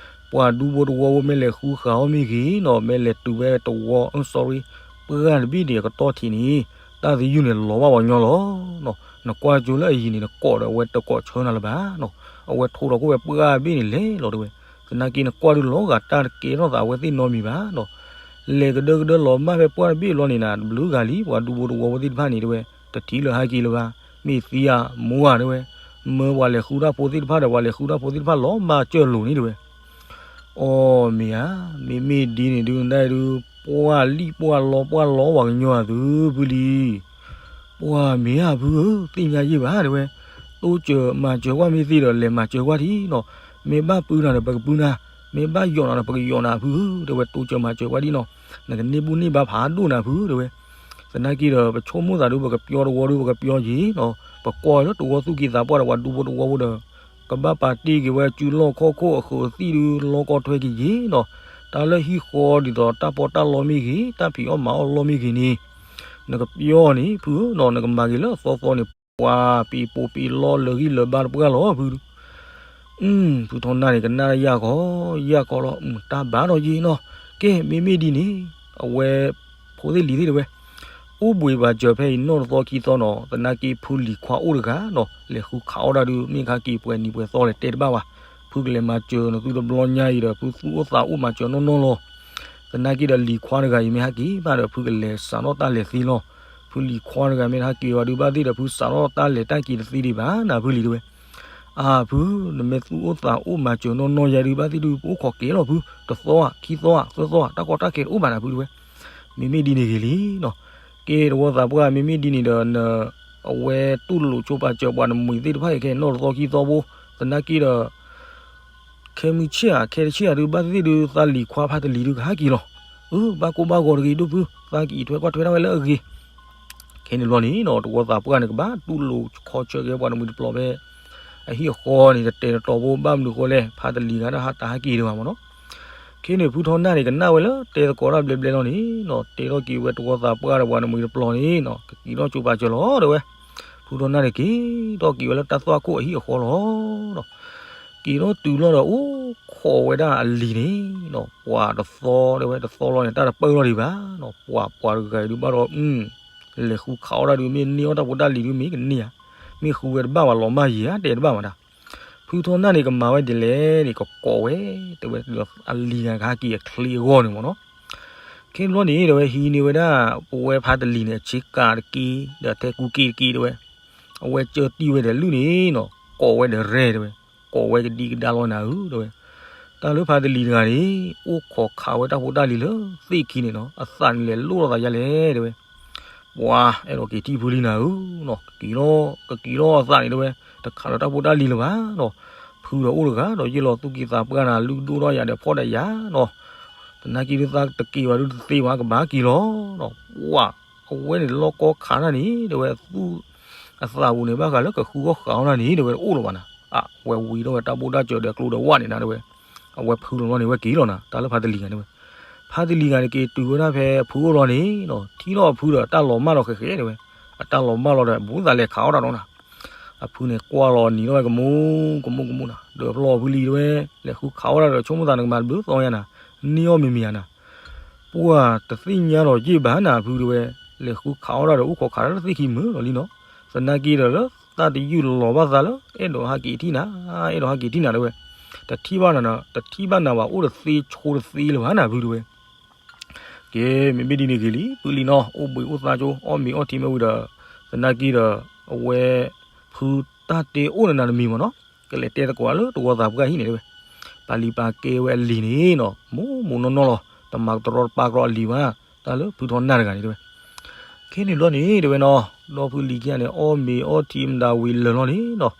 ပှၤဒူဖိတဝီဖိမ့ၢ်လဲၤဃုဃာ်အီၤမ့ၢ်ဂ့ၤနီၤ, မ့ၢ်လဲၤတုၤဝဲတဝီ sorry ပှၢ်တဘ့ၣ်န့ၣ်အကတီၢ်ထံးန့ၣ်, တၢ်သယုၢ်န့ၣ်လီၤဘၣ်ပှၤညီလီၤနီၤ, နကွၢ်ကၠိလၢအယံၤန့ၣ် နကိးဒီးအဝဲတကိးဆၢနၤလၢၤဘၣ်နီၤ, အဝဲထိဒီးခိၣ်ဝဲပှၢ်တဘ့ၣ်န့ၣ်လဲၤလီၤတဲဝဲ. သနာ်က့နကွၢ်ဒုးလီၤဂာ်တၢ်တကဲထီၣ်သးအဝဲသ့ၣ်နီတမံၤဘၣ်နီၤ, လဲၤကဒၢကဒၢလီၤမၢ်ဖဲပှၢ်တဘ့ၣ်ဘျီန့ၣ်နၤ တဘျုးဂၤလံ ပှၤဒူဖိတဝီဖိသ့ၣ်တဖၣ်န့ၣ်တဲဝဲ, တထံၣ်လၢၤဟဲက့ၤလၢၤဘၣ်, မ့ၢ်သံဧါ မူဧါတဲဝဲ, မၢပှၤလဲၤဃုတၢ်ဖိသ့ၣ်တဖၣ်ဒီး ပှၤလဲၤဃုတၢ်ဖိသ့ၣ်တဖၣ်လီၤမၢ်ကၢၢ်လိာ်န့ၣ်တဲဝဲ. အီ မ့ၢ်ဧါ, မ့မ့ၢ်ဒ်န့ၣ်ဒုးနဒၣ်ဒုး, ပှၢ်လံၣ်ပှၢ်လီပှၢ်လီပှၤကညီအသုး ဖုလံၤ, ပှၢ်မ့ၢ်ဧါဖုဧၢ, သ့ၣ်ညါယ့ၢ်ဘၣ်တဲဝဲ, တိစၢၤမၤစၢၤကွၢ်မ့ၢ်သ့ဒီး လဲၤမၤစၢၤကွၢ်ထံနီၤ, မ့ၢ်ဘၣ်ပုၢ်နၤဒီးပကပုၢ်နၤ, မ့ၢ်ဘၣ်ယီၣ်နၤဒီးပကယီၣ်နၤဖုဧၢတဲဝဲ, တိစၢၤမၤစၢၤကွၢ်ဒ်နီၤ, နကန့ၢ်ဘူၣ်န့ၢ်ဘါဖးဒိၣ်နၤဖုတဲဝဲ. သနာ်က့ဒီး ပဆိကမိၣ်သးဒုး ပကပျီတဝီဒုး ပကပျီယ့ၤနီၤ, ပကွၢ်လၢတဝီသူၣ်က့သးပှၢ်ဒီးပှၤဒူဖိတဝီဖိဒီး ကဘၣ်ပာ်တ့ၢ်က့ၤဝဲစုလီၢ်ခီၣ်ခိၣ်အဃုးသံၣ်ဒုး လီၢ်ကီထွဲက့ၤယ့ၤနီၤ, တၢ်လၢဟံၣ်ဃီဒ်သိးတၢ်ပီးတၢ်လီမ့ၢ်ဂ့ၤ, တၢ်ဖံးအီၣ်မၤအီၣ်လီမ့ၢ်ဂ့ၤန့ၣ်, နကပျီန့ၣ် ဖုဧၢနီၤ, နကမၤက့ၤလၢအသီသီန့ၣ် ပှၤပံၤပိာ်ပံၤလီလၢာ်ဂံၢ်လၢာ်ဘါတပှၢ်လီၤဖု ဖုထီနၢ်န့ၣ် ကနၣ်ယၢ်ကီ ယၢ်ကီလီၤ, တၢ်ဘၣ်ဒီးယ့ၤနီၤ, ကဲ မ့မ့ၢ်ဒ်န့ၣ် အဝဲ ဖိသ့ၣ်လံၤသ့ၣ်တဲဝဲ, အိၣ်ဘှံးဘၣ်စၢၤဖဲအံၤနီၢ်တသီခံသီနီၤ, သနာ်က့ဖုလံၤခွါအိၣ်တဂၤနီၤ, လဲၤဃုခးအီၣ်တၢ်ဒုး မ့ၢ်ခါက့ၤပှဲၤနံၤပှဲၤသီလဲၣ်တဲတဘၣ်ဘၣ်, ဖုကလဲၤမၤစၢၤနသုတဘျီညါအံၤဒီး ဖုသူၣ်အိၣ်သးအိၣ်မၤစၢၤနီၢ်နီၢ်လီၤ. သနာ်က့ဒီးလံၤခွါတဂၤအံၤမ့ၢ်ဟဲက့ၤဘၣ်ဒီး ဖုကလဲၤစးထီၣ်တၢ်လဲၤသ့လီၤ. ဖုလံၤခွါတဂၤမ့ၢ်တဟဲက့ၤဝဲဒုးဘၣ်သ့ၣ်ဒီး ဖုစးထီၣ်တၢ်လဲၤတၢ်က့ၤတသ့ဒံးဘၣ်နၤဖုလံၤတဲဝဲ. အၢ ဖု, နမ့ၢ်သူၣ်အိၣ်သးအိၣ်မၤစၢၤနီၢ်နီၢ်ယၤဒုး ဘၣ်သ့ၣ်ဒုး ပအိၣ်ခိးက့ၤလီၤဖု, တသီဧါ ခံသီဧါ သၢသီဧါ တၢ်ကီတၢ်ခဲတအိၣ်ဘၣ်နၤဖုတဲဝဲ. မ့မ့ၢ်ဒ်န့ၣ်ဂ့ၤလံနီၤ. ကဲတဝီသးပှၢ် မ့မ့ၢ်ဒ်န့ၣ်ဒီး န အဝဲတူၢ်လိာ်ဆိပာ်စၢၤပှၤနမှံၤသ့ၣ်တဖၣ်အံၤ ခဲနီၢ်တသီခံသီဖိ, သနာ်က့ဒီး ခဲမုၢ်ဆ့ၣ်ဧါ ခဲတဆ့ၣ်ဧါဒုး ဘၣ်သ့ၣ်သ့ၣ်ဒုး သးလံၤခွါဖါတလံၤဒုးကဟဲက့ၤလီၤ. အၢ ဘၣ်ကိၢ်ဘၣ်ဂီၤတဂ့ၤဒိၣ်ဖု, သးကအံးထွဲကွၢ်ထွဲဒၣ်ဝဲလၢအဂ့ၤ. ခဲန့ၣ်ဘျီန့ၣ်နီၤ တဝီသးပှၢ်န့ၣ် ကဘၣ်တူၢ်လိာ်ခီဆၢက့ၤပှၤနမှံၤတပျီၤဖဲ အဟံၣ်အဃီန့ၣ် တတဲာ်တတီၤဖိ ဘၣ်မနုၤဃိလဲၣ် ဖါတလံၤဂၤဒၣ်ဟးတၢ်ဟဲက့ၤဒံးဘၣ်မ့ၢ်နီၤ. ခဲန့ၣ်ဖုထီနၢ်န့ၣ် ကနၣ်ဝဲလၢတဲသကိးတၢ်ဘျဲဘျဲလီၤန့ၣ်နီၤ တဲထီၣ်က့ၤဝဲတဝီသးပှၢ်ဒီးပှၤနမှံၤတပျီၤန့ၣ်နီၤ ကက့ၤထီၣ်ဆိပာ်စၢၤလီၤတဲဝဲ. ဖုထီနၢ်န့ၣ်က့ၤထီၣ်က့ၤဝဲလၢတၢ်သွၣ်ခိၣ်အဟံၣ်အဃီလီၤဒီး က့ၤထီၣ်တုၤလီၤဒီး အိၣ်ခိးဝဲဒၣ်အလံၤန့ၣ်နီၤ ပှၤတသီတဲဝဲ တသီလီၤန့ၣ် တၢ်တပၢၢ်လီၤဒံးဘၣ်နီၤ ပှၤပှၤတဂၤအံၤဒုးဘၣ်ဒီး လဲၤဃုခးအီၣ်တၢ်ဒုး မ့ၢ်န့ၢ်အီၣ်တၢ်ဖိတၢ်လံၤဒုး မ့ၢ်ကန့ၢ်ဧါ, မ့ၢ်ဃုဝဲတဘၣ်ဘၣ် လီၤမၢ်ယံၤဧါ တဲတဘၣ်မးတၢ်. ဖုထီနၢ်န့ၣ် ကမၤဝဲဒ်လဲၣ်န့ၣ် ကကိးဝဲ တဲဝဲ အလံၤဂၤကဟဲက့ၤအချ့အဂီၢ်န့ၣ်မ့ၢ်နီၤ. ခဲန့ၣ်ဘျီန့ၣ် တဲဝဲ ဟံးန့ၢ်ဝဲဒၣ် ပဝဲဖါတလံၤန့ၣ် အဆ့ကၤတက့ၢ် ဒီးထဲကူက့တက့ၢ် တဲဝဲ. အဝဲကၢတံၢ်ဝဲဒီးလုၢ်န့ၣ်နီၤ ကိးဝဲဒီးရဲၣ် တဲဝဲ, ကိးဝဲကဒံကဒါလီၤနၤဧၢ တဲဝဲ. တၢ်လၢဖါတလံၤတဂၤန့ၣ် အိၣ်ခိးခးဝဲတၢ်ဖိတၢ်လံၤလၢသ့ၣ်ခံန့ၣ်နီၤ အသးန့ၣ်လဲၤလိၣ်လိာ်သးယါလဲၣ် တဲဝဲ. ပှၤအဲၣ်ဒိးက့ၤထံၣ်ဖုလံနၤဧၢနီၤ ကက့ၤလီၤ ကက့ၤလီၤအသးန့ၣ် တဲဝဲ, တခးလီၤတၢ်ဖိတၢ်လံၤလၢၤဘၣ်နီၤ. ဖုဒီးအိၣ်တဂၤဒီး ယ့ၢ်လီၤသူၣ်ကံၢ်သးပှၢ်နၤ လုၢ်ဒိၣ်ထီၣ်ယၤဒီးဖီၣ်ဒီးယၤနီၤ. သနာ်က့ဒုး သးတက့ၤဘၣ်ဒုးတသ့ဘၣ် ကဘၣ်က့ၤလီၤနီၤ. ပှၤ အဝဲန့ၣ်လီၢ်ကီခးတၢ်န့ၣ် တဲဝဲ သူၣ်အသးပူၤန့ၣ် ဘၣ်ဃးလၢကဃုအီၣ်ဃးအီၣ်တၢ်န့ၣ် တဲဝဲ တအိၣ်လၢၤဘၣ်နၤ. အဝဲဝံၤထီၣ်ဝဲတၢ်ဘိၣ်တၢ်စၢၤဒီးကျိဒီးဝၣ်န့ၣ်နၤ တဲဝဲ. အဝဲဖုလီၤလီၤန့ၣ် ဝဲက့ၤလီၤနၤ တၢ်လၢဖါတလံၤဂၤန့ၣ်ဝဲ. ဖါတလံၤဂၤန့ၣ် က့ၤတုၤဝဲဒၣ်ဖဲအဖုအိၣ်လီၤန့ၣ်နီၤ ထံၣ်ထီၣ်အဖုဒီးတၢ်လီၤမၢ်လီၤဃဲးဃဲး တဲဝဲ. အတၢ်လီၤမၢ်လီၤဒီး ဘူးသးလဲၤခးအီၣ်တၢ်ဒီးနၤ. အဖုန့ၣ်ကွၢ်လီၤနံၤထီၣ်ဝဲကမူကမူကမူနၤ ဒီးဖျီဖုလံ တဲဝဲ, လဲၤဃုခးအီၣ်တၢ်ဒီးဆိကမိၣ်သးနကမၤတဘျုးသီညါနၤ, န့ၢ်အီၣ်မံၤမံၤဧါနၤ. ပှၤတသ့ၣ်ညါဒီးယ့ၢ်ဘၣ်နၤဖု တဲဝဲ, လဲၤဃုခးအီၣ်တၢ်ဒီးအိၣ်ခိးခးတၢ်လၢသ့ၣ်ခံမုာ်လီၤလံနီၤ. သနာ်က့ဒီးလၢတၢ်တယုၢ်လီၤဘၣ်သးလၢ အဲၣ်ဒိးဟးက့ၤထံၣ်နၤ, အဲၣ်ဒိးဟးက့ၤထံၣ်နၤ တဲဝဲ. တထံၣ်ဘၣ်နၤ, တထံၣ်ဘၣ်နၤဘၣ် အိၣ်တသ့ဆိတသ့လၢၤဘၣ်နၤဖု တဲဝဲ. ကဲ မ့မ့ၢ်ဒ်န့ၣ်ဂ့ၤလံ ပုၢ်လံနီၤ အိၣ်ဘှံးအိၣ်သါကၠိ အီၣ်မ့ၤအီထံမ့ၢ်ဝံၤဒီး သနာ်က့ဒီး အဝဲ ဖုတၢ်တဲအိၣ်နနၤတမံၤမ့ၢ်နီၤ ကလဲၤတဲသကိးလၢတဝီသးပှၢ်ဟံၣ်န့ၣ် တဲဝဲ. ပာ်လံၤပာ်ကဲဝဲအလံၤန့ၣ်နီၤ မိၢ်မိၢ်နီၢ်နီၢ်လီၤ တမၤကတရီတပါကရီအလံၤဘၣ် တၢ်လၢဖုထီနၢ်တဂၤန့ၣ် တဲဝဲ. ခဲန့ၣ်ဘျီန့ၣ် တဲဝဲနီၤ ဒီဖုလံၤခံဂၤန့ၣ် အီၣ်မ့ၤအီထံမတၤဝံၤလၢာ်လီၤန့ၣ်နီၤ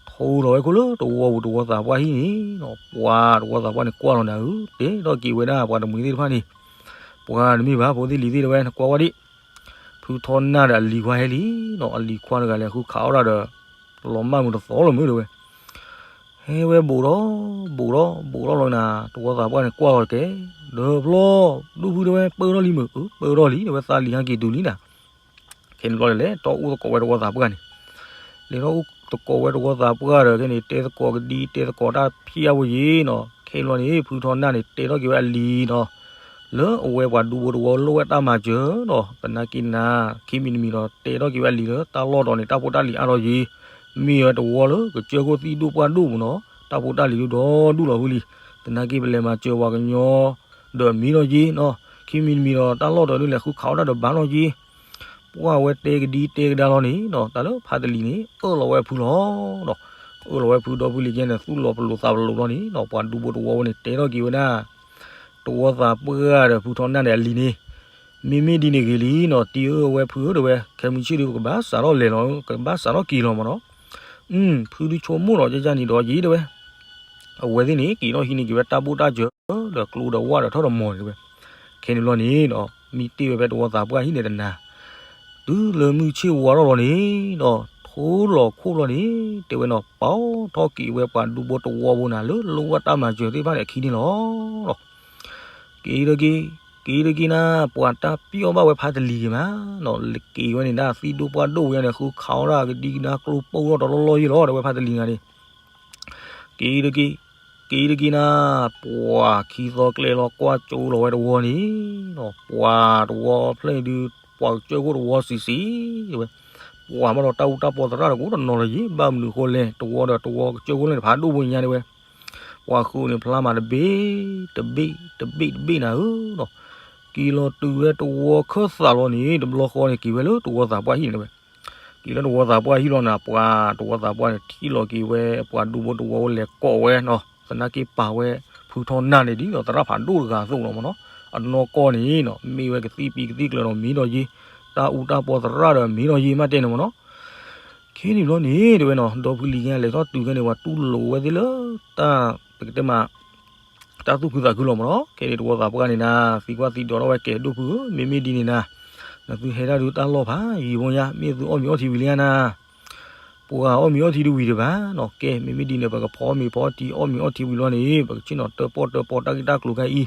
ထိလီၤဝဲခိၣ်လၢတဝီပူၤတဝီသးပှၢ်ဟံၣ်န့ၣ်နီၤ ပှၤတဝီသးပှၢ်န့ၣ်ကွၢ်လီၤနၤဧၢ တဲထီၣ်က့ၤဝဲဒၣ်ပှၤတမှံၤသ့ၣ်တဖၣ်န့ၣ် ပှၤတမ့ၢ်ဘၣ် ဖိသ့ၣ်လံၤသ့ၣ် တဲဝဲ နကွၢ်ဝဲဒံး ဖုထီနၢ်ဒီးအလံၤခွါဟဲလံနီၤ အလံၤခွါတဂၤလဲၤဃုခးအီၣ်တၢ်ဒီး လီၤမၢ်မုာ်တသီလၢၤမုာ် တဲဝဲ. ဟဲဝဲဘူးထီၣ် ဘူးထီၣ် ဘူးထီၣ်လီၤနၤ တဝီသးပှၢ်န့ၣ်ကွၢ်လီၤကဲ ဒီးဖျီ ဒူၣ်ဖု တဲဝဲ ပၢၢ်ထီၣ်လံမုာ် အၢ ပၢၢ်ထီၣ်လံ တဲဝဲ သးလံၤဟဲက့ၤတုၤလံနၤ ခဲန့ၣ်ဘျီန့ၣ် လဲၤထီၣ်အိၣ်သကိးဝဲတဝီသးပှၢ်န့ၣ် လဲၤထီၣ်အိၣ်သကိးဝဲတဝီသးပှၢ်ဒီး ခဲန့ၣ် တဲသကိးကဒံ တဲသကိးတၢ်ဖျါဝဲယ့ၤနီၤ ခဲန့ၣ်ဘျီန့ၣ် ဖုထီနၢ်န့ၣ် တဲထီၣ်က့ၤဝဲအလံၤနီၤ လၢအဝဲပှၤဒူဖိတဝီလိၣ်ဝဲတၢ်မၤစၢၤနီၤ သနာ်က့နၤ ခံမံၤတမံၤဒီး တဲထီၣ်က့ၤဝဲအလံၤလၢ တၢ်လီၢ်တီၤန့ၣ် တၢ်ဖိတၢ်လံၤအါထီၣ်ယ့ၤ မ့ၢ်ဝဲတဝီလၢကစၢၢ်ခိၣ်သံၣ်ဒိၣ်ပှၢ်ဒိၣ်ပူၤနီၤ တၢ်ဖိတၢ်လံၤဒုးဒီဒူၣ်လီၤဖုလံ သနာ်က့ပလဲၤမၤစၢၤပှၤကညီ ဒီးမံထီၣ်ယ့ၤနီၤ ခံမံၤတမံၤဒီး တၢ်လီၢ်တီၤဒုးလဲၤဃုခးအီၣ်တၢ်ဒီးဘၣ်ထီၣ်ယ့ၤ ပှၢ်ဝဲတဲကဒံတဲကဒါလီၤန့ၣ်နီၤ တၢ်လၢဖါတလံၤန့ၣ် အၢၣ်လီၤဝဲဖုလီၤဒီး အၢၣ်လီၤဝဲဖုဒီဖုလံၤကဲန့ၣ် သူၣ်လီၤပလိာ်သးပလိာ်လီၤန့ၣ်နီၤ ပှၤဒူဖိတဝီဝဲန့ၣ် တဲထီၣ်က့ၤဝဲဒၣ် တဝီသးပှၢ်ဒီးဖုထီနၢ်ဒီးအလံၤန့ၣ် မ့မ့ၢ်ဒ်န့ၣ်ဂ့ၤလံနီၤ တံၤဧၢဝဲဖုဧၢ တဲဝဲ ခဲမုၢ်ဆ့ၣ်ဒုး ပကဘၣ်စးထီၣ်လဲၤလီၤ ကဘၣ်စးထီၣ်က့ၤလီၤမ့ၢ်နီၤ ဖုဒုးဆိကမိၣ်လီၤ ကၢ်ကၢ်န့ၣ်ဒီးယ့ၤ တဲဝဲ အဝဲသ့ၣ်န့ၣ် က့ၤထီၣ်ဟံးန့ၢ်က့ၤဝဲတၢ်ဘိၣ်တၢ်စၢၤ ဒီးကျိဒီးဝၣ်ဒီးထီၣ်ဒီးမီၤန့ၣ် တဲဝဲ ခဲန့ၣ်ဘျီန့ၣ်နီၤ မံတ့ၢ်ဝဲဖဲတဝီသးပှၢ်ဟံၣ်န့ၣ်တနၤ တုၤလၢမုၢ်ဆ့ၣ်ဝါထီၣ်လီၤန့ၣ်နီၤ ထိလီၤခိၣ်လီၤန့ၣ် တဲဝဲနီၤ ပာ်ထီၣ်က့ၤဝဲပှၤဒူဖိတဝီဖိနၤလၢလိၣ်ဝဲတၢ်မၤစၢၤသ့ၣ်တဖၣ်န့ၣ်အခံန့ၣ်လီၤ က့ၤတက့ၢ် က့ၤတက့ၢ်နၤ ပှၤတၢ်ပျီၢ်ဘၣ်ဝဲဖါတလံၤက့ၤမးနီၤ က့ၤဝဲန့ၣ်ဒၣ်သံၣ်ဒိၣ်ပှၢ်ဒိၣ်ဝဲန့ၣ် ဃုခးအီၣ်ဒၣ်ကဒံကဒါကျိပိၢ်ထီၣ်တလီၢ်လီၢ်ယ့ၤလီၤ တဲဝဲဖါတလံၤတဂၤန့ၣ် က့ၤတက့ၢ် က့ၤတက့ၢ်နၤ ပှၤခံသီကျဲလီၤကွၢ်ကၠိလီၤဝဲတဝီန့ၣ်နီၤ ပှၤတဝီဖျၢၣ်န့ၣ်ဒုး ပှၤကစၢၢ်ခိၣ်တဝီစံးစံး တဲဝဲ ပှၤဘၣ်ဒီးတၢ်အူတၢ်ပီသရၣ်တကိးတနီၤလီၤယ့ၤ ဘၣ်မနုၤဃိလဲၣ် တဝီဒီးတဝီကစၢၢ်ခိၣ်လၢန့ၣ် ဖးဒိၣ်ဖိညါ တဲဝဲ ပှၤဃုန့ၣ်ဖျါမးတဘ့ၣ် တဘ့ၣ် တဘ့ၣ် တဘ့ၣ်နၤဧၢနီၤ က့ၤလီၤတုၤဝဲတဝီခၢၣ်သးလီၤန့ၣ် တဘျီဃီန့ၣ် က့ၤဝဲလၢတဝီသးပှၢ်ဟံၣ်န့ၣ် တဲဝဲ က့ၤလၢတဝီသးပှၢ်ဟံၣ်လီၤနၤ, ပှၤတဝီသးပှၢ်န့ၣ် ထံၣ်လီၤက့ၤဝဲပှၤဒူဖိတဝီလဲၤကိးဝဲနီၤ, သနာ်က့ပာ်ဝဲဖုထီၣ်နၢ်န့ၣ်ဒ်သိးသရၣ်ဖးဒိၣ်တဂၤအသိးလီၤမ့ၢ်နီၤ, အနီၢ်ကီၢ်န့ၣ်နီၤ မ့ၢ်ဝဲကသံၣ်ပံၤကသံၣ်ကျၢၤဒီးမ့ၢ်ဒီးယ့, တၢ်အူတၢ်ပီသရၣ်ဒီးမ့ၢ်ဒီးယ့မးတဲန့ၣ်မ့ၢ်နီၤ, ခဲန့ၣ်ဘျီန့ၣ် တဲဝဲနီၤ ဒီဖုလံၤကလဲၤထီၣ်တုၤခဲန့ၣ် ပှၤတူၢ်လိာ်ဝဲသ့ၣ်လၢ တၢ်ပကတဲမး တၢ်သူၣ်ခုသးခုလီၤမ့ၢ်နီၤ, ခဲန့ၣ်တဝီသးပှၢ်န့ၣ်နၤ သံကွၢ်သံဒိးထီၣ်ဝဲကဲဒိၣ်ဖုဧၢ, မ့မ့ၢ်ဒ်န့ၣ်နၤ, နသုဟဲဒၣ်ဒုတၢ်လီၢ်ဖးယံၤဖိညါ မ့ၢ်သုအီၣ်မ့ၤအီထံဝံၤလံဧါနၤ, ပှၤအီၣ်မ့ၤအီထံတဝံၤဒံးဘၣ်နီၤ, ကဲ မ့မ့ၢ်ဒ်န့ၣ် ပကဖီမ့ၤဖီထံအီၣ်မ့ၤအီထံဝံၤလီၤန့ၣ် ပကဆ့ၣ်နီၤတၢၣ်ပီၣ်တၢၣ်ပီတၢ်ဂ့ၢ်တၢ်ကျိၤခဲအံၤ,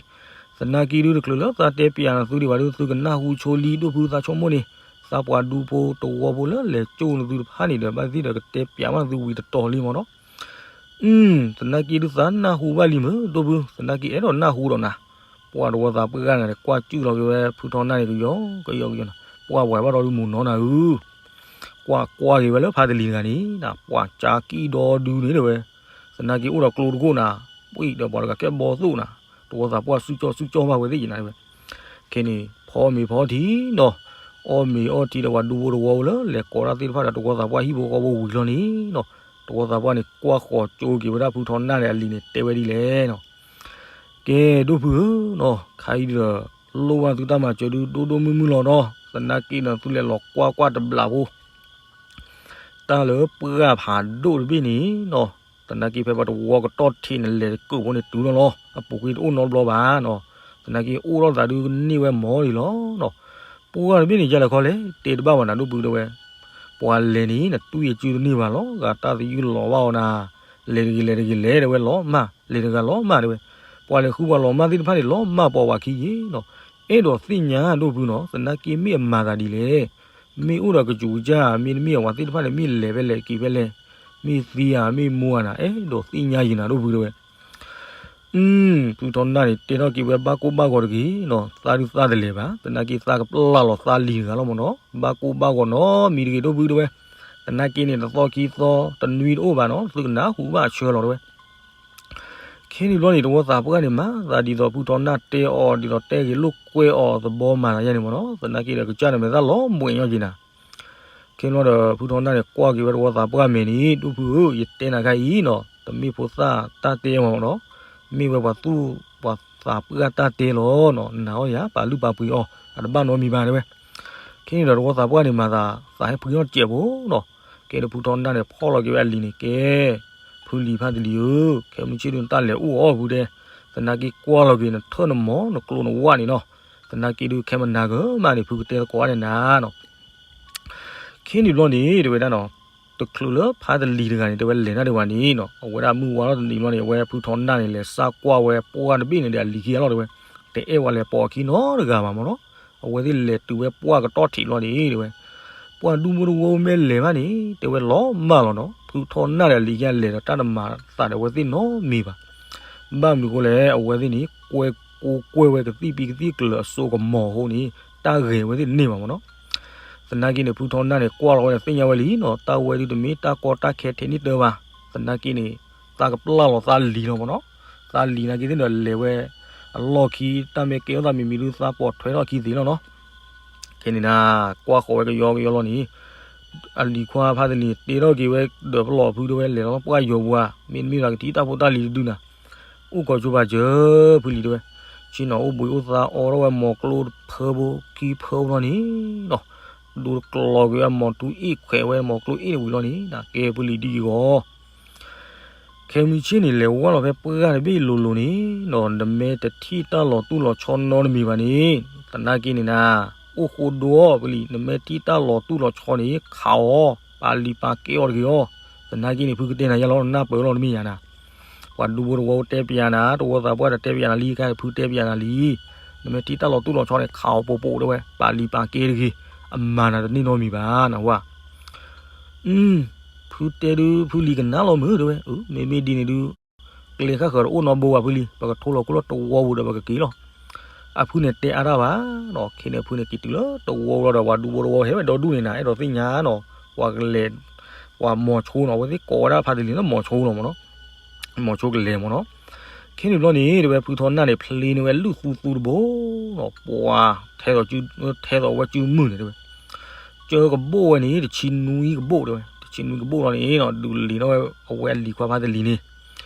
သနာ်က့ဒုတချုးလၢသးတဲပျးနသုဒံးဘၣ်ဒု သုကနၢ်ဟူဆိလံဒိၣ်ဖုသးဆိကမိၣ်န့ၣ်, သးပှၤဒူဖိတဝီဖိလၢလဲၤကၠိနသုတဖၣ်န့ၣ်ဒီး ဘၣ်သ့ၣ်ဒီးကတဲပျးဘၣ်နသုဝံၤတတီၤလံမ့ၢ်နီၤ သနာ်က့ဒုသးနၢ်ဟူဘၣ်လံမ့ၢ် ဒိၣ်ဖု သနာ်က့အဲၣ်ဒိးနၢ်ဟူဒီးနၤ, ပှၤတဝီသးပှၢ်ဂၤန့ၣ် ကွၢ်ကၠူၣ်လီၤက့ၤဝဲဖုထီၣ်နၢ်န့ၣ် ကယီကယီကယီနၤ, ပှၤဝဲဘၣ်ဒီးဒုမုၢ်နီၤနၤဧၢ, ကွၢ်ကွၢ်က့ၤဝဲလၢဖါတလံၤတဂၤန့ၣ် ပှၤကၠါကံၣ်ဒီဒုန့ၣ်တဲဝဲ, သနာ်က့အိၣ်ဒီးကျိတကိၣ်နၤ, ပှံၢ်ဒီးပှၤတဂၤကဲဘီသိၣ်နၤ, တဝီသးပှၢ်စုကၠီစုကၠီဘၣ်ဝဲသ့ၣ်ယနၤတဲဝဲ ခဲန့ၣ် ဖီမ့ၤဖီထံနီၤ, အီၣ်မ့ၤအီထံဒီးပှၤဒူဖိတဝီဖိလၢလဲၤကိးတၢ်သ့ၣ်တဖၣ်ဒီးတဝီသးပှၢ်ဟံၣ်ဖိဃီဖိဝံၤလီၤန့ၣ်နီၤ, တဝီသးပှၢ်န့ၣ် ကွၢ်ဃီၤကၠိက့ၤဝဲဒၣ်ဖုထီၣ်နၢ်န့ၣ်အလံၤန့ၣ် တဲဝဲဒ်လဲၣ်နီၤ, ကဲဒိၣ်ဖုဧၢနီၤ, ခါအံၤဒီး လိၣ်ဘၣ်သုတၢ်မၤစၢၤဒုဒိၣ်ဒိၣ်မုၢ်မုၢ်လီၤနီၤ, သနာ်က့ဒီးသုလဲၤလီၤကွၢ်ကွၢ်တဘျးဖိ တၢ်လၢပှၢ်ဖးဒိၣ်တဘ့ၣ်န့ၣ်နီၤ, သနာ်က့ဖဲပှၤတဝီကတီၢ်ထံးန့ၣ် လဲၤတကုးဖိန့ၣ်တုၤလီၤလီၤ, အပူၤကွံာ်တအိၣ်နီတဘျီဘၣ်နီၤ, သနာ်က့အိၣ်ထီၣ်သးဒုကန့ၢ်ဝဲမီၤဒံးလီၤနီၤ, ပှၢ်တဘ့ၣ်န့ၣ် ယလဲၤခီလဲၣ် တဲတဘၣ်ဘၣ်နၤဒိၣ်ဖုတဲဝဲ, ပှၤလဲၤန့ၣ် နတူၢ်ယစုတန့ၢ်ဘၣ်လီၤ, ဂၤတၢ်သယုၢ်လီၤဘၣ်အီၤနၤ, လဲၤတဂ့ၤလဲၤတဂ့ၤလဲၤတဲဝဲလီၤမၢ်, လဲၤတဂၤလီၤမၢ်တဲဝဲ, ပှၤလဲၤဃုပှၤလီၤမၢ်သ့ၣ်တဖၣ်န့ၣ် လီၤမၢ်ပှၤဝၤခံယ့နီၤ, အဲၣ်ဒိးသ့ၣ်ညါဒိၣ်ဖုနီၤ, သနာ်က့မ့ၢ်အမၤသးဒ်လဲၣ် မ့ၢ်အိၣ်ဒီးကစူၤကစၢ် မ့တမ့ၢ်အဝဲသ့ၣ်တဖၣ်န့ၣ် မ့ၢ်လဲၤဖဲလဲၣ်က့ၤဖဲလဲၣ်, မ့ၢ်သံဧါ မ့ၢ်မူဧါနၤ, အဲၣ်ဒိးသ့ၣ်ညါယံၤနၤဒိၣ်ဖုတဲဝဲ, ဖုထီၣ်နၢ်န့ၣ် တဲထီၣ်က့ၤဝဲဘၣ်ကိၢ်ဘၣ်ဂီၤတဂ့ၤနီၤ, သးဒုသးတလဲၤဘၣ်, သနာ်က့သးကပျၢ်လီၤသးလံၤတဂၤလီၤမ့ၢ်နီၤ, ဘၣ်ကိၢ်ဘၣ်ဂီၤနီတမံၤတဂ့ၤဒိၣ်ဖုတဲဝဲ, သနာ်က့န့ၣ် တသီခံသီ တနွံတအိၣ်ဘၣ်နီၤ, သုကနၢ်ဟူဘၣ်အဆၢလီၤတဲဝဲ ခဲန့ၣ်ဘျီန့ၣ် တဝီသးပှၢ်န့ၣ် မၤသးဒ်သိးဖုထီၣ်နၢ်တဲအီၤ ဒ်သိးတဲဂ့ၤလိာ်ကွဲအီၤသဘီမၤသးယဲန့ၣ်မ့ၢ်နီၤ, သနာ်က့ဒီးကစၢ်န့ၣ်မဲာ်သၣ်လီၤဘှံးညီက့ၤနၤ, ခဲန့ၣ်ဒီး ဖုထီၣ်နၢ်န့ၣ် ကွၢ်က့ၤဝဲတဝီသးပှၢ်မဲာ်န့ၣ် ဒိၣ်ဖုဧၢ ယတဲနၤခါအံၤနီၤ, တမ့ၢ်ဖိသၣ်တၢ်တဲမ့ၢ်နီၤ, မ့ၢ်ဝဲပှၤသူၣ်ပှၤသးပှၢ်တၢ်တဲလီၤနီၤ, နာ်အီၤယၤ ပာ်လုၢ်ပာ်ပှ့ၤအီၤ အတဘၣ်နီတမံၤဘၣ်တဲဝဲ ခဲန့ၣ်ဒီးတဝီသးပှၢ်န့ၣ် မၤသးသးဟဲဖှံထီၣ်စဲးဖိနီၤ, ကဲဒီးဖုထီၣ်နၢ်န့ၣ် ဖီၣ်လီၤက့ၤဝဲအလံၤန့ၣ် ကဲ ဖုလံၤဖါတလံၤဧၢ, ခဲမုၢ်ဆ့ၣ်ဒုးနတၢ်လဲၤအိၣ်အီၣ်ဖုတဲ, သနာ်က့ကွၢ်လီၤက့ၤနထၢၣ်နမီၤနကျိနဝၣ်န့ၣ်နီၤ, သနာ်က့ဒုးခဲမနၤကမၣ်န့ၣ် ဖုကတဲသကိးအါန့ၢ်နၤနီၤ ခဲန့ၣ်ဘျီန့ၣ် တဲဝဲဒၣ်နီၤ, တချုးလၢဖါတလံၤတဂၤန့ၣ် တဲဝဲလဲၤတၢ်ဒံးဘၣ်န့ၣ်နီၤ, အဝဲဒၣ်မုၢ်ဝါထီၣ်တနံၤဘျီန့ၣ် အဝဲဖုထီၣ်နၢ်န့ၣ် လဲၤစၢ်ကွၢ်ဝဲပှၢ်တဘ့ၣ်န့ၣ်ဒီးအလံၤခံဂၤလီၤတဲဝဲ, တအဲၣ်ဝဲလဲၤပိာ်အခံနီတဂၤဘၣ်မ့ၢ်နီၤ, အဝဲသ့ၣ်လဲၤတုၤဝဲပှၢ်ကတီၢ်ထံးဘျီန့ၣ် တဲဝဲ ပှၢ်ဒူဖိတဝီမ့ၢ်လဲၤဘၣ်န့ၣ် တဲဝဲလီၤမၢ်လီၤနီၤ, ဖုထီၣ်နၢ်ဒီးအလံၤခံဂၤလဲၤဒီးတၢ်တမၤသးဒီးအဝဲသ့ၣ်နီတမံၤဘၣ် ဘၣ်မနုၤအဃိလဲၣ် အဝဲသ့ၣ်န့ၣ် ကွဲကိးကွဲဝဲကသံၣ်ပံၤကသံၣ်ကျၢၤအစိကမီၤအဃိန့ၣ် တၢ်ဂဲၤဝဲသ့ၣ်တန့ၢ်ဘၣ်မ့ၢ်နီၤ. သနာ်က့န့ၣ် ဖုထီနၢ်န့ၣ် ကွၢ်လီၤဝဲန့ၣ် သ့ၣ်ညါဝဲလံနီၤ, တၢ်ဝဲဒုးတမ့ၢ်တၢ်ကီတၢ်ခဲထဲန့ၣ်တၢ်ဘၣ်. သနာ်က့န့ၣ် သးကပျၢ်လီၤသးလံၤလီၤမ့ၢ်နီၤ. သးလံၤနာ်က့သ့ၣ်န့ၣ်ဒီးလဲၤဝဲအလီၢ်ခံ တၢ်မ့ၢ်ကဲထီၣ်သးမံၤမံၤဒုးသးပိာ်ထွဲထီၣ်အခံသ့လီၤနီၤ. ခဲန့ၣ်နၤ ကွၢ်ဃီၤဝဲကယီကယီလီၤန့ၣ် အလံၤခွါဖါတလံၤ တ့ထီၣ်က့ၤဝဲဒီးပလီၢ်ဖုတဲဝဲ လဲၤလီၤပှၢ်ယိာ်ပူၤဧါ, မ့တမ့ၢ်ဒီးကထံၣ်တၢ်ဖိတၢ်လံၤတဒုနၤ. အိၣ်ကီၤဆိပာ်စၢၤ ဖုလံၤတဲဝဲ, ဆ့ၣ်နီၤအိၣ်ဘှံးအိၣ်သါအီထီၣ်ဝဲမီၤကျိတဖၢဖိခံဖၢဖိလီၤန့ၣ်နီၤ. ဒိတကျီၤက့ၤဝဲမီၤတူၢ်အ့ၣ်ခွဲးဝဲမီၤကျိအ့ၣ်တဝံၤလီၤန့ၣ် နကဲဖုလံၤဒ်အံၤဂီၢ် ခဲမုၢ်ဆ့ၣ်န့ၣ် လဲၤဝဲလီၤဖဲပှၢ်တဘ့ၣ်လိၤလိၤန့ၣ်နီၤ, နမ့ၢ်တထံၣ်တၢ်လီၤတူၢ်လီၤဆီနီတမံၤဘၣ်န့ၣ်, သနာ်က့န့ၣ်နၤ အိၣ်ဃိဒိအီၤဖုလံၤ, နမ့ၢ်ထံၣ်တၢ်လီၤတူၢ်လီၤဆီန့ၣ် ခးအီၤ ပာ်လံၤပာ်ကဲအီၤတဂ့ၤအီၤ. သနာ်က့န့ၣ် ဖုကတဲနၤယဲလီၤ နၢ်ပၢၢ်လီၤတမ့ၢ်ယၤနၤ. ပှၤဒူဖိတဝီတဲပယၤနၤ, တဝီသးပှၢ်တတဲပယၤနၤလံ, ခဲဖုတဲပယၤနၤလံ. နမ့ၢ်ထံၣ်တၢ်လီၤတူၢ်လီၤဆီန့ၣ် ခးအီၤပိာ်ပိာ်တဲဝဲ, ပာ်လံၤပာ်ကဲတဂ့ၤ, အမၤနၤတန့ၢ်နီတမံၤဘၣ်နဝဲ. ဖုတဲဒုး ဖုလံၤကနၣ်လီၤမုာ်တဲဝဲ, မ့မ့ၢ်ဒ်န့ၣ်ဒုး ကျဲဃၣ်ဃၢၤတအိၣ်နီတဘိဘၣ်ဖုလံၤ, ပကထိလီၤခိၣ်လၢတဝီပူၤဒီးပကက့ၤလီၤ. အဖုန့ၣ်တဲအါတၢ်ဘၣ်နီၤ, ခဲန့ၣ်အဖုန့ၣ်က့ၤတုၤလၢတဝီလီၤဒီး ပှၤဒူဖိတဝီဟဲဝဲဒီဒူၣ်န့ၣ်နၤ, အဲၣ်ဒိးသ့ၣ်ညါနီၤ, ပှၤကလဲၤ ပှၤမီၤဆိနီၤ, အဝဲသ့ၣ်ကိးဝဲဒၣ်ဖါတလံၤလၢမီၤဆိလီၤမ့ၢ်နီၤ. မီၤဆိကလဲၤမ့ၢ်နီၤ. ခဲန့ၣ်ဘျီန့ၣ် တဲဝဲဖုထီနၢ်န့ၣ် ဖျ့န့ၢ်ဝဲလုၢ်သူသူတဘိနီၤ, ပှၤထဲသိး ထဲသိးဝဲစုမုၢ်န့ၣ်တဲဝဲ ကၠၢကဘိၣ်ဝဲန့ၣ် တဆံနွံကဘိၣ်တဲဝဲ, တဆံနွံကဘိၣ်လီၤန့ၣ်နီၤ ဒုးလံာ်ထီၣ်ဝဲအဝဲအလံၤခွါဖါတလံၤန့ၣ်,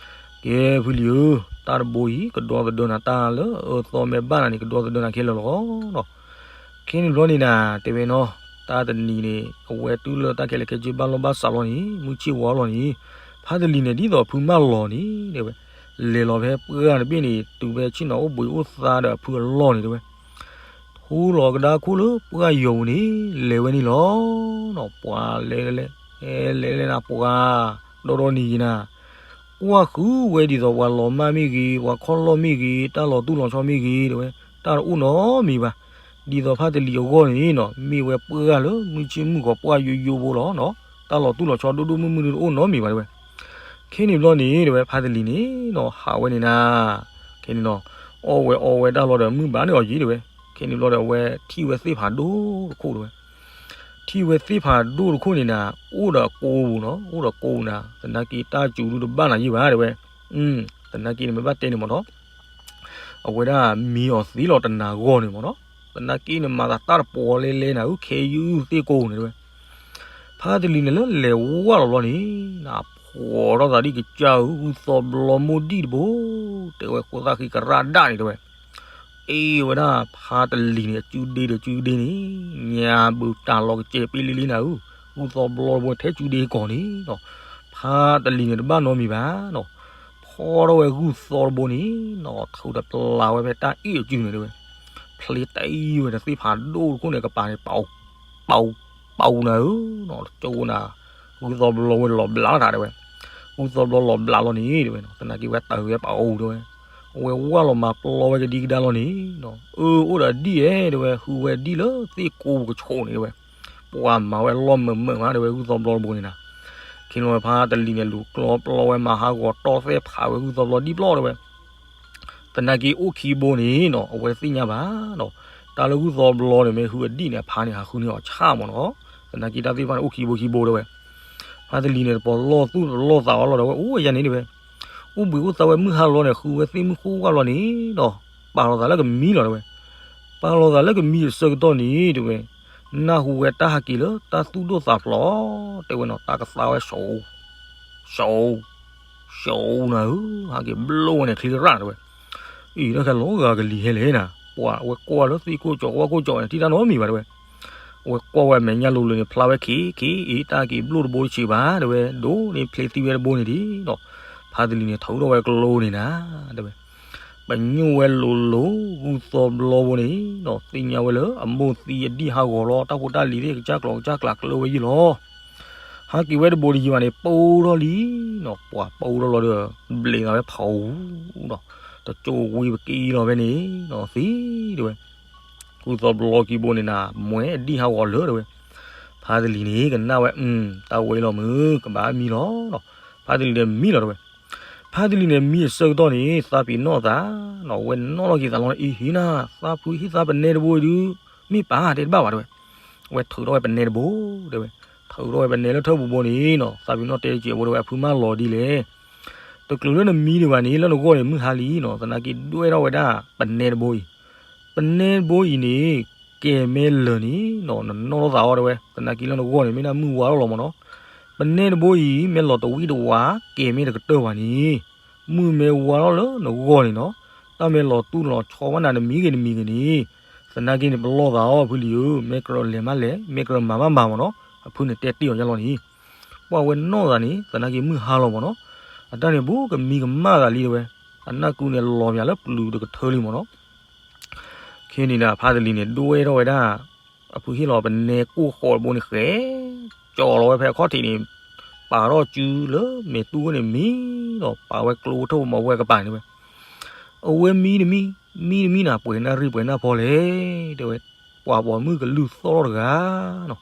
ကဲဖုလံၤဧၢ, တၢ်တဘိအံၤ ကဒီသဒၢနၤတၢ်လၢအၢသီမဲာ်ဘၣ်နၤန့ၣ် ကဒီသဒၢနၤခဲလၢာ်လီၤနီၤ. ခဲန့ၣ်ဘျီန့ၣ်နၤ တဲဝဲနီၤ, တၢ်တနံၤန့ၣ် အဝဲတုၤလၢတၢ်ခဲလၢာ်ခဲဆ့ဘၣ်လီၢ်ဘၣ်စးလီၤန့ၣ် မုၢ်ဆ့ၣ်ဝါလီၤန့ၣ်, ဖါတလံၤန့ၣ် ဒ်သိးအဖုမၢလီၤန့ၣ် တဲဝဲ, လဲၤလီၤဖဲပှၢ်တဘ့ၣ်န့ၣ် တုၤဖဲဆ့ၣ်နီၤအိၣ်ဘှံးအိၣ်သါဒီးအဖုအလီၢ်န့ၣ် တဲဝဲ ထူလီၤကဒါခိၣ်လၢပှၢ်ယိာ်ပူၤန့ၣ် လဲၤဝဲန့ၣ်လီၤ. ပှၤလဲၤလဲၤ လဲၤလဲၤနၤ ပှၤဒီဒီနံၤဂ့ၤနၤ ကွၢ်ဃုဝဲဒ်သိးပှၤလီၤမၢ်မ့ၢ်ဂ့ၤ ပှၤခီၣ်လီၢ်မ့ၢ်ဂ့ၤ တၢ်လီၤတူၢ်လီၤဆီမ့ၢ်ဂ့ၤ တဲဝဲ တၢ်တအိၣ်နီတမံၤဘၣ်. ဒ်သိးဖါတလံၤအဂီၢ်န့ၣ်နီၤ မ့ၢ်ဝဲပှၢ်လၢမုၢ်ဆ့ၣ်မုၢ်ဂီၤပှၢ်ယိယိဖိလီၤနီၤ တၢ်လီၤတူၢ်လီၤဆီဒိၣ်ဒိၣ်မုၢ်မုၢ်ဒုတအိၣ်နီတမံၤဘၣ် တဲဝဲ. ခဲန့ၣ်ဘျီန့ၣ် တဲဝဲ ဖါတလံၤန့ၣ်နီၤ ဟးဝဲန့ၣ်နၤ ခဲန့ၣ်နီၤ အီၣ်ဝဲအီဝဲတၢ်လီၤဒီးမုၢ်ဘၣ်န့ၢ်အီၤယံၤ တဲဝဲ. ခဲန့ၣ်ဘျီဒီးအဝဲထံၣ်ဝဲသ့ၣ်ဖးဒိၣ်တခိၣ် တဲဝဲ ထံၣ်ဝဲသ့ၣ်ဖးဒိၣ်တခိၣ်န့ၣ်နၤ အိၣ်ဒီးကိပူၤနီၤ အိၣ်ဒီးကိပူၤနၤ သနာ်က့တၢ်စူၤဒုတဘၣ်နၤယံၤဘၣ် တဲဝဲ. သနာ်က့န့ၣ်မ့ၢ်ဘၣ်တဲန့ၣ်မ့ၢ်နီၤ အဝဲဒၣ်မံအီၤသ့လီၤတနၤဂီၢ်န့ၣ်မ့ၢ်နီၤ သနာ်က့န့ၣ်မၤသးတၢ်တပီၤလဲလဲနၤ အုၣ်ခဲယုၢ်သ့ၣ်ကိပူၤန့ၣ် တဲဝဲ. ဖါတလံၤန့ၣ်လၢလဲၤဝၢ်လီၤဘျီန့ၣ် နဖှီၣ်ထီၣ်သးဒ်ကစၢ်ဧၢ ဂုၢ်သီဘျီမိၢ်ဒံၣ်တဘိ တဲဝဲ ဃိသၣ်ဃံကရၣ်ဒၣ်န့ၣ် တဲဝဲ အ့ၣ်ဝဲဒၣ်ဖါတလံၤန့ၣ် အစုဒ့ဒီးစုဒ့န့ၣ် ညါဘုးတၢ်လီၤကစဲၤပ့လံလံနၤဧၢ, ဂုၢ်သီဘျီတဘိထဲစုဒ့ကီၢ်န့ၣ်နီၤ, ဖါတလံၤန့ၣ်တဘၣ်နီတမံၤဘၣ်နီၤ, ဖီထီၣ်ဝဲဂုၢ်သီတဘိန့ၣ်နီၤ ထုးတပျၢ်ဝဲဖဲတၢ်အ့ၣ်အစုန့ၣ်တဲဝဲ, ဖျ့တအံၤဝဲန့ၣ်သ့ၣ်ဖးဒိၣ်တခိၣ်န့ၣ် ကပၤန့ၣ် ပာ်အူနၤဧၢနီၤ, တကၠိနၤ ဂုၢ်သီဘျီဝဲလီၤဘျးလီၤတၢ်တဲဝဲ, ဂုၢ်သီဘျီလီၤဘျးလီၤန့ၣ်တဲဝဲနီၤ, သနာ်က့ဝဲတၢ်ဂဲၤပာ်အူတဲဝဲ, အဝဲဝၢ်လီၤမၤပျီဝဲကဒံကဒါလီၤန့ၣ်နီၤ, အၢ အိၣ်ဒီးဒံၣ်ဧဲတဲဝဲ, ဃုဝဲဒံၣ်လၢသ့ၣ်ကိပူၤကဆိးန့ၣ်တဲဝဲ, ပှၤမၤဝဲလီၢ်မုာ်မုာ်မးတဲဝဲ ဂုၢ်သီဘျီတဘိန့ၣ်နၤ, ခ့လီၤဝဲဖါတလံၤန့ၣ် လူၤကျီပျီဝဲမၤဟးဂီၤတီၢ်သဲၣ်ဖးဝဲဂုၢ်သီဘျီဒံၣ်ပျီတဲဝဲ သနာ်က့အိၣ်ခံဘိန့ၣ်နီၤ အဝဲတသ့ၣ်ညါဘၣ်နီၤ, တၢ်လၢဂုၢ်သီဘျီန့ၣ် မ့ၢ်ဃုအဒံၣ်န့ၣ် အဖါန့ၣ် ဟးဃုန့ၢ်အီၤဆၣ်မးနီၤ, သနာ်က့တၢ်သ့ၣ်တဖၣ်န့ၣ် အိၣ်ခံဘိခံဘိတဲဝဲ, ဖါတလံၤန့ၣ် တပီၤလီၢ်သူၣ်တပီၤလီၢ်သးအီၤလီၤတဲဝဲ, အိၣ်ယၤန့ၣ်တဲဝဲ, အိၣ်ဘှံးအိၣ်သါဝဲမုၢ်ဟါလီၤန့ၣ် ဃုဝဲသ့ၣ်မုၢ်ဃိၣ်ဝါလီၤန့ၣ်နီၤ, ပာ်လီၤသးလၢကမံလီၤတဲဝဲ, ပာ်လီၤသးလၢကမံအဆၢကတီၢ်န့ၣ်တဲဝဲ, နၢ်ဟူဝဲတၢ်ဟးက့ၤလၢတၢ်သူၣ်ဒိၣ်သးဖျိးတဲဝဲနီၤ, တၢ်ကသါဝဲ ၡိ ၡိ နၤဧၢ, ဟးက့ၤဘျိၣ်ဝဲန့ၣ် ချံရၣ်တဲဝဲ, အံၤတၢ်ခဲလီၤဂာ်ကလံၤဟဲလဲၣ်နၤ, ပှၤအဝဲကွၢ်လၢသ့ၣ်ကိၣ်ကၠီၤဝၣ်ကိၣ်ကၠီၤန့ၣ် ထံၣ်တၢ်နီတမံၤဘၣ်တဲဝဲ, အဝဲကွၢ်ဝဲအမဲာ်ညါလိၤလိၤန့ၣ် ဖျါဝဲခံခံအံၤ တၢ်က့ၤဘျိၣ်တဘိတဆံးဘၣ်တဲဝဲ, ဒိၣ်န့ၣ်ဖျ့သံဝဲတဘိန့ၣ်ဒ်နီၤ, ဖါတလံၤန့ၣ် ထုးထီၣ်ဝဲကျိန့ၣ်နၤတဲဝဲ ပညိၣ်ဝဲလိၤလိၤ ဂုၢ်သီဘျီဘိန့ၣ်နီၤ သ့ၣ်ညါဝဲလၢအမိၢ်သံအဒံၣ်ဟးဂီၤလီၤ တၢ်ဖိတၢ်လံၤသ့ၣ်ကစၢ်ကျီၤကစၢ်ကျးကျၢၤဝဲယံၤလီၤ, ဟးက့ၤဝဲတဘိတယံၤဘၣ်န့ၣ် ပိၢ်ထီၣ်လံနီၤ, ပှၤပိၢ်ထီၣ်လီၤဒီး ဘျ့းသးဝဲဖးအူနီၤ, တကၠိဝံၤပကံလီၤဖဲန့ၣ်နီၤ သံတဲဝဲ, ဂုၢ်သီဘျီခံဘိန့ၣ်နၤ မွဲအဒံၣ်ဟးဂီၤလၢတဲဝဲ, ဖါတလံၤန့ၣ် ကနၣ်ဝဲ တၢ်ဝဲလီၤမုၢ် ကဘၣ်မံလီၤနီၤ, ဖါတလံၤန့ၣ်မံလီၤတဲဝဲ ဖါတလံၤန့ၣ် မံအဆၢကတီၢ်န့ၣ် သးပ့ၤနီၣ်သးနီၤ, ဝဲနီၣ်လီၤက့ၤသးလီၤန့ၣ် အံၤဟံးနၤ သးဖုဟံၣ်သးပနဲတဘိအံၤဒုး မ့ၢ်ပာ်တဲတဘၣ်ဘၣ်တဲဝဲ, ဝဲထုးထီၣ်ဝဲပနဲတဘိတဲဝဲ, ထုးထီၣ်ဝဲပနဲလၢထၢၣ်ပူၤဘိန့ၣ်နီၤ သးပ့ၤနီၣ်တဲတကဲးဘိတဲဝဲ အဖုမၢလီၤဒ်လဲၣ်, တချုးလၢနမံဒံးဘၣ်န့ၣ် လၢနဂီၢ်န့ၣ် မုၢ်ဟါလံနီၤ, သနာ်က့ဒွဲၣ်ထီၣ်ဝဲဒၣ်ပနဲတဘိအံၤ, ပနဲတဘိအံၤန့ၣ် ကဲၤမ့ၢ်လၢာ်န့ၣ်နီၤ နနီၣ်ထီၣ်သးအီၤတဲဝဲ, သနာ်က့လၢနဂီၢ်န့ၣ် မ့ၢ်ဒၣ်မုၢ်ဝါထီၣ်လီၤမးနီၤ, ပနဲတဘိအံၤ မ့ၢ်လီၤတဝံၣ်တဝါ ကဲၤမ့ၢ်တကတၢၢ်ဘၣ်န့ၣ် မုၢ်မ့ၢ်ဝါထီၣ်လၢနဂီၢ်န့ၣ်နီၤ, တၢ်မ့ၢ်လီၤတူၢ်လီၤဆီဘၣ်နၤနမံဂ့ၤနမံဂ့ၤန့ၣ်, သနာ်က့န့ၣ် ပလီၢ်သးအီၤဖုလံၤဧၢ, မ့ၢ်ကြၢးလဲၤမးလဲၤ မ့ၢ်ကြၢးမၤမးမၤမးနီၤ, အဖုန့ၣ်တဲတ့ၢ်အီၤယါလီၤန့ၣ်, ပှၤဝဲနီၣ်သးန့ၣ် သနာ်က့မုၢ်ဟါလီၤမးနီၤ, အတၢ်န့ၣ်ဘူးကမံကမၣ်သးလံတဲဝဲ, အနၢ်ကူန့ၣ်လီၤပၠးလၢပျုၤတကထၢလံမးနီၤ ခဲန့ၣ်ဒီး ဖါတလံၤန့ၣ် ဒွဲၣ်ထီၣ်ဝဲဒၣ် အဖုဟ့ၣ်လီၤပနဲကိၢ်ဃီတဘိန့ၣ်ဃဲ, ကၠီလီၤဝဲဖဲအခီၣ်ထံးန့ၣ်, ပာ်ထီၣ်စုလၢမဲာ်တူၢ်ဝဲန့ၣ်မံနီၤ, ပာ်ဝဲကျိထၢၣ်ပမၤဝဲကပၤန့ၣ်ဝဲ, အဝဲမံတမံ, မံတမံနၤ ပှဲၤနၣ်ရံၣ်ပှဲၤနၣ်ဖီလဲၣ်, တဲဝဲ, ပှၤပိာ်မုၣ်ကလုၢ်သီၣ်ထီၣ်တဂၤနီၤ,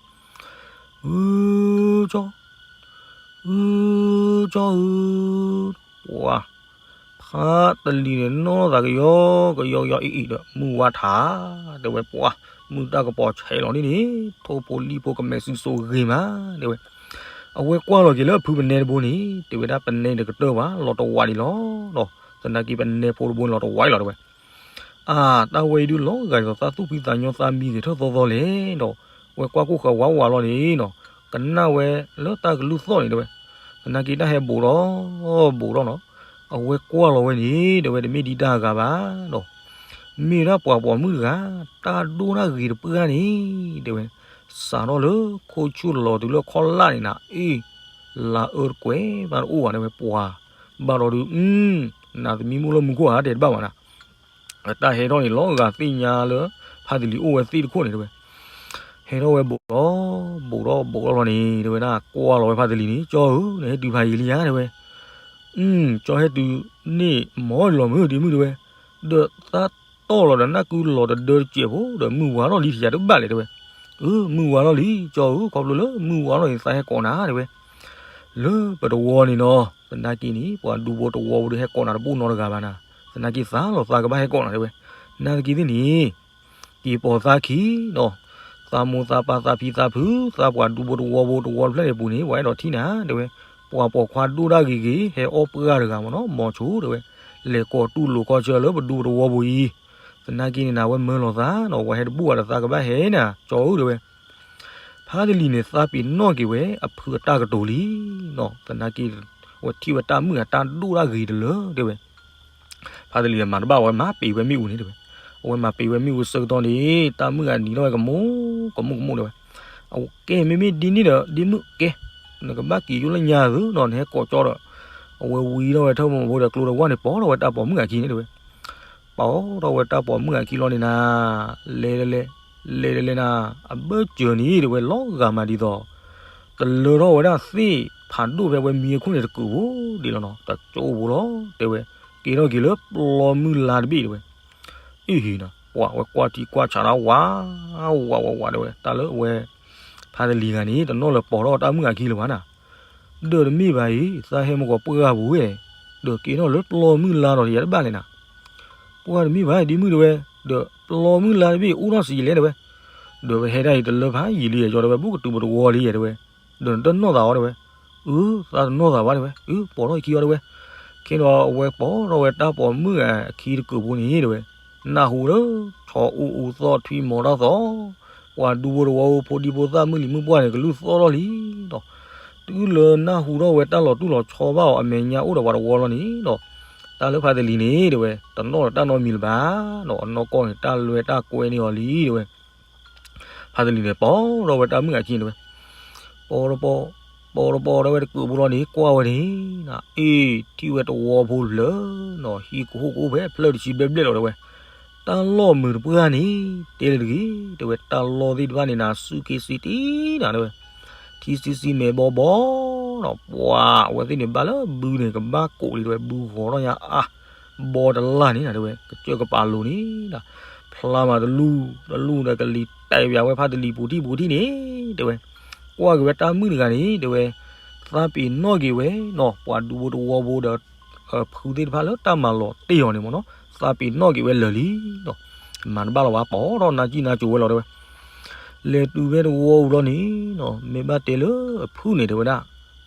အုကၠီ အုကၠီဧၢ, ပှၤ ဖါတလံၤန့ၣ် နီၢ်သးကယီကယီ ကယီအံၤအံၤဒီး မုၢ်ဝါထါ, တဲဝဲပှၤ, မုၢ်တၢ်ကပီၤဆဲးလီၤန့ၣ်န့ၣ်, ထိၣ်ဖိလံၣ်ဖိကမဲာ်စုစိဂ့ၤမး, တဲဝဲ, အဝဲကွၢ်လီၤက့ၤလၢအဖုပနဲတဘိန့ၣ်, တဲဝဲဒၣ်ပနဲတကတၢၢ်ဘၣ် လီၤတဝးဒံးလီၤ, သနာ်က့ပနဲဖိတဘိန့ၣ်လီၤတဝးလီၤ တဲဝဲ, အၢ တၢ်ဝဲအံၤဒုးလီၤဂာ်ဒ်သိးသးသူၣ်ဖှံသးညီသးမံဂ့ၤထၢၣ်သီသီလဲၣ်ဒီး, အဝဲကွၢ်ကိၣ်ဃာ်ဝးဝးလီၤန့ၣ်နီၤ, ကနၣ်ဝဲလၢတၢ်ကလုၢ်သီၣ်န့ၣ်တဲဝဲ, သနာ်က့တၢ်ဟဲဘူးထီၣ်ဘူးထီၣ်နီၤ, အဝဲကွၢ်လီၤဝဲန့ၣ် တဲဝဲ တမ့ၢ်ဒ်တၢ်ဂၤဘၣ်ဒီး မ့ၢ်ဒၣ်ပှၤပိာ်မုၣ်တဂၤ တၢ်ဒိၣ်တၢ်ဂ့ၤတပှၢ်န့ၣ် တဲဝဲ, စးထီၣ်လၢခိၣ်ဆူၣ်လီၤတုၤလၢခီၣ်လာ်န့ၣ်နၤ အ့ၣ်, လါအၢတကွဲးဘၣ်တအိၣ်ဘၣ်တဲဝဲ, ပှၤဘၣ်ဒီးဒုး နသမံမုၣ်လၢမူခိၣ်ဧါ တဲတဘၣ်ဘၣ်နၤ, အတၢ်ဟဲထီၣ်န့ၣ် လီၤဂာ်သ့ၣ်ညါလၢ ဖါတလံၤအိၣ်ဝဲသ့ၣ်တခိၣ်န့ၣ်တဲဝဲ, ဟဲထီၣ်ဝဲဘူးလီၤ, ဘူးထီၣ်ဘူးထီၣ်လီၤန့ၣ် တဲဝဲဒၣ် ကွၢ်လီၤဝဲဖါတလံၤန့ၣ် ကၠီဧၢ နဟဲတုၤဖးယံာ်လံဧါ တဲဝဲ ကၠီဟဲတုၤန့ၣ် မ်လီၤမုၢ်ဒ့မုၣ်တဲဝဲ, ဒီးသးတီၢ်လီၤဒီးနၢ်ကုလီၤတဒၢတစဲးဖိ ဒီးမုၢ်ဝါထီၣ်လံ ထံၣ်ယၤတဘၣ်လဲၣ်တဲဝဲ, အၢ မုၢ်ဝါထီၣ်လံ ကၠီဧၢ ခီဖျိလၢမုၢ်ဝါထီၣ်န့ၣ် သးဟဲကိးနၤတဲဝဲ, လၢပတဝီန့ၣ်နီၤ သနာ်က့န့ၣ် ပှၤဒူဖိတဝီဖိဒီးဟဲကိးနၤတဘၣ်နီတဂၤဘၣ်နၤ, သနာ်က့သးလီၤသးကဘၣ်ဟဲကိးနၤတဲဝဲ, နာ်သက့သ့ၣ်န့ၣ် က့ၤပိာ်သးခံနီၤ, သးမိၢ်သးပၢ်သးဖံသးဖု သးပှၤဒူဖိတဝီဖိတဝီတဖျၢၣ်န့ၣ်ပူၤန့ၣ် ပှၤအဲၣ်ဒိးထံၣ်နၤတဲဝဲ, ပှၤပိာ်ခွါဒိၣ်တၢ်ဂ့ၤဂ့ၤ ဟဲအီၣ်ပှၢ်တဂၤမ့ၢ်နီၤ မီၤဆိတဲဝဲ, လဲၤကိးတူၢ်လိာ်ခီဆၢလၢပဒူပတဝီပူၤအံၤ, သနာ်က့န့ၣ်နၤဝဲမၢလီၤသးနီၤ ပှၤဟဲတဘူၣ်ဘၣ်ဒီးသးကဘၣ်ဟဲနၤ ကၠီဧၢတဲဝဲ, ဖါတလံၤန့ၣ် သးပ့ၤနီၣ်က့ၤဝဲအဖုအတၢ်ကတိၤလံနီၤ, သနာ်က့ ဝဲထံၣ်ဝဲတၢ်မုၣ်အတၢ်ဒိၣ်တၢ်ဂ့ၤတလၢတဲဝဲ ဖါတလံၤန့ၣ်မၤတဘၣ်ဝဲ မၤပ့ၤဝဲမ့ၣ်အူန့ၣ်တဲဝဲ, အဝဲမၤပ့ၤဝဲမ့ၣ်အူဆၢကတီၢ်န့ၣ် တၢ်မုၣ်ဂၤနံၤထီၣ်ဝဲကမူကမူကမူတဲဝဲ, အဝဲကဲမ့မ့ၢ်ဒ်န့ၣ်ဒီး ဒ့မုၣ်ကဲ, နကဘၣ်က့ၤယိၣ်လၢညါသုနီၤ နဟဲကိးကၠီဒီး, အဝဲဝံထီၣ်ဝဲထၢၣ်မူဖိဒီးကျိတဝၢ်န့ၣ် ပိာ်ထီၣ်ဝဲတၢ်ပိာ်မုၣ်အခံန့ၣ်တဲဝဲ, ပိာ်ထီၣ်ဝဲတၢ်ပိာ်မုၣ်အခံလီၤန့ၣ်နၤ, လဲၤတလဲၤ, လဲၤတလဲၤနၤ, အဘၢၣ်စၢၤန့ၣ်တဲဝဲ လီၤဂာ်မးဒ်သိး တလၢထီၣ်ဝဲဒၣ်သ့ၣ်ဖးဒိၣ်ဖဲဝဲမံအခိၣ်န့ၣ်တကုာ်ဖိဒ်လီၤနီၤ တကၠိဖိလီၤတဲဝဲ, က့ၤထီၣ်က့ၤလၢပျီမုၢ်လါတဘ့ၣ်တဲဝဲ, အ့ၣ်ဟံၤနၤ ပှၤဝဲကွၢ်ထံကွၢ်ဆးတၢ်ဝး, ဝးဝးဝးတဲဝဲ တၢ်လၢအဝဲ ဖါတလံၤဂၤန့ၣ် တနီၣ်လၢပိာ်ထီၣ်တၢ်မုၣ်အခံလၢၤဘၣ်နၤ, ဒီးတမ့ၢ်ဘၣ်အံၤ သးဟဲမ့ၢ်ကီးပှၢ်ပူၤဝဲ, ဒီးက့ၤထီၣ်လၢပျီမုၢ်လါဒီးယၤတဘၣ်လဲၣ်နၤ, ပှၢ်တမ့ၢ်ဘၣ်ဒ့မုၣ်တဲဝဲ, ဒီးပျီမုၢ်လါတဘ့ၣ်အိၣ်ထီၣ်စံးလဲၣ်တဲဝဲ, ဒီးပဟဲဒၣ်အံၤတလၢဖးယံာ်လံယၤတဲဝဲ ဘူးကတုၤပတဝီလံယၤတဲဝဲ, ဒီးနတနီၣ်သးအီၤတဲဝဲ, အၢ သးတနီၣ်သးဘၣ်တဲဝဲ, အၢ ပိာ်ထီၣ်အခံအီၤတဲဝဲ, ခဲဒီးအဝဲပိာ်ထီၣ်ဝဲတၢ်ပိာ်မုၣ်အခံတကုာ်ဖိန့ၣ်တဲဝဲ, နၢ်ဟူဒီး ဆီအူအူသီၣ်ထွံမီၤတၢ်သီၣ်, ပှၤဒူဖိတဝီဖိ ဖိဒံဖိသၣ်မုၢ်လံၤမုၢ်ပှၢ်န့ၣ် ကလုၢ်သီၣ်ထီၣ်လံဒီး, တုၤလၢနၢ်ဟူထီၣ်ဝဲတၢ်လီၤတူၢ်လီၤဆီဘၣ်အီၤအမဲာ်ညါအိၣ်ဒီးပှၤတဝီလီၤန့ၣ်ဒီး, တၢ်လၢဖါတလံၤန့ၣ်တဲဝဲ တနီၣ်လၢတၢ်နီတမံၤလၢၤဘၣ်, အနီၢ်ကီၢ်န့ၣ် တၢ်လွဲတၢ်ကွဲန့ၢ်အီၤလံတဲဝဲ ဖါတလံၤန့ၣ် ပိာ်ထီၣ်ဝဲတၢ်မုၣ်အခံန့ၣ်တဲဝဲ, ပိာ်တပိာ်, ပိာ်တပိာ်ဒီးဝဲတကုာ်ဖိလီၤန့ၣ် ကွၢ်ဝဲန့ၣ်, အ့ၣ် ထံၣ်ဝဲတဝီဖိတဖျၢၣ်နီၤ ဟံၣ်ကဟိၣ်ကအိၣ်ဖဲဖျၢၣ်တဆံဘျဲၣ်ဘျဲၣ်လီၤတဲဝဲ, တၢ်လီၢ်မုာ်တပှၢ်န့ၣ် တဲလၢတဂ့ၤ, တဲဝဲ တၢ်လီၢ်သ့ၣ်တဖၣ်န့ၣ်နၤ စူၢ်က့ၤစံးတံၢ်နၤတဲဝဲ, ထံဆံဆံမဲာ်ဘီဘီနီၤ ပှၤအဝဲသ့ၣ်န့ၣ် ဘၣ်လၢဘုန့ၣ် ကဘၣ်ကိးလံတဲဝဲ ဘုဂီၤထီၣ်ညါအါ ဘီတလၢ်န့ၣ်နၤတဲဝဲ ကစၢၢ်ကပာ်လိၤန့ၣ်ဒီး ဖျါမးတလူၢ်တလူၢ်ဒီး ကလံၤတဲာ်ပၠးဝဲဖါတလံၤပူၤထံၣ်ပူၤထံၣ်န့ၣ် တဲဝဲ, ကွၢ်က့ၤဝဲတၢ်မုၣ်တဂၤန့ၣ် တဲဝဲ, သးပ့ၤနီၣ်က့ၤဝဲနီၤ ပှၤဒူဖိတဝီဖိဒီး ဖုသ့ၣ်တဖၣ်လၢတၢ်မၤလီၤတ့ၢ်အီၤန့ၣ်မ့ၢ်နီၤ သးပ့ၤနီၣ်က့ၤဝဲလၢာ်လံဒီး မၤတဘၣ်လီၤဘၣ် ပိာ်ထီၣ်နါစံၣ်နါစိၤဝဲလီၤတဲဝဲ လဲၤတုၤဖဲတဝီပူၤလီၤန့ၣ်နီၤ မ့ၢ်ဘၣ်တဲလၢအဖုၣ်န့ၣ်တဲဝဲဒၣ်,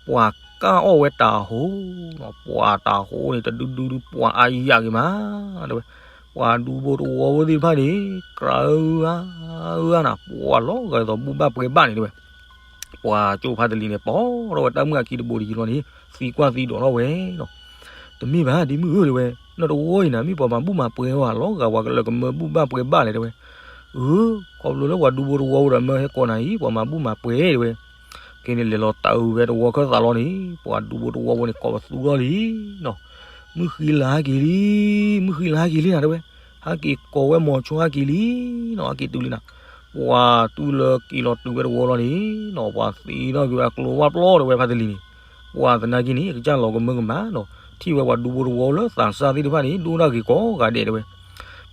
ပှၤကၢ်အီၣ်ဝဲတၤဟိနီၤ ပှၤတၤဟိန့ၣ် တဒူဒူဒူ ပှၤအါယၣ်က့ၤမး တဲဝဲ, ပှၤဒူဖိတဝီဖိသ့ၣ်တဖၣ်န့ၣ် ကြၢးအၢအၢနၤ ပှၤလီၤဂာ်ဒ်သိးဘူၣ်ဘၣ်ပှဲၤဘၣ်န့ၣ်တဲဝဲ, ပှၤကၠိဖါတလံၤန့ၣ် ပိာ်ထီၣ်ဝဲတၢ်မုၣ်အခံတဘိးတယံၤလီၤန့ၣ် သံကွၢ်သံဒိးထီၣ်ဝဲနီၤ တမ့ၢ်ဘၣ် ဒ့မုၣ်ဧၢ တဲဝဲ, နတဝီအံၤနၤ မ့ၢ်ပှၤမၤဘူၣ်မၤပှဲၤဝဲ လီၤဂာ်ပှၤကလၢာ်ကမၢဘူၣ်ဘၣ်ပှဲၤဘၣ်လဲၣ် တဲဝဲ. အၢ, ခီဖျိလၢပှၤဒူဖိတဝီဖိဒီး မၢဟဲကိးနၤအံၤ ပှၤမၤဘူၣ်မၤပှဲၤ တဲဝဲ. ခဲန့ၣ် လဲၤလီၤတၢ်အုးဖဲတဝီခၢၣ်သးလီၤန့ၣ် ပှၤဒူဖိတဝီဖိန့ၣ် ကိးပသူထီၣ်လံနီၤ. မုၢ်ဃံလၤဟဲက့ၤလံ, မုၢ်ဃံလၤဟဲက့ၤလံနၤ တဲဝဲ. ဟဲက့ၤကိးဝဲမိၤဆိဟဲက့ၤလံနီၤ, ဟဲက့ၤတုၤလံနၤ. ပှၤတုၤလၢက့ၤလီၤတုၤဝဲတဝီလီၤန့ၣ်နီၤ, ပှၤသံထီၣ်က့ၤဝဲအကျိၤဝဲပျီ တဲဝဲ ဖါတလံၤန့ၣ်. ပှၤသနာ်က့န့ၣ် အကစၢ်လီၤကမၢကမၣ်နီၤ, ထံၣ်ဝဲပှၤဒူဖိတဝီလၢသးစၢ်သ့ၣ်တဖၣ်န့ၣ် ဒိၣ်တၢ်ဂ့ၤကိးဂၤဒဲး တဲဝဲ.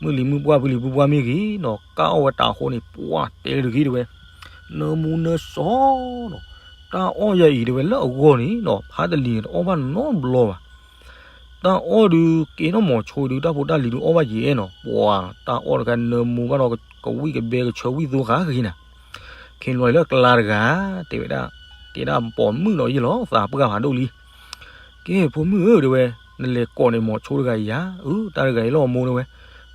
မုၢ်လံၤမုၢ်ပှၢ်ဖုလံၤဖုပှၢ်မ့ၢ်ဂ့ၤနီၤ, ကၢ်အီၣ်ဝဲတၤဟိန့ၣ် ပှၤတဲလၢတဂ့ၤ တဲဝဲ. နၢမူနၢစီနီၤ, တၢ်အီၣ်ယၤအံၤ တဲဝဲ လၢအဂီၢ်န့ၣ်နီၤ, ဖါတလံၤန့ၣ် တအီၣ်ဘၣ်နီတဘျီဘၣ်. တၢ်အီၣ်ဒုးကဲထီၣ်မိၤဆိဒုး တၢ်ဖိတၢ်လံၤဒုးအီၣ်ဘၣ်ယဲနီၤ, ပှၤတၢ်အီၣ်တခါနၢမူဘၣ်ဒီး ကဝံၣ်ကဘဲကဆၢဝံၣ်သိဃာ်ဂ့ၤနၤ. ခဲန့ၣ်လီၤလၢအကျါတဂၤ တဲဝဲဒၣ်, ကဲဒၣ်ပိာ်မုၣ်နီၤယ့ၢ်လီၤ, သးပှၢ်ဖးဒိၣ်လံ. ကဲဖိမုၣ်ဧၢ တဲဝဲ, နလဲၤကိးန့ၣ်မိၤဆိတဂၤအံၤယၤ, အၢ တၢ်တဂၤအံၤလီၤမိၢ် တဲဝဲ.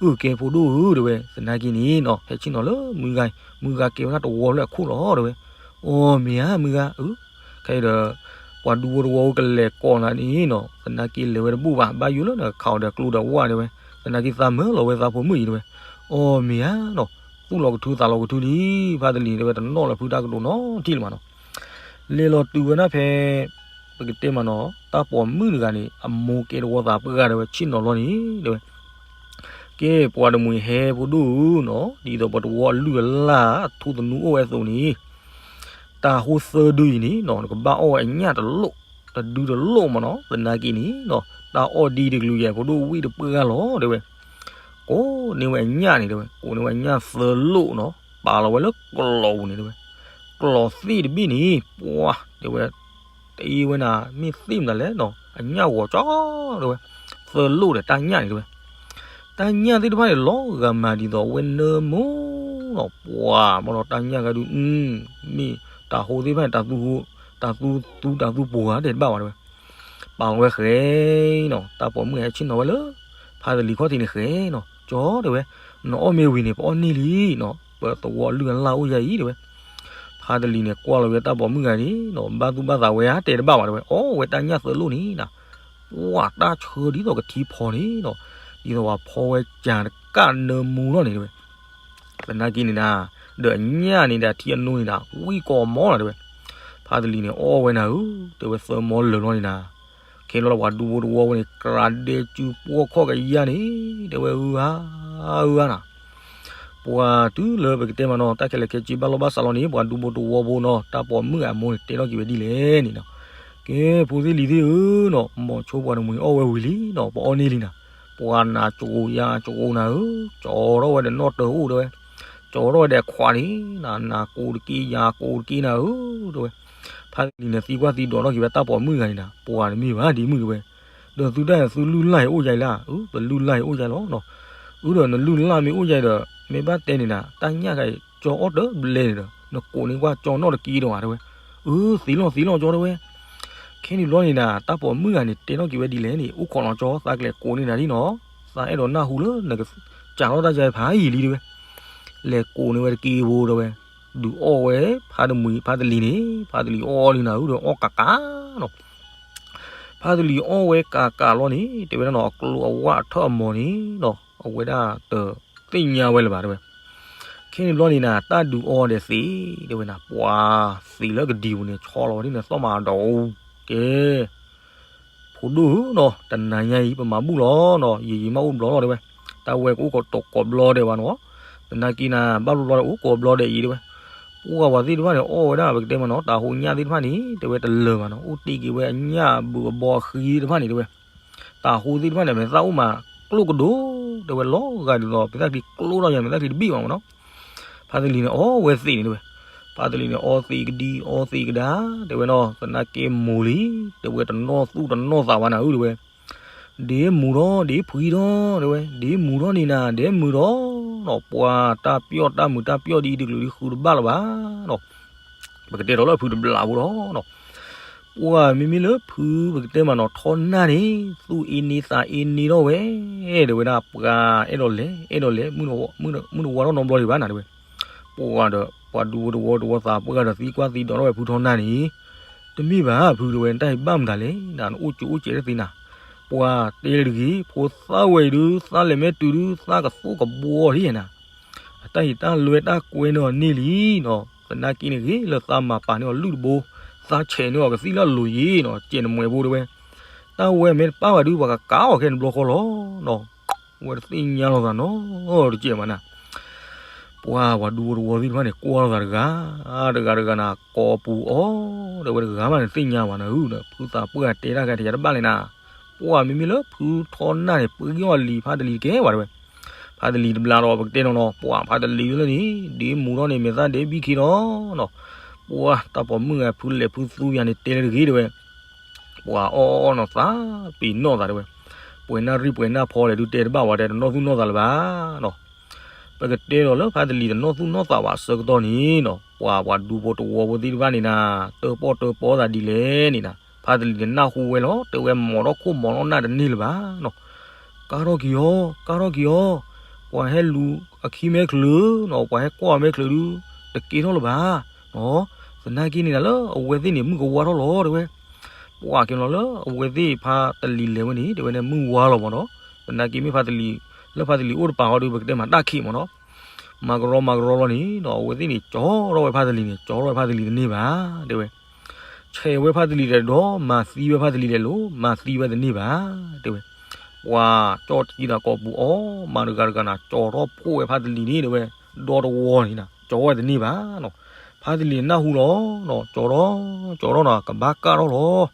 အၢ အၢ ကဲဖိဒိၣ်ဧၢ တဲဝဲ, သနာ်က့န့ၣ်နီၤ ဟဲဆ့ၣ်နီၤလၢမုၢ်ဂၤ, မုၢ်ဂၤကဲဝဲဒၣ်တဝီလၢအခိၣ်လီၤ တဲဝဲ. အိ မ့ၢ်ဧါ မုၢ်ဂၤဧၢ, ခဲအံၤဒီး ပှၤဒူဖိတဝီဖိကလဲၤကိးနၤန့ၣ်နီၤ သနာ်က့လဲၤဝဲတဘူၣ်ဘၣ်, ဘၣ်ယိၣ်လၢနကခးအီၤဒီးကျိဒီးဝၣ် တဲဝဲ. သနာ်က့သးမၢလီၤဝဲသးဖိမုၣ်အံၤ တဲဝဲ. အိ မ့ၢ်ဧါနီၤ, သူၣ်လီၤကထုသးလီၤကထုလံ, ဖါတလံၤ တဲဝဲ, တနီၣ်လၢၤဖုတၢ်ကတိၤနီတထံၣ်လၢၤမးနီၤ. လဲၤလီၤတုၤဝဲဒၣ်ဖဲ ပကတဲမးနီၤ တၢ်ပိာ်မုၣ်တဂၤန့ၣ် အမိၢ်ကဲတဝီသးပှၢ် တဲဝဲ, ဆ့ၣ်နီၤလီၤန့ၣ် တဲဝဲ. ကဲ ပှၤတမှံၤဟဲ ဖိဒိၣ်ဧၢနီၤ, ဒ်သိးပတဝီအလုၢ်အလၢ် အထူသနူအိၣ်ဝဲအသိးန့ၣ် တၢ်ဟိသၢဒုအံၤန့ၣ်နီၤ နကဘၣ်အီၣ်ဝဲအညၣ်တလိၣ်, တဒုတလိၣ်မးနီၤ, သနာ်က့န့ၣ်နီၤ တၢ်အီၣ်ဒ်တကလုာ်ယဲၢ် ဖိဒိၣ်ဝံၣ်တပှၢ်ဂၤလီၤ တဲဝဲ. ကိးန့ၢ်ဝဲအညၣ်န့ၣ် တဲဝဲ, ကိးန့ၢ်ဝဲအညၣ်သၢလိၣ်နီၤ, ပာ်လီၤဝဲလၢကျီၤပူၤန့ၣ် တဲဝဲ. ကျီၤသ့ၣ်တဘ့ၣ်န့ၣ် ပှၤ တဲဝဲ, တအ့ဝဲနၤ မ့ၢ်သ့ၣ်မတၤလဲၣ်နီၤ, အညၣ်ဂီၤကၠီ တဲဝဲ, သၢလိၣ်ဒီးတၢ်ညၣ်န့ၣ် တဲဝဲ. တၢ်ညၣ်သ့ၣ်တဖၣ်န့ၣ် လီၤဂာ်မးဒ်သိးအဝဲနၢမူနီၤ, ပှၤ မ့ၢ်ဒီးတၢ်ညၣ်ဂၤဒုး မ့ၢ်တၤဟိသ့ၣ်တဖၣ်န့ၣ် တၤသူသူတၤသူပှီၤဧါ တဲတဘၣ်ဘၣ် တဲဝဲ. ပာ်လီၤဝဲဃဲနီၤ, တၢ်ပိာ်မုၣ်ဟဲဆ့ၣ်နီၤဝဲလၢ ဖါတလံၤခီၣ်ထံးန့ၣ်ဃဲနီၤ, ကၠီ တဲဝဲ, နအီၣ်မ့ၢ်ဝံၤန့ၣ် ပအီၣ်န့ၢ်လံနီၤ, ပသဝီအလုၢ်အလၢ်အိၣ်ယၤအံၤ တဲဝဲ. ဖါတလံၤန့ၣ် ကွၢ်လီၤဝဲတၢ်ပိာ်မုၣ်ဂၤန့ၣ်နီၤ, ဘၣ်သူၣ်ဘၣ်သးဝဲဧါ တဲတဘၣ်ဘၣ် တဲဝဲ, အီၣ်ဝဲတၢ်ညၣ်သၢလိၣ်န့ၣ်နီၤ, ပှၤ တၢ်ဆၢဒ်သိးကထံဖီန့ၣ်နီၤ, ဒ်သိးပှၤဖီဝဲကၢ်တကၢ်နၢမူလီၤန့ၣ် တဲဝဲ. သနာ်က့န့ၣ်နၤ, ဒီးအညၣ်န့ၣ်ဒီးထံအနိန့ၣ်ဒီး ဝံၣ်ကိးမီလီၤ တဲဝဲ. ဖါတလံၤန့ၣ် အီၣ်ဝဲနၤဧၢ, တဲဝဲ, သၢမီလၢာ်လီၤန့ၣ်နၤ. ခဲလီၤလၢပှၤဒူဖိတဝီဖိန့ၣ် ကြးဒဲးစုပှီၢ်ခီၣ်ကယၢ်န့ၣ် တဲဝဲ, အၢဧါ, အၢဧါနၤ. ပှၤတုၤလၢပကတဲမးနီၤ တၢ်ခဲလၢာ်ခဲဆ့ဘၣ်လိာ်ဘၣ်စးလီၤန့ၣ် ပှၤဒူဖိတဝီဖိနီၤ တၢ်ပိာ်မုၣ်အမိၢ်န့ၣ် တဲထီၣ်က့ၤဝဲဒ်လဲၣ်န့ၣ်နီၤ, ကဲ ဖိသ့ၣ်လံၤသ့ၣ်ဧၢနီၤ, မိၤဆိပှၤတမှံၤအီၣ်ဝဲဝံၤလံနီၤ, ပအီၣ်န့ၢ်လံနၤ. ပှၤနၤကၠိယၤကၠိနၤဧၢ, ကၠီထီၣ်ဝဲဒီးနီၢ်တၢၤအိၣ် တဲဝဲ, ကၠီထီၣ်ဝဲဒီးခွးန့ၣ်နၤ, နၤကိးတက့ၢ်ယၤကိးတက့ၢ်နၤဧၢ တဲဝဲ. ဖါတလံၤန့ၣ် သံကွၢ်သံဒိးထီၣ်က့ၤဝဲတၢ်ပိာ်မုၣ်ဂၤန့ၣ်နၤ, ပှၤတမ့ၢ်ဘၣ်ဒ်မုၣ် တဲဝဲ, ဒီးသုတၢ်သုလုၢ်လၢ်အံၤအိၣ်ယၤအံၤလၢ, အၢ ပလုၢ်လၢ်အံၤအိၣ်ယၤလီၤနီၤ. အၢ ဒီးနလုၢ်လၢ်မ့ၢ်အိၣ်ယၤအံၤဒီး မ့ၢ်ဘၣ်တဲန့ၣ်နၤ တၢ်ညၣ်ဂၤအံၤ ကၠီအီၣ်တဘျဲၣ်န့ၣ်ဒီး နကိးန့ၢ်ကွၢ်ကၠီနီၢ်တက့ၢ်ဒီးဧါ တဲဝဲ. အၢ သ့လီၤသ့လီၤကၠီ တဲဝဲ. ခဲန့ၣ်ဘျီန့ၣ်နၤ တၢ်ပိာ်မုၣ်ဂၤန့ၣ် တဲထီၣ်က့ၤဝဲဒ်လဲၣ်န့ၣ်, အိၣ်ခိးနီၤကၠီ သးကလဲၤကိးန့ၢ်နၤဒ်နီၤ, သးအဲၣ်ဒိးနၢ်ဟူလၢနကစးထီၣ်တၢ်ယါဖးယံာ်လံ တဲဝဲ. လဲၤကိးန့ၢ်ဝဲတက့ၢ်ဖိ တဲဝဲ. ဒုးအီၣ်ဝဲ ဖါတမှံၤ ဖါတလံၤန့ၣ်, ဖါတလံၤအီၣ်လံနၤဧၢဒီးအီၣ်ကးကးနီၤ. ဖါတလံၤအီၣ်ဝဲကးကးလီၤန့ၣ် တဲဝဲဒၣ်နီၤ, အကျိအဝၣ်အထၢၣ်အမီၤန့ၣ်နီၤ အဝဲဒၣ်တသ့ၣ်ညါဝဲလၢၤဘၣ် တဲဝဲ. ခဲန့ၣ်ဘျီန့ၣ်နၤ တၢ်ဒုးအီဒီးသ့ တဲဝဲနၤ, ပှၤသ့လၢကဒံပူၤန့ၣ် ဆီလီၤဝဲဒ်န့ၣ် သီၣ်မးဒီး ကဲ ဖိဒိၣ်ဧၢနီၤ, တနၤညါအံၤ ပမၤဘူၣ်လီၤနီၤ, ယံာ်ယံာ်မးအိၣ်ဘျီလီၤ တဲဝဲ. တၢ်ဝဲကအိၣ်ကိးဘျီဒဲးဘၣ်နီၤ, သနာ်က့နၤ ဘၣ်ဘျီဘျီဒီးအိၣ်ကိးဘျီဒဲးအံၤ တဲဝဲ. ပှၤဝဲသ့ၣ်တဖၣ်န့ၣ် အီၣ်ဝဲဒၣ် ပကတဲမးနီၤ တၤဟိညၣ်သ့ၣ်တဖၣ်န့ၣ် တဲဝဲတလၢာ်ဘၣ်နီၤ, အိၣ်တ့ၢ်က့ၤဝဲအညၣ်အဘုးအဘီအဃံသ့ၣ်တဖၣ်န့ၣ် တဲဝဲ. တၤဟိသ့ၣ်တဖၣ်န့ၣ် မဲာ်သၣ်အိၣ်မးကျိၣ်ကဒိၣ် တဲဝဲ, လီၤဂာ်ဒ်သိး မဲာ်သၣ်ချံကျိၣ်ထီၣ်ယၤ မဲာ်သၣ်ချံတဘ့ၣ်ဘၣ်မးနီၤ. ဖါတလံၤန့ၣ် အီၣ်ဝဲသ့ၣ်န့ၣ် တဲဝဲ. ဖါတလံၤန့ၣ် အီသံးကဒံ အီသံးကဒါ တဲဝဲနီၤ, သနာ်က့မိၢ်လံ တဲဝဲ, တနီၣ်သူၣ်တနီၣ်သးဝဲနၤဧၢ တဲဝဲ. ဒ့မူၤထီၣ် ဒ့ဖှံထီၣ် တဲဝဲ, ဒ့မူၤထီၣ်န့ၣ်နၤ ဒ့မုာ်ထီၣ်နီၤ, ပှၤတၢ်ပျီၣ်တၢ်မုာ်တၢ်ပျီၣ်ဒ်အံၤတကလုာ်ဒ်ဃုတဘၣ်လၢၤဘၣ်နီၤ. ပကတဲထီၣ်လၢဖုတဘျးဖိဒီးနီၤ, ပှၤမ့မ့ၢ်လၢဖုပကတဲမးနီၤ ထီၣ်နၢ်န့ၣ် သူၣ်အ့န့သးအ့န့ထီၣ်ဝဲ တဲဝဲဒၣ်, ပှၤအဲၣ်ဒိးလဲၤ အဲၣ်ဒိးလဲၤ မုၢ်တဝါထီၣ်နီတဘျီဒံးဘၣ်နၤ တဲဝဲ. ပှၤဒီး ပှၤဒူဖိတဝီတဝီသးပှၢ်ဒီး သံကွၢ်သံဒိးထီၣ်ဝဲဖုထီၣ်နၢ်န့ၣ်, တမ့ၢ်ဘၣ်ဖု တဲဝဲ, နတၢ်အံၤဘၣ်မတၤလဲၣ်နၤ, နအိၣ်ကၠိအိၣ်စဲးတသ့နၤ, ပှၤတဲလၢတဂ့ၤ, ဖိသၣ်ဝဲအံၤဒုး သးလဲၤမ့ၢ်တုၤဒုး သးကသိၣ်ကဘှီလံနၤ, အတၢ်ဟ့ၣ်တၢ်လွဲတၢ်ကွဲန့ၢ်အီၤန့ၢ်လံနီၤ, သနာ်က့န့ၣ်ဂ့ၤလၢသးမၤပာ်န့ၢ်အီၤလုၢ်တဘိ, သးဆဲးန့ၢ်အီၤကသံၣ်လၢအလိၤယံၤနီၤ, ကဲးနမှဲးဖိ တဲဝဲ. တၢ်ဝဲမ့ၢ်တပၣ်ဘၣ်ဒုး ပှၤကကးအီၤခဲန့ၣ်တဘျီဃီလီၤနီၤ, ဝဲတသ့ၣ်ညါလိာ်သးနီတစဲးဘၣ်နၤ. ပှၤ ပှၤဒူဖိတဝီသ့ၣ်တဖၣ်န့ၣ် ကွၢ်လိာ်သးတဂၤ တဂၤတဂၤနၤ ကိးပူၤအီၤ, ဒီးဝဲတဂၤမးန့ၣ်သ့ၣ်ညါဘၣ်နၤဧၢ, ဖုသးပှၢ်တဲတၢ်ဂၤတယၤတဘၣ်လဲၣ်နၤ. ပှၤမ့မ့ၢ်လၢဖုထီၣ်နၢ်န့ၣ် ပှ့ၤအီၤလံၤဖါတလံၤတကဲဘၣ် တဲဝဲ. ဖါတလံၤတဘျးဒီး ပကတဲနီၤနီၤ ပှၤဖါတလံၤလၢန့ၣ် ဒ့မူၤထီၣ်န့ၣ် မဲာ်သၣ်ဒ့ဘံခံဒီးနီၤ, ပှၤတၢ်ပိာ်မုၣ်ဂၤဖုလဲၤဖုသူယၤန့ၣ် တဲလၢတဂ့ၤ တဲဝဲ. ပှၤအီၣ်အီၣ်နီၤသးပ့ၤနီၣ်သး တဲဝဲ. ပှဲၤနၢ်ရံၣ်ပှဲၤနၢ်ဖီလဲၣ်ဒုးတဲတဘၣ်ဝဲ တဲတနီၣ်သူၣ်နီၣ်သးလၢၤဘၣ်နီၤ. ပကတဲဒီးလၢဖါတလံၤတနီၣ်သူၣ်နီၣ်သးဘၣ်အဆၢကတီၢ်န့ၣ်နီၤ, ပှၤ ပှၤဒူဖိတဝီဖိသ့ၣ်တဖၣ်န့ၣ်နၤ တၢၣ်ပီၣ်တၢၣ်ပီသးဒ်လဲၣ်န့ၣ်နၤ, ဖါတလံၤန့ၣ်နၢ်ဟူဝဲလီၤ တဲဝဲ မိာ်ထီၣ်ခိၣ်မိာ်ထီၣ်နၢ်တန့ၢ်လၢၤဘၣ်နီၤ. ကါထီၣ်က့ၤအီၤ ကါထီၣ်က့ၤအီၤ, ပှၤဟဲလူၤအခံမ့ၢ်ချုးနီၤ, ပှၤဟဲကွၢ်အီၤမ့ၢ်ချုးဒုး တကဲထီၣ်လၢၤဘၣ်နီၤ. သနာ်က့န့ၣ်ဒၣ်လၢအဝဲသ့ၣ်န့ၣ် မုၢ်ကဝါထီၣ်လီၤ တဲဝဲ. ပှၤက့ၤလီၤလၢအဝဲသ့ၣ်ဖါတလံၤလဲၤဝဲန့ၣ် တဲဝဲန့ၣ် မုၢ်ဝါလီၤမၢ်နီၤ. သနာ်က့မ့ၢ်ဖါတလံၤ, လၢဖါတလံၤအိၣ်တပၤဃီဒီး ပကတဲမၤတၢ်ခံးမၢ်နီၤ. မၤကရီမၤကရီလီၤန့ၣ်နီၤ, အဝဲသ့ၣ်န့ၣ် ကၠီထီၣ်ဝဲဖါတလံၤန့ၣ် ကၠီထီၣ်ဝဲဖါတလံၤတန့ၢ်ဘၣ် တဲဝဲ. ဆဲးဝဲဖါတလံၤဒီး မၤသံဝဲဖါတလံၤလဲၤလိၤ, မၤသံဝဲတန့ၢ်ဘၣ် တဲဝဲ. ပှၤကၠီၣ်တကံသးကိးပူၤအီၤ, မၤတဂၤတဂၤနၤ ကၠီထီၣ်ဖှိၣ်ဝဲဖါတလံၤန့ၣ် တဲဝဲ, ဒီတဝီန့ၣ်နၤ ကၠီဝဲတန့ၢ်ဘၣ်နီၤ. ဖါတလံၤန့ၣ်နၢ်ဟူလီၤနီၤ, ကၠီထီၣ်, ကၠီထီၣ်နီၤ, ကဘၣ်ကၢ်ထီၣ်လီၤ.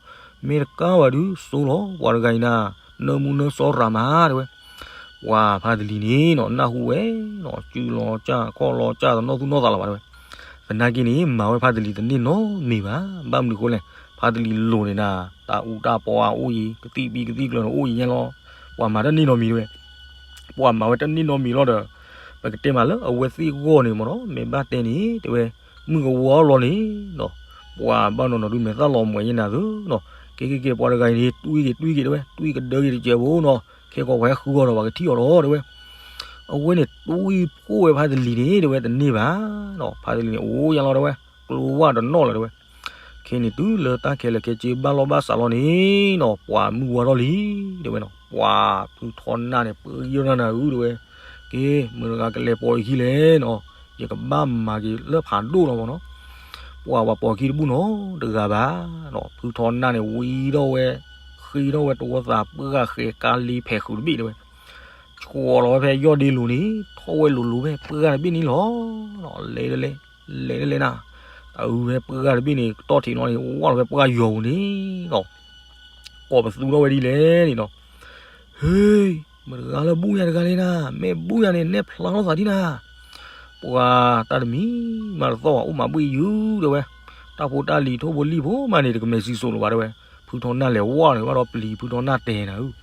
မ့ၢ်တကၢ်ဘၣ်ဒုးစိလီၤ, ပှၤတဂၤအံၤနၤ နၢမူနၢစီရၤမး တဲဝဲ. ပှၤဖါတလံၤန့ၣ်နီၤ နၢ်ဟူဝဲနီၤ, စုလီၤကၢ်ခီၣ်လီၤကၢ် တနီၣ်သူၣ်နီၣ်သးလၢၤဘၣ် တဲဝဲ. သနာ်က့န့ၣ် မၤဝဲဖါတလံၤတန့ၢ်နီတမံၤဘၣ်. ဘၣ်မနုၤဃိလဲၣ်, ဖါတလံၤလိၤန့ၣ်နၤ တၢ်အူတၢ်ပီအအိၣ်အံၤ ကသံၣ်ဘံကသံၣ်ကျၢၤန့ၣ်အိၣ်အံၤညါလီၤ. ပှၤမၤတန့ၢ်နီတမံၤ တဲဝဲ. ပှၤမၤဝဲတန့ၢ်နီတမံၤလီၤဒီး ပကတဲမးလၢအဝဲသ့ၣ်ဂီၢ်န့ၣ်မၢ်နီၤ, မ့ၢ်ဘၣ်တဲန့ၣ် တဲဝဲ, မုၢ်ကဝါလီၤန့ၣ်နီၤ, ပှၤဘၣ်နီၤနီၤဒုးမဲာ်သၣ်လီၤမှဲၤယဲနၤသုနီၤ, ကဲကဲကဲ ပှၤတဂၤအံၤန့ၣ် တွံၢ်က့ၤတွံၢ်က့ၤ တဲဝဲ, တွံၢ်ကဒၢက့ၤတစဲးဖိနီၤ, ခဲကီးပှၤဟဲဃုအီၤဒီး ပှၤကထံၣ်အီၤလီၤ တဲဝဲ. အဝဲန့ၣ်တွံၢ်ဖှိၣ်ဝဲဖါတလံၤန့ၣ် တဲဝဲ, တန့ၢ်ဘၣ်နီၤ, ဖါတလံၤန့ၣ် အိၣ်ယါလီၤ တဲဝဲ, ကျိဝၢ်တနီၣ်လၢၤ တဲဝဲ. ခဲန့ၣ်တုၤလၢတၢ်ခဲလၢာ်ခဲဆ့ဘၣ်လီၢ်ဘၣ်စးလီၤန့ၣ်နီၤ, ပှၤမုၢ်ဝါထီၣ်လံ တဲဝဲနီၤ, ပှၤဖုထီနၢ်န့ၣ် ပှံၤယီၢ်နၢ်နၤဧၢ တဲဝဲ, ကဲ မတၤတဂၤကလဲၤပိာ်ယခံလဲၣ်နီၤ, ယကဘၣ်မၤက့ၤလၢဖးဒိၣ်လီၤမၢ်နီၤ. ပှၤပှၤပိာ်ခံတဘူၣ်နီတဂၤဘၣ်နီၤ, ဖုထီနၢ်န့ၣ် ဝံထီၣ်ဝဲ ဃ့ထီၣ်ဝဲတဝီသးပှၢ်ဃဲၤကါလ့ဖဲးဃုာ်တဘ့ၣ် တဲဝဲ, ဆှီလီၤဝဲဖဲယီၢ်ဒ့လိၤန့ၣ် ထီၣ်ဝဲလိၤလိၤဖဲပှၢ်တဘ့ၣ်န့ၣ်လီၤ. လဲၤတလဲၤ လဲၤတလဲၤနၤ, တၢ်အုးဖဲပှၢ်တဘ့ၣ်န့ၣ် ကတီၢ်ထံးနီၤန့ၣ် ဝၢ်လီၤဖဲပှၢ်ယီၤပူၤန့ၣ်လီၤ. ကိးပသူထီၣ်ဝဲဒ်လဲၣ်န့ၣ်နီၤ, ဟ့, မတၤတဂၤလၢဘူၣ်ယၤတဂၤလဲၣ်နၤ, မ့ၢ်ဘူၣ်ယၤန့ၣ် နဲၣ်ဖျါထီၣ်သးဒ်နၤ, ပှၤတၢ်တမံၤမၤတသီၣ်ဘၣ် အိၣ်မးဘှံးယုၢ် တဲဝဲ, တၢ်ဖိတၢ်လံၤထိၣ်ဖိလံၣ်ဖိမးန့ၣ် တကမဲာ်စံၣ်စိၤလၢၤဘၣ် တဲဝဲ. ဖုထီနၢ်လဲၤဝၢ်န့ၣ် ဘၣ်ဒီးပျံၤဖုထီနၢ်တဲနၤဧၢ,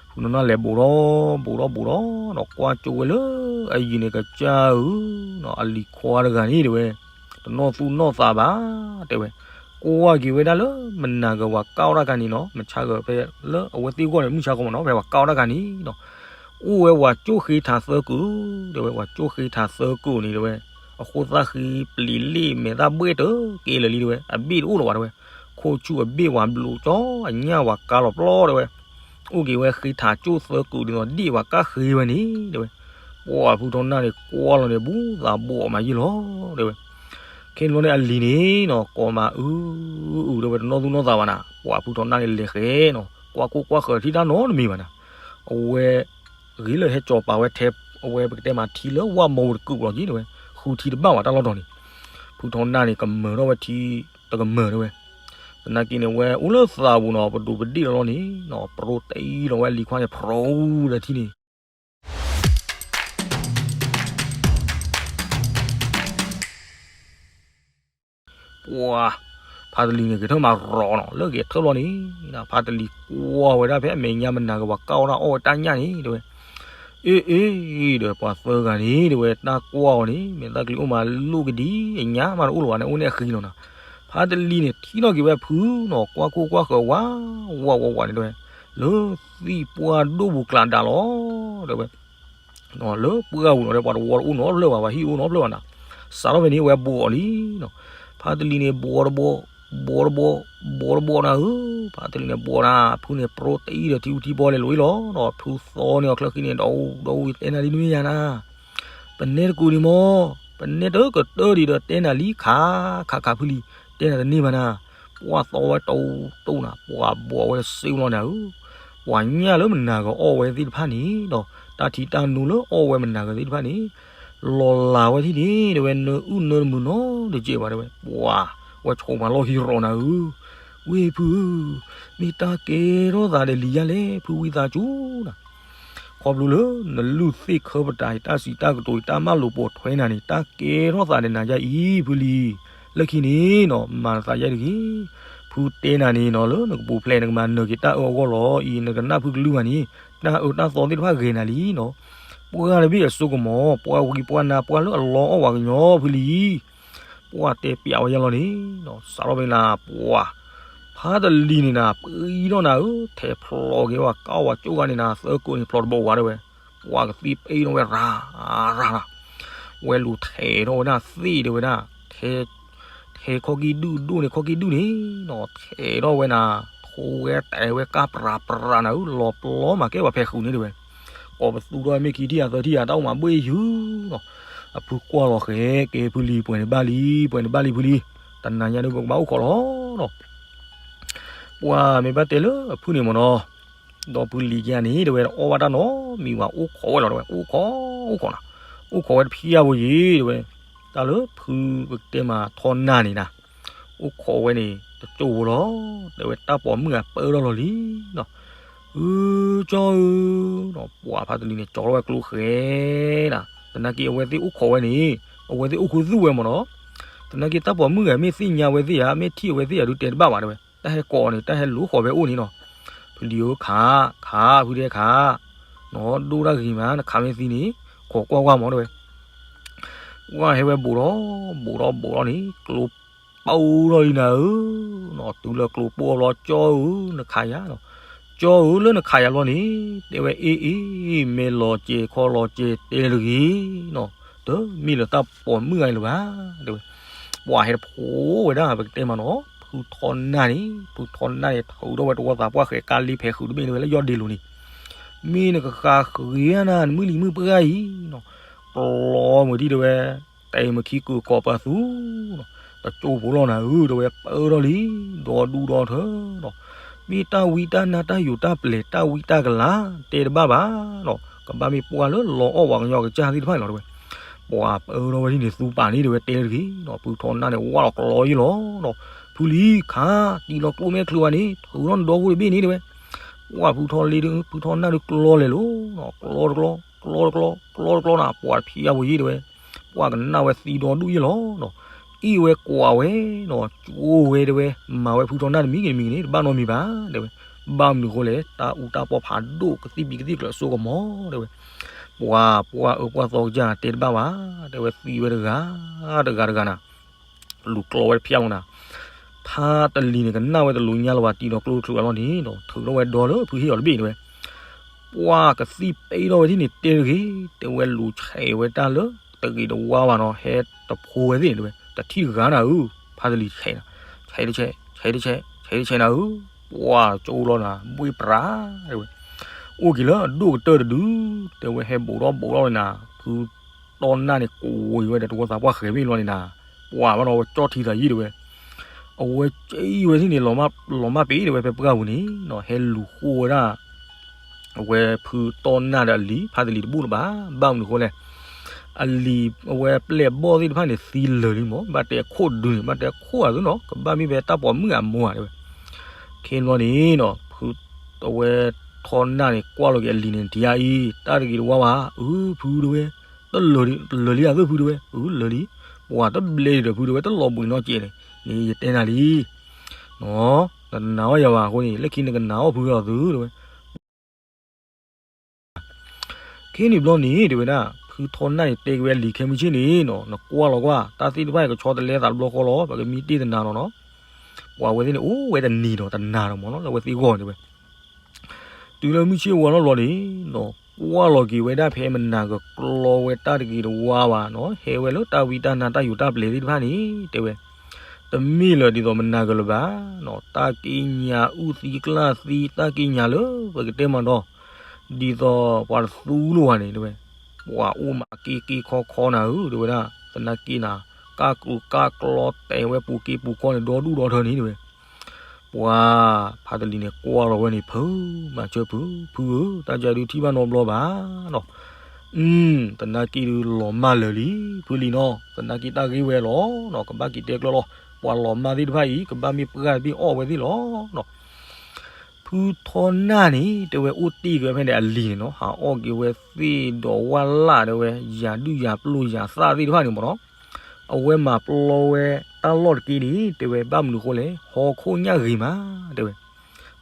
ဖုထီနၢ်လဲၤဘူးထီၣ်ဘူးထီၣ်ဘူးထီၣ်ဒီး ကွၢ်ကၠိဝဲလၢအယံၤန့ၣ် ကစၢ်ဧၢ, အလံၤခွါတဂၤန့ၣ် တဲဝဲ, တနီၣ်သူၣ်နီၣ်သးဘၣ် တဲဝဲ, ကွၢ်က့ၤဝဲဒၣ်လၢမနၤဂၤပှၤကၢ်အီၣ်တၢ်ခါန့ၣ်နီၤ, မဆါဂၤဖဲလၢအဝဲသ့ၣ်ဂီၢ်န့ၣ် မုၢ်ဆါခီမၢ်နီၤ ဖဲပှၤကၢ်အီၣ်တၢ်ခါန့ၣ်နီၤ, အိၣ်ဝဲပှၤကၠိၣ်ဃ့ထးသၢကုာ်, တဲဝဲ, ပှၤကၠိၣ်ဃ့ထးသၢကုာ်န့ၣ် တဲဝဲ, အဃိသၣ်ဃံပျံၤလ့ၣ်မဲာ်သၣ်ဘှဲၣ်တက့ၢ်လၢာ်လံ တဲဝဲ, အဘ့ၣ်တအိၣ်လၢၤဘၣ် တဲဝဲ, ခိၣ်ဆူၣ်အဘ့ၣ်ပှၤဘျိးကၠီ အညၣ်ပှၤကါလီၤပျီ တဲဝဲ, အိၣ်က့ၤဝဲဃ့ထးကၠိၣ်သၢကုာ်ဒ်သိးဒ့ၣ်ပှၤကၢ်ဃ့ဝဲန့ၣ် တဲဝဲ, ပှၤဖုထီနၢ်န့ၣ် ကွၢ်လီၤန့ၣ် ဘူးသးဘှီးမးယ့ၢ်လီၤ တဲဝဲ. ခဲန့ၣ်လီၤန့ၣ် အလံၤန့ၣ်နီၤ ကိးမးအုအု တဲဝဲ တနီၣ်သူၣ်နီၣ်သးဘၣ်နၤ, ပှၤဖုထီနၢ်န့ၣ် လဲၤဃဲနီၤ ကွၢ်ခိၣ်ကွၢ်ဃၢၤထံၣ်တၢ်နီတမံၤဘၣ်နၤ, အဝဲ ဂ့ၤလၢဟဲကၠီၤပာ်ဝဲထဲ အဝဲပကတဲမးထံလၢဝၣ်မီပူၤတကုာ်လီၤက့ တဲဝဲ, ဃုထံတဘၣ်ဝဲတၢ်လီၢ်တီၤန့ၣ်, ဖုထီနၢ်န့ၣ် ကမၢထီၣ်ဝဲထံတကမၢၤ တဲဝဲ, သနာ်က့န့ၣ် အဝဲအိၣ်လၢသးပူၤနီၤ ပဒိးပဒ့ၣ်လီၤလီၤန့ၣ်နီၤ ပရိတအံၤလီၤဝဲလံၤခွါန့ၣ် ဖရိဒီးထံန့ၣ် ပှၤ ဖါတလံၤန့ၣ် ဂဲၤထၢၣ်မးရီၤနီၤ လၢဂဲၤထၢၣ်လီၤန့ၣ် ဖါတလံၤကွၢ်ဝဲဒၣ်ဖဲအမဲာ်ညါမနၤဂ့ၤ ပှၤကၢ်အီၣ်တၢ်အီၣ်ဝဲတၢ်ညၣ်န့ၣ် တဲဝဲ, အ့ အ့ ဒီးပှၤသၢဂၤန့ၣ် တဲဝဲ တၢ်ကွၢ်အီၤန့ၣ် မဲာ်သၣ်ကျံအိၣ်မးလိၣ်ကဒံ အညၣ်မးတအိၣ်လၢၤဘၣ်န့ၣ် အိၣ်န့ၣ်အဃံလီၤနၤ, ဖါတလံၤန့ၣ် ထံၣ်ထီၣ်က့ၤဝဲဖုနီၤ ကွၢ်ခိၣ်ကွၢ်ဃၢၤဝး ဝးဝးဝးန့ၣ် တဲဝဲ, လၢသံၣ်ပှၢ်ဒိၣ်ပူၤကျးဒၣ်လီၤ တဲဝဲ လၢပှၢ်ပူၤနီၤ ပှၤတဝီတအိၣ်နီတဖျၢၣ်ဘၣ် ပှၤဟံၣ်အိၣ်နီတဖျၢၣ်ဘၣ်နၤ, စးထီၣ်ဖဲန့ၣ် အဝဲဘှီးအီၤလံနီၤ, ဖါတလံၤန့ၣ် ဘှီတဘှီ ဘှီတဘှီ ဘှီတဘှီနၤဧၢ, ဖါတလံၤန့ၣ် ဘှီနၤ ဖုန့ၣ် ပရိတအံၤဒီးထံအူထံဘီလဲၤလိာ်အံၤလီၤနီၤ, ဖုသီန့ၢ်အီၤချၢဃံန့ၣ် ဒီး ဒီးဝံၤတဲနၤဒ်န့ၣ်မ့ၢ်ယၤနၤ ပနဲတကူာ်ဒံးမၢ်, ပနဲတကတၢၢ်ဒံးဒီးတဲနၤလံခး ခးခးဖုလံၤ, တဲနၤတန့ၢ်ဘၣ်နၤ, ပှၤသီဝဲတအိၣ်တအိၣ်နၤ, ပှၤဘှီဝဲတစ့လီၤနၤဧၢ, ပှၤညၣ်လၢမနၤဂၤအီၣ်ဝဲသ့ၣ်တဖၣ်န့ၣ်ဒီး တၢ်ထံတၢ်နိလၢအီၣ်ဝဲမနၤဂၤသ့ၣ်တဖၣ်န့ၣ် လီၤလးဝဲထံၣ်န့ၣ် တဲဝဲ နၢအုၣ်နၢတမုာ်နီတစဲးဘၣ်တဲဝဲ, ပှၤဝဲဆိးမၤလီၢ်ဟံးရီၤနၤဧၢ, ဝ့ၢ်ဖုဧၢ, မ့ၢ်တၢ်ကဲထီၣ်သးဒီးလံၤယါလဲၣ် ဖုဝံသးစူၤနၤ ခီဖျိလၢနလူၢ်သ့ၣ်ခၢပတာ်အံၤ တၢ်စံးတၢ်ကတိၤအံၤ တၢ်မၤလိာ်ပိာ်ထွဲနၤန့ၣ် တၢ်ကဲထီၣ်သးဒီးနၤယါအံၤ ဖုလံၤ, လၢခံန့ၣ်နီၤ မၤသးယါတဂ့ၤ, ဖုတဲနၤန့ၣ်နီၤ လၢနကပူၤဖျဲးနကမၤနၢၤက့ၤတၢ်အၢအဂီၢ်လီၤအံၤ နကနၢ်ဖုကလုၢ်ဘၣ်န့ၣ် တၢ်အၢတၢ်သီသ့ၣ်တဖၣ်ဂ့ၤနၤလံနီၤ, ပှၢ်တဘ့ၣ်အစိကမီၤ ပှၢ်ဝံပှၢ်နါ ပှၢ်လၢအလီအီၣ်ဝဲကညီဖုလံၤ ပှၢ်တဲပျးဝဲယါလီၤန့ၣ်နီၤ စးထီၣ်ဖဲနၤ ပှၤ ဖါတလံၤန့ၣ်နၤ ပှံထီၣ်နၤဧၢ, ထဲဖျိးက့ၤဝဲကီၢ်ဝဲကၠိၣ်ဂၤန့ၣ်နၤ သၢကိးန့ၣ်ဖျိးတဘိဝဲတဲဝဲ, ပှၤကသံၣ်ပ့ၣ်ထီၣ်ဝဲရၤရၤရၤ, ဝဲလူၤထဲးထီၣ်ဝဲဒၣ်သ့ၣ်ဒၣ်ဝဲဒၣ်, ထဲခီၣ်ကံၢ်ဒုၣ်ဒိၣ်န့ၣ် ခီၣ်ကံၢ်ဒုၣ်န့ၣ်နီၤ, ထဲးထီၣ်ဝဲနၤ, ထိဝဲတဲဝဲကၢ်ပြးပြးနၤဧၢ, လီၤပျီမၤကဲပှၤဖဲးဃုာ်န့ၣ်တဝဲ, ကိးပသူထီၣ်မ့ၢ်ခံထံၣ်ဧါသၢထံၣ်ဧါ တၢ်အိၣ်မးဘှ့ၣ်ယုာ်နီၤ, အဖုကွၢ်လီၤဃဲၤ ကဲဖုလံၤ ပှဲၤန့ၣ်ဘၣ်လံ ပှဲၤန့ၣ်ဘၣ်လံဖုလံၤ, တနၤညါဒုးပကဘၣ်အိၣ်ခိးလီၤနီၤ ပှၤမ့ၢ်ဘၣ်တဲလၢအဖုၣ်န့ၣ်မ့ၢ်နီၤ, ဒီးဖုလံၤကဲန့ၣ် တဝဲအီၣ်ဘၣ်တၢ်နီတမံၤဘၣ် အိၣ်ခိးဝဲလီၤ တဝဲ အိၣ်ခိး အိၣ်ခိးနၤ, အိၣ်ခိးဝဲတဖျၢၣ်ဖိယံၤ တဝဲ, တၢ်လၢဖုပကတဲမးထီၣ်နၢ်န့ၣ်နၤ, အိၣ်ခိးဝဲန့ၣ် တကၠိဖိလီၤ, တဝဲတၢ်ပိာ်မုၣ်ဂၤပၢထီၣ်လီၤလံနီၤ, အၢ ကၠီဧၢ, ပှၤဖါတလံၤန့ၣ် ကၠီထီၣ်ဝဲကျိဃဲၤနၤ, သနာ်က့အဝဲသ့ၣ်အိၣ်ခိးဝဲန့ၣ်, အဝဲသ့ၣ်အိၣ်ဃုသူၣ်ဝဲမ့ၢ်နီၤ, သနာ်က့တၢ်ပိာ်မုၣ်ဂၤမ့ၢ်သ့ၣ်ညါဝဲသ့ၣ်ဧါ မ့ၢ်ထံၣ်အဝဲသ့ၣ်ဧါဒုးတဲတဘၣ်ဘၣ်တဝဲ, တၢ်ဟဲကိးန့ၣ် တၢ်ဟဲလူၤဃီၤဖဲအိၣ်န့ၣ်နီၤ, ဖုလံၤဧၢ ခး, ခး ဖုဒဲခး, နီၢ်ဒိၣ်တၢ်ဂ့ၤမး နခးမ့ၢ်သံန့ၣ် ခိးကွၢ်ကွၢ်မ့ၢ်တဝဲ, ကွၢ်ဟဲဝဲဘူးထီၣ် ဘူးထီၣ်ဘူးထီၣ်န့ၣ် ကျိပိၢ်ထီၣ်လံနၤဧၢ, တုၤလၢကျိပိၢ်အဘျီ ကၠီဧၢ နခးယၤနီၤ, ကၠီဧၢ လၢနခးယၤဘျီန့ၣ် တဲဝဲအ့ၣ်အ့ၣ် မ့ၢ်လီၤစဲၤခီလီၤစဲၤတဲတဂ့ၤနီၤ, တမ့ၢ်လၢတၢ်ပိာ်မုၣ်ဂၤအံၤလၢၤဘၣ် တဲဝဲ, ပှၤဟဲတဖိးဝဲဒၣ် ပကတဲမးနီၤ, ဖုထီၣ်နၢ်န့ၣ် ဖုထီၣ်နၢ်န့ၣ် ထုးထီၣ်ဝဲတဝီသးပှၢ်ဃဲၤကါလ့ဖဲးဃုာ်တဘ့ၣ်န့ၣ်ဝဲလၢယီၢ်ဒ့လိၤန့ၣ်, မ့ၢ်နကဃးဃ့ၤနၤ နမုၢ်လံၤမုၢ်ပှၢ်အံၤနီၤ, ကျီမုၢ်ထံၣ်တဝဲ တဲမုၢ်ခံကုာ်ကိးပှၤသူနီၤ, တကၠိဖိလီၤနၤဧၢ တဝဲပၢထီၣ်လံ, ဒီဒူၣ်ဒီထၢနီၤ, မ့ၢ်တၢ်ဝံတၢ်နါတၢ်ယိာ်တၢ်ပျဲၤ တၢ်ဝံတၢ်ကလၤ တဲတဘၣ်ဘၣ်နီၤ, ကဘၣ်မ့ၢ်ပှၢ်လၢလီၤအီၣ်ပှၤကညီကစၢ်သ့ၣ်တဖၣ်န့ၣ်လီၤ တဝဲ, ပှၤပၢထီၣ်ဝဲဒ်န့ၣ် သူပာ်န့ၣ် တဝဲတဲတဂ့ၤနီၤ, ဖုထီၣ်နၢ်န့ၣ် ဝၢ်လီၤကျီယံၤလီၤနီၤ, ဖုလံၤခး တံၤလီၤကျိမ့ၢ်ချုးဘၣ်န့ၣ် ထုးထီၣ်နဒီဖိတဘ့ၣ်န့ၣ် တဝဲ, ပှၤဖုထီၣ်လံ ဖုထီၣ်နၢ်ဒုးကျီလဲၤလိၤနီၤ, ကျီတကျီ ကျီတကျီ ကျီတကျီနၤ ပှၤတဖံးအါဖိယံၤ တဝဲ, ပှၤကနၣ်ဝဲသံဒီဒူၣ်ယံၤလီၤနီၤ, အ့ၣ်ဝဲကွးဝဲနီၤ, ကၠိဝဲတဝဲ, မၤဝဲဖုထီၣ်နၢ်တမံၤဂ့ၤတမံၤဂ့ၤန့ၣ် တဘၣ်နီတမံၤဘၣ် တဲဝဲ, ဘၣ်မနုၤအဃိလဲၣ် တၢ်အူတၢ်ပီဖးဒိၣ် ကသံၣ်ဘံကသံၣ်ကျၢၤအစိကမီၤ တဲဝဲ, ပှၤပှၢ်အၢပှၢ်သီကစၢ်တဲတဘၣ်ဘၣ် တဲဝဲ သံဝဲတဂၤ တဂၤတဂၤနၤ လူၤကျီဝဲတဖျၢၣ်လီၤနၤ, ဖါတလံၤန့ၣ် ကနၣ်ဝဲတလူၤညါလၢၤဘၣ် တံၤဒီးကျိတချုးဘၣ်လီၤန့ၣ်နီၤ ထုးထီၣ်ဝဲဒီလၢဖုဟ့ၣ်အီၤတဘ့ၣ်တဲဝဲ, ပှၤကသံၣ်ပ့ၣ်ထီၣ်ဝဲဒ်န့ၣ်တဲတဂ့ၤ တဲဝဲလူၤဆဲးဝဲတၢ်လၢ တဂ့ၤတဝါဘၣ်နီၤ ဟဲတဖိးဝဲသ့ၣ်တဲဝဲ တထံၣ်တဂၤနၤဧၢ, ဖါတလံၤဆဲးနၤ, ဆဲးတဆဲး ဆဲးတဆဲး ဆဲးတဆဲးနၤဧၢ, ပှၤကၠိလီၤနၤ ဘှ့ၣ်ပြး တဲဝဲ အိၣ်က့ၤလၢအဒိၣ်ကတၢၢ်တဒု တဲဝဲဟဲဘူးထီၣ်ဘူးထီၣ်လီၤနၤ, ဖုတီၢ်နၢ်န့ၣ် ကိးဝဲဒီးတဝီသးပှၢ်ဃဲၤဘ့ၣ်လီၤန့ၣ်နၤ, ပှၤဘၣ်ဒီးဝဲကၠီထံသးယံၤတဲဝဲ, အဝဲကၠီဝဲသ့ၣ်န့ၣ် လီၤမၢ်ပ့ၤတဲဝဲဖဲပှၢ်ပူၤန့ၣ်နီၤ ဟဲလူၤဃိဝဲဒၣ် အဝဲဖုတီၢ်နၢ်ဒီးအလံၤ ဖါတလံၤတဘူၣ်လၢၤဘၣ်, ဘၣ်မနုၤအဃိလဲၣ်, အလံၤအဝဲပျဲၢ်ဘီၣ်သ့ၣ်တဖၣ်န့ၣ် သံလၢာ်လံမး ဘၣ်တဲအခိၣ်ဒုန့ၣ် ဘၣ်တဲအခိၣ်အသုနီၤ ကဘၣ်မ့ၢ်ဖဲတၢ်ပိာ်မုၣ်အမိၢ်ဧါတဲဝဲ, ခ့ဘျီန့ၣ်နီၤ ဖု အဝဲထီၣ်နၢ်န့ၣ် ကွၢ်လီၤက့ၤအလံၤန့ၣ် ထံၣ်အံၤ တၢ်တဂ့ၤတဝါဘၣ်, အၢ ဖုတဲဝဲ, တလၢာ်လံဧါသ့ၣ်ဖုတဲဝဲ, အၢ လၢာ်လံ, ပှၤတဘျဲလံဒီးဖုတဲဝဲ တလီၤဘှံးနီတစဲးန့ၣ်, န့ၣ်ယတဲနၤလံ နတနာ်အီၣ်ယၤဘၣ်အဃိန့ၣ် လၢခံနကနာ်အီၣ်ဖုအီၤသုတဲဝဲ ခ့န့ၣ်ဘျီန့ၣ် တဲဝဲဒၣ် ဖုထီၣ်နၢ်န့ၣ် တဲက့ၤဝဲလံၤခဲမုၢ်ဆ့ၣ်န့ၣ်နီၤ နကွၢ်လီၤကွၢ် တၢ်သ့ၣ်တဖၣ်အံၤကဆီတလဲသးတဘျီဃီလီၤ ပကမံတ့ၢ်တနၤနီၤနီၤ, ပှၤဝဲသ့ၣ်န့ၣ်အိၣ်ဝဲတနံၤဒီးတနၤဒီးမ့ၢ်နီၤ လၢအဝဲသ့ၣ်ဂီၢ်န့ၣ်တဲဝဲ တုၤလၢမုၢ်ဆ့ၣ်ဝါထီၣ်လီၤန့ၣ်နီၤ ကွၢ်လီၤက့ၤဝဲဒၣ်ဖဲမနၤကကျီဝဲတၢ်တဂ့ၤတဝါဘၣ်နီၤ ဟဲဝဲလၢတၢ်ဝံတၢ်နါတၢ်ယိာ်တၢ်ပျဲၤသ့ၣ်တဖၣ်န့ၣ် တဲဝဲ တမ့ၢ်လၢၤဒ်သိးမနၤကလၢၤဘၣ်နီၤ တၢ်က့ညါအုၣ်သံကျၢ်သံ တၢ်က့ညါလၢပကတဲမးဒီး ဒ်သိးပှၤတသူလိာ်ဘၣ်န့ၣ်တဲဝဲ ပှၤအိၣ်မးက့က့ခီခီနၤဧၢ တဲဝဲဒၣ် သနာ်က့နၤ ကၢ်ကျူးကၢ်ကျီတဲာ်ဝဲပူၤက့ပူၤခီန့ၣ် ဒီဒူၣ်ဒီထၢန့ၣ်တဲဝဲ ပှၤဖါတလံၤန့ၣ် ကွၢ်လီၤဝဲန့ၣ် ဖု မၤစၢၤဖု ဖုဧၢ တၢ်ကၢဒုးထံၣ်ဘၣ်နီတဘျီဘၣ်နီၤ အု သနာ်က့ဒုးလီၤမၢ်လၢာ်လံ ဖုလံၤနီၤ သနာ်က့တၢ်ဂ့ၢ်ဝဲလီၤနီၤ ကဘၣ်က့ၤတဲကျၢၢ်လီၤ ပှၤလီၤမၢ်သ့ၣ်တဖၣ်အံၤ ကဘၣ်မ့ၢ်ပှၢ်တဘ့ၣ်အီၣ်ဝဲသ့ၣ်လီၤနီၤ ဖုထီၣ်နၢ်န့ၣ် တဲဝဲအိၣ်တ့ၢ်က့ၤဝဲဖဲန့ၣ်အလံၤန့ၣ်နီၤ ဟးအီၣ်က့ၤဝဲသ့ၣ်ဒီးဝၢ်လၢ်တဲဝဲ ယၤဒုၣ်ယၤပျိယၤသၣ်သ့ၣ်တဖၣ်န့ၣ်မ့ၢ်နီၤ အဝဲမၤပျီဝဲတၢ်လီၢ်တက့ၢ်န့ၣ် တဲဝဲဘၣ်မနုၤအဃိလဲၣ် ဟီၣ်ခိၣ်ညၣ်ဂ့ၤမး တဲဝဲ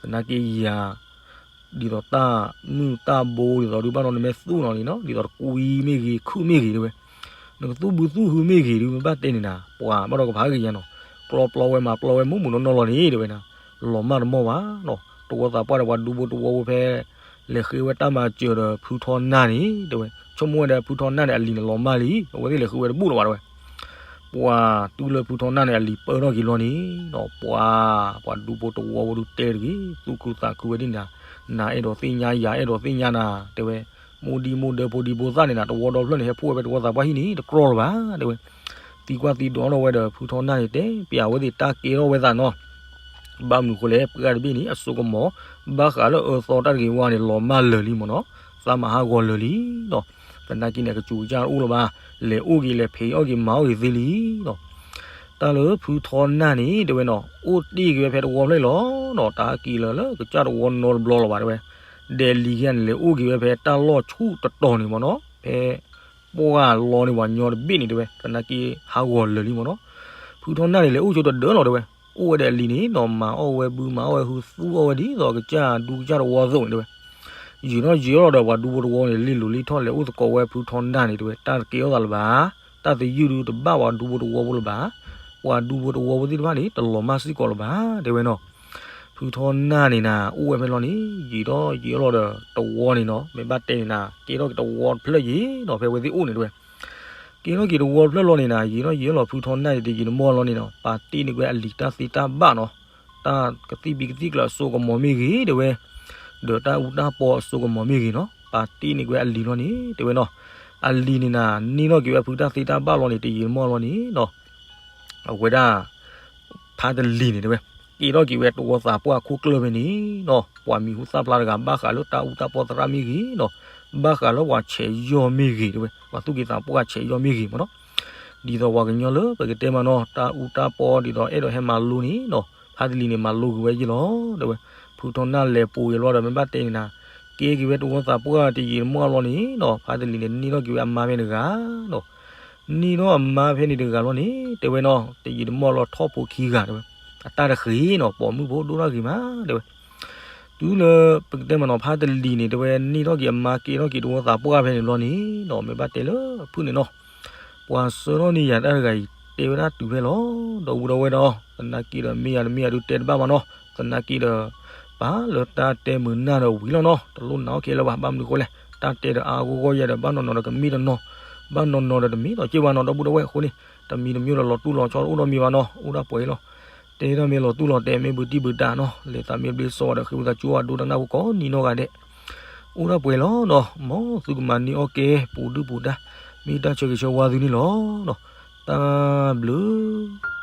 သနာ်က့ယၤ ဒ်သိးတၢ်မုၢ်တၢ်ဘိ ဒ်သိးဒုးဘၣ်နီၤ နမ့ၢ်သူၣ်နီၤလံနီၤ ဒ်သိးတကွံမ့ၢ်ဂ့ၤ ခုၣ်မ့ၢ်ဂ့ၤတဲဝဲ နကသူၣ်ဘုသူၣ်ဟုမ့ၢ်ဂ့ၤဒုး မ့ၢ်ဘၣ်တဲန့ၣ်နၤ ပှၤဘၣ်ဒီးကဖးဂ့ၤယါနီၤ ကျီပျီဝဲမၤပျီဝဲမုၢ်မုၢ်နီၢ်နီၢ်လီၤန့ၣ် တဲဝဲနၤ လီၤမၢ်တမီၢ်ဘၣ်နီၤ တဝီသးပှၢ်ဒီးပှၤဒူဘိတဝီဘိဖဲ လဲၤဃ့ဝဲတၢ်မၤစၢၤဒီးဖုထီနၢ်န့ၣ် တဲဝဲ, ဆိကမိၣ်ဝဲဒီးဖုထီနၢ်န့ၣ် အလံၤန့ၣ်လီၤမၢ်လံ, အဝဲသ့ၣ်လဲၤဃုဝဲတဘူၣ်လၢၤဘၣ် တဲဝဲ. ပှၤတူၢ်လၢဖုထီနၢ်န့ၣ် အလံၤပၢထီၣ်က့ၤလီၤန့ၣ်ဒီး ပှၤ ပှၤဒူဖိတဝီဖိဒုးတဲတဂ့ၤ, သူၣ်ခုသးခုဝဲဒ်န့ၣ်, နၤအဲၣ်ဒိးသ့ၣ်ညါ ယၤအဲၣ်ဒိးသ့ၣ်ညါနၤ တဲဝဲ. မိၢ်ဒံမိၢ်ဒၢဖိဒံဖိသၣ်န့ၣ်နၤ တဝီဒီဖျၢၣ်န့ၣ် ဟဲဖှိၣ်ဝဲဖဲတဝီသးပှၢ်ဟံၣ်န့ၣ် တကြီလၢၤဘၣ် တဲဝဲ. သံကွၢ်သံဒိးထီၣ်ဝဲဒီး ဖုထီနၢ်န့ၣ် တဲပျးဝဲသ့ၣ်တၢ်ကဲထီၣ်ဝဲသးနီၤ. ဘၣ်မနုၤဃိလဲၣ် ပှၢ်တဘ့ၣ်န့ၣ် အစိကမီၤ ဘၣ်ဃးလၢအၢသီတၢ်တဂ့ၤဝါန့ၣ် လီၤမၢ်လၢာ်လံမ့ၢ်နီၤ, သးမၤဟးဂီၤလၢာ်လံဒီး သနာ်က့န့ၣ် အကစူၤကစၢ်တအိၣ်လၢၤဘၣ်, လဲၤအိၣ်က့ၤ လဲၤဖံးအီၣ်က့ၤ မၤအီၣ်က့ၤသ့လံဒီး တၢ်လၢဖုထီနၢ်န့ၣ် တဲဝဲနီၤ အိၣ်တ့ၢ်က့ၤဝဲဖဲတဝီဖျၢၣ်လီၤနီၤ, တၢ်က့ၤလၢာ်လၢကစၢ်တဝီနီတဘျီလၢၤဘၣ် တဲဝဲ. ဒဲးလံၤခံဂၤန့ၣ် လဲၤအိၣ်က့ၤဝဲဖဲတၢ်လီၢ်ဆူၣ်တတီၤန့ၣ်မ့ၢ်နီၤ, ဖဲပှၢ်လီန့ၢ်ပှၤညီတဘ့ၣ်န့ၣ် တဲဝဲ, သနာ်က့ဟးဂီၤလၢာ်လံမ့ၢ်နီၤ. ဖုထီနၢ်န့ၣ် လဲၤအိၣ်ဆိတဒၢလီၤ တဲဝဲ, အိၣ်ဝဲဒီးအလံၤန့ၣ်နီၤ မၤအီၣ်ဝဲဘု မၤအီၣ်ဝဲဟု သူၣ်အီၣ်ဝဲဒ်သိးကစၢ်ဒူကစၢ်တဝီအသိးန့ၣ် တဲဝဲ. ယံာ်ထီၣ်ယံာ်ထီၣ်လီၤဒီး ပှၤဒူဖိတဝီန့ၣ် လ့ၣ်လိၤလ့ၣ်ထီၣ် လဲၤအိၣ်သကိးဝဲဖုထီနၢ်န့ၣ် တဲဝဲ, တၢ်တကဲထီၣ်သးလၢၤဘၣ်, တၢ်သယုၢ်ဒုတဘၣ်ပှၤဒူဖိတဝီဖိလၢၤဘၣ်, ပှၤဒူဖိတဝီဖိသ့ၣ်တဖၣ်န့ၣ် တလီၤမၢ်စ့ၢ်ကီးလၢၤဘၣ် တဲဝဲနီၤ. ဖုထီနၢ်န့ၣ်နၤ အိၣ်ဝဲဖဲလီၤန့ၣ် ယံာ်ထီၣ်ယံာ်ထီၣ်လီၤဒီး တဝီန့ၣ်နီၤ မ့ၢ်ဘၣ်တဲန့ၣ်နၤ ကဲထီၣ်က့ၤတဝီတဖျၢၣ်ယံၤနီၤ ဖဲဝဲသ့ၣ်အိၣ်န့ၣ် တဲဝဲ. ကဲထီၣ်က့ၤတဝီတဖျၢၣ်လီၤန့ၣ်နၤ ယံာ်ထီၣ်ယံာ်ထီၣ်လီၤ ဖုထီနၢ်န့ၣ် တယံာ်တမီၢ်လီၤန့ၣ်နီၤ ပာ်တ့ၢ်န့ၢ်ကွံာ်အလံၤတၢ်သ့တၢ်ဘၣ်နီၤ, တၢ်ကသံၣ်ဘံကသံၣ်ကျၢၤအစိကမီၤမ့ၢ်ဂ့ၤ တဲဝဲ, ဒီးတၢ်အူတၢ်ပီအစိကမီၤမ့ၢ်ဂ့ၤနီၤ ပာ်တ့ၢ်န့ၢ်ကွံာ်အလံၤလီၤန့ၣ် တဲဝဲနီၤ. အလံၤန့ၣ်နၤ န့ၢ်ထီၣ်က့ၤဝဲဖုတၢ်သ့တၢ်ဘၣ်လီၤန့ၣ် တယံာ်တမီၢ်လီၤန့ၣ်နီၤ အဝဲဒၣ် ဖါတလံၤန့ၣ် တဲဝဲ, ကဲထီၣ်က့ၤဝဲတဝီသးပှၢ်ခိၣ်ကျၢၢ်ဖဲန့ၣ်နီၤ ပှၤမံၤဟူသၣ်ဖျါတဂၤ ဘၣ်ဃးလၢတၢ်အူတၢ်ပီသရၣ်မ့ၢ်ဂ့ၤနီၤ, ဘၣ်ဃးလၢပှၤဆဲးယီၢ်မ့ၢ်ဂ့ၤ တဲဝဲ, ပှၤသူၣ်က့သးပှၢ်ဆဲးယီၢ်မ့ၢ်ဂ့ၤမ့ၢ်နီၤ ဒ်သိးပှၤကညီလၢပကတဲမးနီၤ တၢ်အူတၢ်ပီဒ်သိးအဲၣ်ဒိးဟဲမၤလိန့ၣ်နီၤ ဖါတလံၤန့ၣ် မၤလိက့ၤဝဲယ့ၢ်လီၤ တဲဝဲ. ဖုထီနၢ်လဲၤပိာ်က့ၤလီၤဒီး မ့ၢ်ဘၣ်တဲန့ၣ်နၤ ကဲက့ၤဝဲတဝီသးပှၢ်တယံာ်တမီၢ်လီၤန့ၣ်နီၤ ဖါတလံၤန့ၣ် န့ၢ်ထီၣ်က့ၤဝဲအမါဖဲန့ၣ်တဂၤနီၤ န့ၢ်ထီၣ်အမါဖဲန့ၣ်တဂၤလီၤန့ၣ် တဲဝဲနီၤ တယံာ်တမီၢ်လီၤထီၣ်ဖိခံဂၤ တဲဝဲ, အတၢ်တဃ့နီၤ ပိာ်မုၣ်ဖိဒိၣ်ထီၣ်ဂ့ၤမး တဲဝဲ. တုၤလၢပကတဲမးနီၤ ဖါတလံၤန့ၣ် တဲဝဲ န့ၢ်ထီၣ်က့ၤအမါ ကဲထီၣ်က့ၤတဝီသးပှၢ်ဖဲန့ၣ်လီၤန့ၣ်နီၤ မ့ၢ်ဘၣ်တဲလၢဖုၣ်န့ၣ်နီၤ ပှၤဆှၢထီၣ်န့ၢ်ယၤတၢ်တဂၤအံၤ တဲဝဲဒၣ်တုၤဖဲလီၤ ဒီပုၢ်ဒီဝဲၢ်ဒီး သနာ်က့ဒီး မ့ၢ်ယၤတမ့ၢ်ယၤဒုးတဲတဘၣ်မးနီၤ သနာ်က့ဒီး ပာ်လၢတၢ်တဲမုာ်နၢ်ဒီးဝံၤလီၤနီၤ တလိၣ်နာ်အီၣ်ခဲလၢာ်ဘၣ် ဘၣ်မနုၤဃိလဲၣ် တၢ်တဲဒီးအါဂီၢ်ဂီၢ်ယၤဒီး ဘၣ်နီၢ်နီၢ်ဒီးကမ့ၢ်တနီၤ ဘၣ်နီၢ်နီၢ်ဒီးတမ့ၢ်ဒီးက့ၢ်ဘၣ်နီၤ ဒီပုၢ်ဒီဝဲၢ်အဃိန့ၣ် တမံၤတမံၤဒီးလီၤတူၢ်လီၤဆီတအိၣ်ဒီးမံၤဘၣ်နီၤ အိၣ်ဒၣ်ပှဲၤလီၤ တဲဒၣ်မ့ၢ်လီၤတူၢ်လီၤတဲာ် မ့ၢ်ဘုတံၢ်ဘုတၢ်နီၤ လဲၤသးမ့ၢ်ဘျ့စီဒီး ဃ့ဝံသးစူၤအဒိတနၢ်ဖိကိးနံၤနီၢ်ဂၤဒဲး အိၣ်ဒၣ်ပှဲၤလီၤနီၤ မ်သုကမၤန့ၢ်အီၣ်ကဲ ပူၤဒုၣ်ပူၤဒါ မ့ၢ်တၢ်ဆၢဂ့ၤဆၢဝါသုန့ၣ်လီၤနီၤ တၢ်ဘျုး